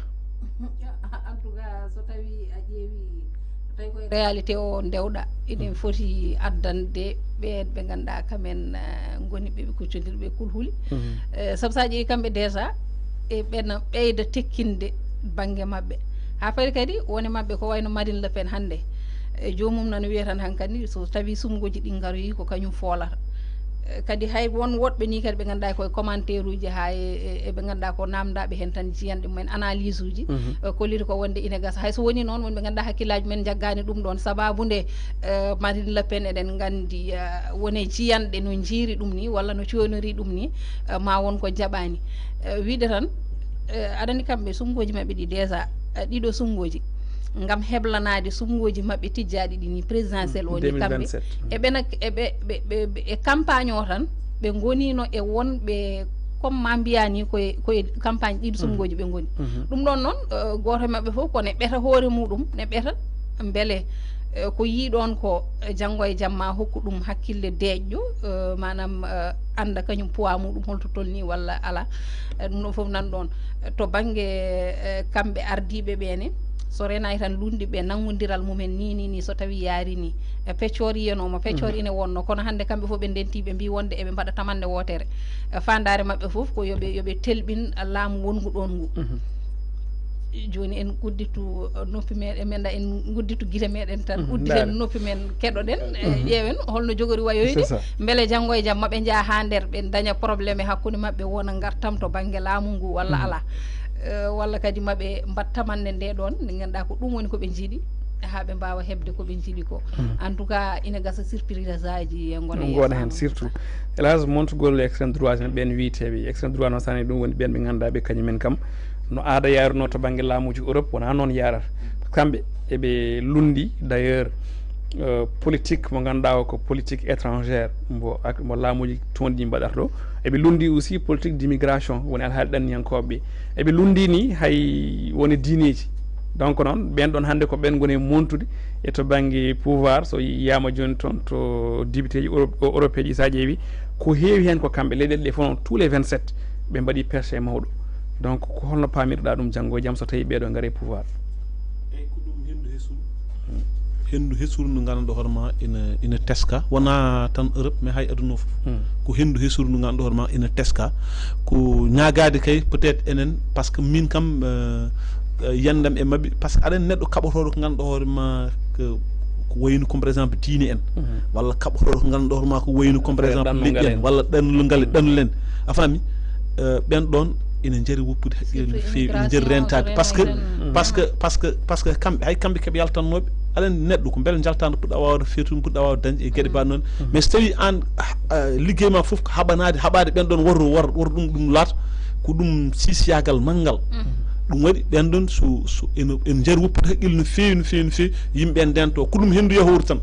En tout cas, so tawi a ƴeewi, so tawi koye réalité o ndewɗa, eɗen foti addande ɓeen ɓe ganduɗa kamen euh, ngoni ɓe ɓe kuccodirɓe kulhuli. Euh, sabu sa ƴeewi kamɓe déjà e ɓena ɓeyda tekkinde banggue mabɓe. Ha fayde kadi wone mabɓe ko wayno Marine Le Pen hannde, e joomum nana wiya tan hankadi so tawi sumgoji ɗi ngaroyi ko kañum foolata. Eh, kadi hay won woɗɓe ni kadi ɓe ganduɗa koye commentaire uji, ha e e- eɓe ganduɗa ko namdaɓe hen tan, jiyanɗe mumen, analyse uji, eh, kolliri ko wonde ine gasa. Hay so woni noon, wonɓe ganduɗa hakkillaji mumen jaggani ɗum ɗon, sababu nde eh, Marine Le Pen, eɗen gandi eh, wone jiyanɗe no jiiri ɗum ni walla no coynori ɗum ni, eh, ma won ko jaɓani. Eh, wiide tan eh, aɗa andi kamɓe sumgoji mabɓe ɗi déjà, eh, ɗiɗo sumgoji ngam heblanade sumgoji mabɓe tijjaɗi ɗi ni, présidentielle o ni, kamɓe 2027. eɓena eɓe ɓe- ɓe- ɓe- e campagne o tan ɓe gonino e wonɓe, comme ma mbiyani koye koye campagne ɗiɗi sumgoji ɓe goni. Ɗum ɗon noon eh, goto e mabɓe fof ko ne ɓeta hoore muɗum, ne ɓeta beele eh, ko yiɗon ko eh, janngo e jamma hokku ɗum hakkille deeƴƴo, eh, manam eh, anda kañum poids muɗum holto tolni walla ala. Eh, ɗum ɗon fof nan ɗon. Eh, to banggue eh, kamɓe ardiɓe ɓene, so renay tan lundi ɓe nangudiral mumen ni ni ni, so tawi yaari ni, eh, peccor yiyanoma, peccor ine wonno, kono hannde kamɓe fof ɓe ndenti, ɓe mbi wonde eɓe mbaɗa tamande wotere. Eh, fandare mabɓe fof ko yoɓe yoɓe telɓin laamu wongu ɗon ngu. Joni en udditu eh, noppi meɗen, men en udditu gite meɗen tan, udditen noppi men, keɗoɗen, eh, ƴeewen holno jogori wayoyde. Beele janngo e jamma ɓe jaa ha nder, ɓe daña problème e hakkude mabɓe, wona gartam to banggue laamu ngu walla ala. Eh, walla kadi maɓe mbatta tamande nde ɗon, nde ganduɗa ko ɗum woni ko ɓe jiiɗi, ha ɓe mbawa hebde ko ɓe jiiɗi ko. En tout cas ina gasa surprise aji e gona gona hen surtout. Hélas, montugol extrême droit en ɓen wiyeteɓe extrême droit noon sani, ɗum woni ɓen ɓe ganduɗa ɓe kañumen kam no aada yaruno to banggue laamuji Europe, wona noon yarata. Kamɓe eɓe lundi d'ailleurs euh, politique mo ganduɗa o ko politique étrangère mo ak- mo laamuji tonɗi mbaɗata ɗo. Eɓe lundi aussi politique d'immigration, woni alhaali ɗanniyankoɓe ɓe. Eɓe lundi ni hay woni diineji. Donc noon ɓen ɗon hannde ko ɓen goni e montude e to banggue pouvoir, so yiyama joni toon to député ji Europe- européji, sa ƴeewi ko heewi hen ko kamɓe, leyɗele ɗe fof noon, tous les vingt-sept ɓe mbaɗi percé mawɗo. Donc ko holno pamirɗa ɗum janngo e jaam so tawi ɓeɗo gaare pouvoir? Eyyi, ko ɗum hendu hesuru. Hendu hesuru ndu ganduɗa hoore ma ina ina teska, wona tan Europe mais hay aduna o fof. Ko hendu hesuru ndu ganduɗa hoore ma ina teska. Ko ñaagade kay peut être enen, par ce que min kam euh, euh, yandam e mabɓe, par ce que aɗa andi neɗɗo kaɓotoɗo ko ganduɗa hoore ma ko ko wayno comme par exemple diine en, walla kaɓotoɗo ko ganduɗa hoore ma ko wayno comme par exemple leƴƴi en walla ɗanlugal e ɗanle en, a faami? Euh, ɓen ɗon ina jari woppude haqqille no feewi, ina jari rentade par ce que par ce que par ce que kamɓe hay kamɓe keɓe yaltannoɓe. Aɗa andi neɗɗo ko beele jaltande puɗɗa wawde feetude, puɗɗa wawde dañde e gueɗe mbaɗe noon. Mais so tawi an ah, liggey ma foof ko haɓanade haɓade ɓen ɗon, woto woto woto ɗum ɗum laata ko ɗum sisiyagal manngal. Ɗum waɗi ɓen ɗon so so ene ene jari woppude haqqille no feewi no feewi no feewi. Yimɓe en ndento ko ɗum hendu yahori tan.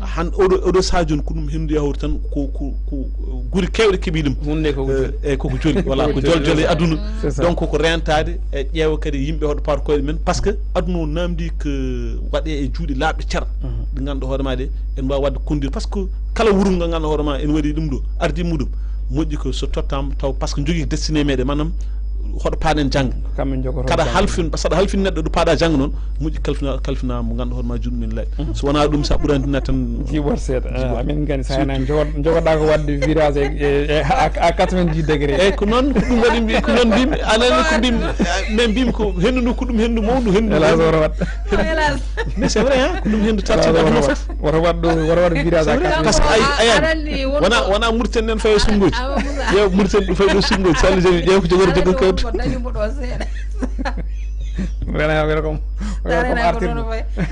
Han oɗo oɗo saha joni ko ɗum hendu yahori tan, ko ko ko guri kewɗe keeɓi ɗum. Hunde koko joli. Eyyi, koko joli, voilà, ko jol jol e aduna. Donc ko rentade e ƴeewa kadi yimɓe hoɗo paata koyɗe men, par ce que aduna o namdi ko waɗe e juuɗe laaɓɗe cer, ɗe ganduɗa hoore ma ɗe en mbawa wadde conduire, par ce que kala wurum ngo ganduɗa hoore ma ene waɗi ɗum ɗo ardi muɗum, moƴƴi ko so tottama taw par ce que jogui destiné meɗen, manam hoɗo paɗen jangga. Kaɗa halfin, saɗa halfin neɗɗo ɗo paɗa jangga noon, moƴƴi kalfina kalfina mo ganduɗa hoore ma juuɗe men laaɓi. So wona ɗum sa ɓurani ɗum tan jiɓor seeɗa. Amin gandi sa hena jogoɗa ko wadde virage e à quatre-vingt-dix degré. Eyyi, ko noon ko ɗum waɗi mbi ko noon mbimi, anani ko mbimi. Mais mbimi ko hendu ndu ko ɗum hendu mawdu, hendu. Hélas, woto wat. Mais c'est vrai hein, ko ɗum hendu tati aduna fof. Woto wat ɗo, woto wat virage à quatre-vingt-dix. Parce que ay ayani wona wona Mauritanie en fawi sumgoji. Ƴeew Mauritanie ɗum fay ɗo sumno, Saliou Dieng, ƴeew ko jogori joggo kawtu. Dañi mo ɗo seeɗa. Rena wela kom wela kom artir.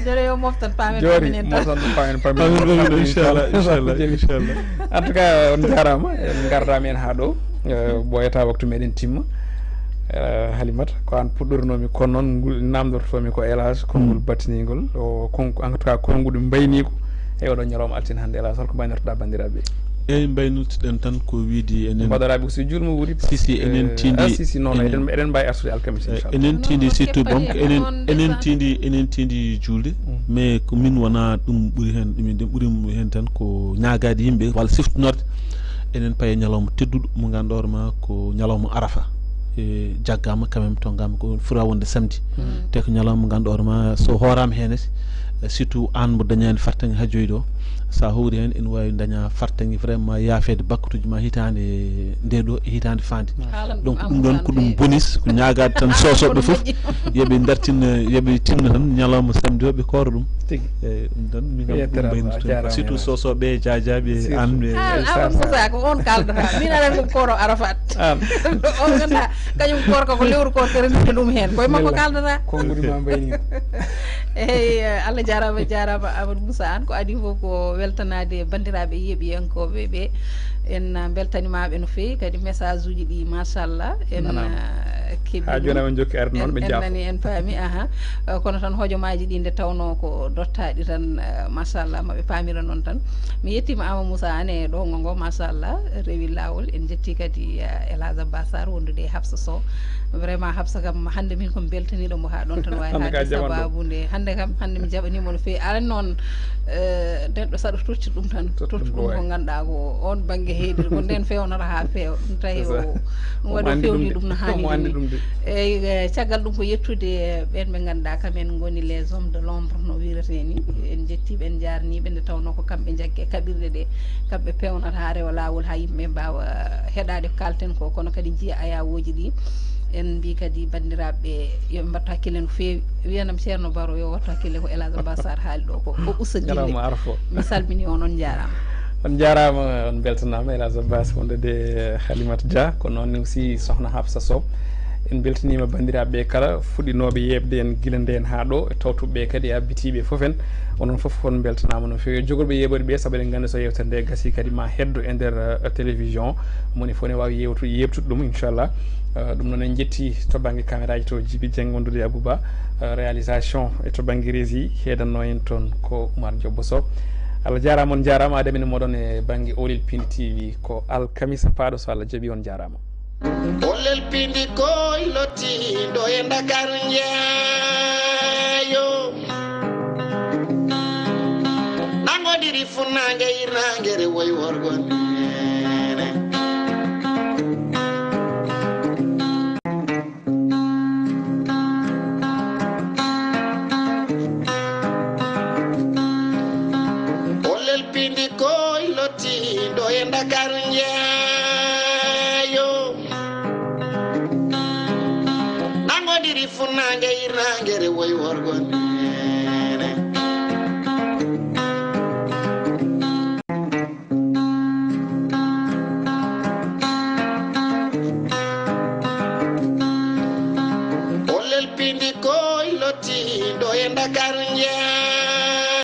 Jore yo moftan paamen. Jori moftan paamen paamen. Inchallah, inchallah, inchallah. En tout cas on jarama, en gardama en ha ɗo. Ɓoyata waktu meɗen timma. Halimata, ko an puɗɗornomi, kono noon ngol namdortomi ko élage konngol battiningol o, en tout cas konnguɗi mbaynigo e oɗo ñalawma altine hannde. Élage, holko mbaynortoɗa banndiraaɓe? Eyyi, mbaynortiɗen tan ko wiide enen mbaɗoraɓe ko si julmo wuuri. Si si enen tindi. Si si, noon eɗen mbawi artude alkamisa, inchallah. Enen tindi surtout, donc enen enen tindi, enen tindi julde. Mais ko min wona ɗum ɓuri hen, ɗum ɓuri hen tan ko ñaagade yimɓe walla siftinorde. Enen paye ñalawma tedduɗo mo ganduɗa hoore ma ko ñalawma arafa. E jaggama quand même, tongama ko fura wonde samedi. Te ko ñalawma mo ganduɗa hoore ma so hoorama hen, surtout an mo dañani fartaŋŋe ha joyi ɗo, sa howri hen ene wawi daña fartaŋŋe vraiment yaafede bakkatuji ma hitande nde ɗo e hitande fande. Donc ɗum ɗon ko ɗum bonus, ko ñaagade tan sosoɓe fof yoɓe dartin, yoɓe tinno tan ñalawma samedi o ɓe koora ɗum. Eyyi, ɗum tan min kam ɗum mbaynoto tan, surtout sosoɓe, jajaɓe, an. Amadou Moussa, ko on kaldata, min aɗa ko kooro arafat. On ganda kañum koorka ko lewru koorka rendude ɗum hen, koye makko kaldata. Konguɗi ma mbayni. Eyyi, Allah jarama, jarama Amadou Moussa. An ko adi fof ko weltanade bandiraɓe yeeɓiyankoɓe ɓe. En beltanimaɓe no fewi kadi, message uji ɗi machallah en keɓi ha joni amen jokki arde noon ɓe jafo nani en paami. Aha. Kono tan hojomaji ɗi nde tawno ko dottaɗi tan, machallah maɓe pamira noon tan. Mi yettima Ama Moussa an e ɗogo ngo, machallah rewi lawol. En jetti kadi Elhadj Abbas Sarr wondude e Hafsa Sow. Vraiment Hafsa kam hande min komi beltaniɗo mo ha ɗon tan wawi hande sababu nde hande kam hande mi jaɓanimo no fewi. Aran noon neɗɗo saɗa totti ɗum tan, totti ɗum ko ganduɗa ko on banggue heeɗiri ko nden fewnata ha fewa ɗum tawi o ɗum waɗi o fewni ɗum no hani ɗum ni. Eyyi, caggal ɗum ko yettude ɓen ɓe ganduɗa kamen goni les hommes de l'ombre no wirete ni. En jettiɓe, en jarniɓe nde tawno ko kamɓe jagge kaɓirɗe ɗe, kamɓe pewnata ha rewa lawol ha yimɓe mbawa heɗade ko kalten ko, kono kadi jiiya ayawoji ɗi. En mbi kadi bandiraɓe yoɓe mbattu hakkille no fewi. Wiyanam Ceerno Baro yo wattu hakkille ko Elhadj Abbas Sarr haali ɗo ko, o usta dille. Mi salmini on, on jarama. On jarama, on beltanama Elhadj Abbas wondude Halimata Dia, ko noon aussi sohna Hafsa Sow. En beltanima bandiraɓe kala fuɗɗinoɓe yeɓde en gila nden ha ɗo, e tawtuɓe kadi e abbitiɓe foof en. Onon foof on beltanama no fewi jogorɓe yeɓoyde ɓe, saabu eɗen gandi so yewtere nde gasi kadi ma heddo e nder télévision, moni fof ne wawi yewtu yewtude ɗum inchallah. Ɗum noon en jetti to banggue caméra ji to Djiby Dieng wondude e Abouba, réalisation e to banggue régie heedanno en toon ko Oumar Diop Bosso. Allah jarama, on jarama, adamino moɗon e banggue Oolel Pindi T V ko alkamisa paaɗo so Allah jaaɓi, on jarama. Oolel Pindi koy lottiɗo e Dakar njeeyo. Nangodiri funnaange hirnaange rewoy worgo neene. Oolel Pindi koy lottiɗo e Dakar njeeyo. Nangodiri funnaange hirnaange rewoy worgo neene. Oolel Pindi koy lottiɗo e Dakar njeeyo.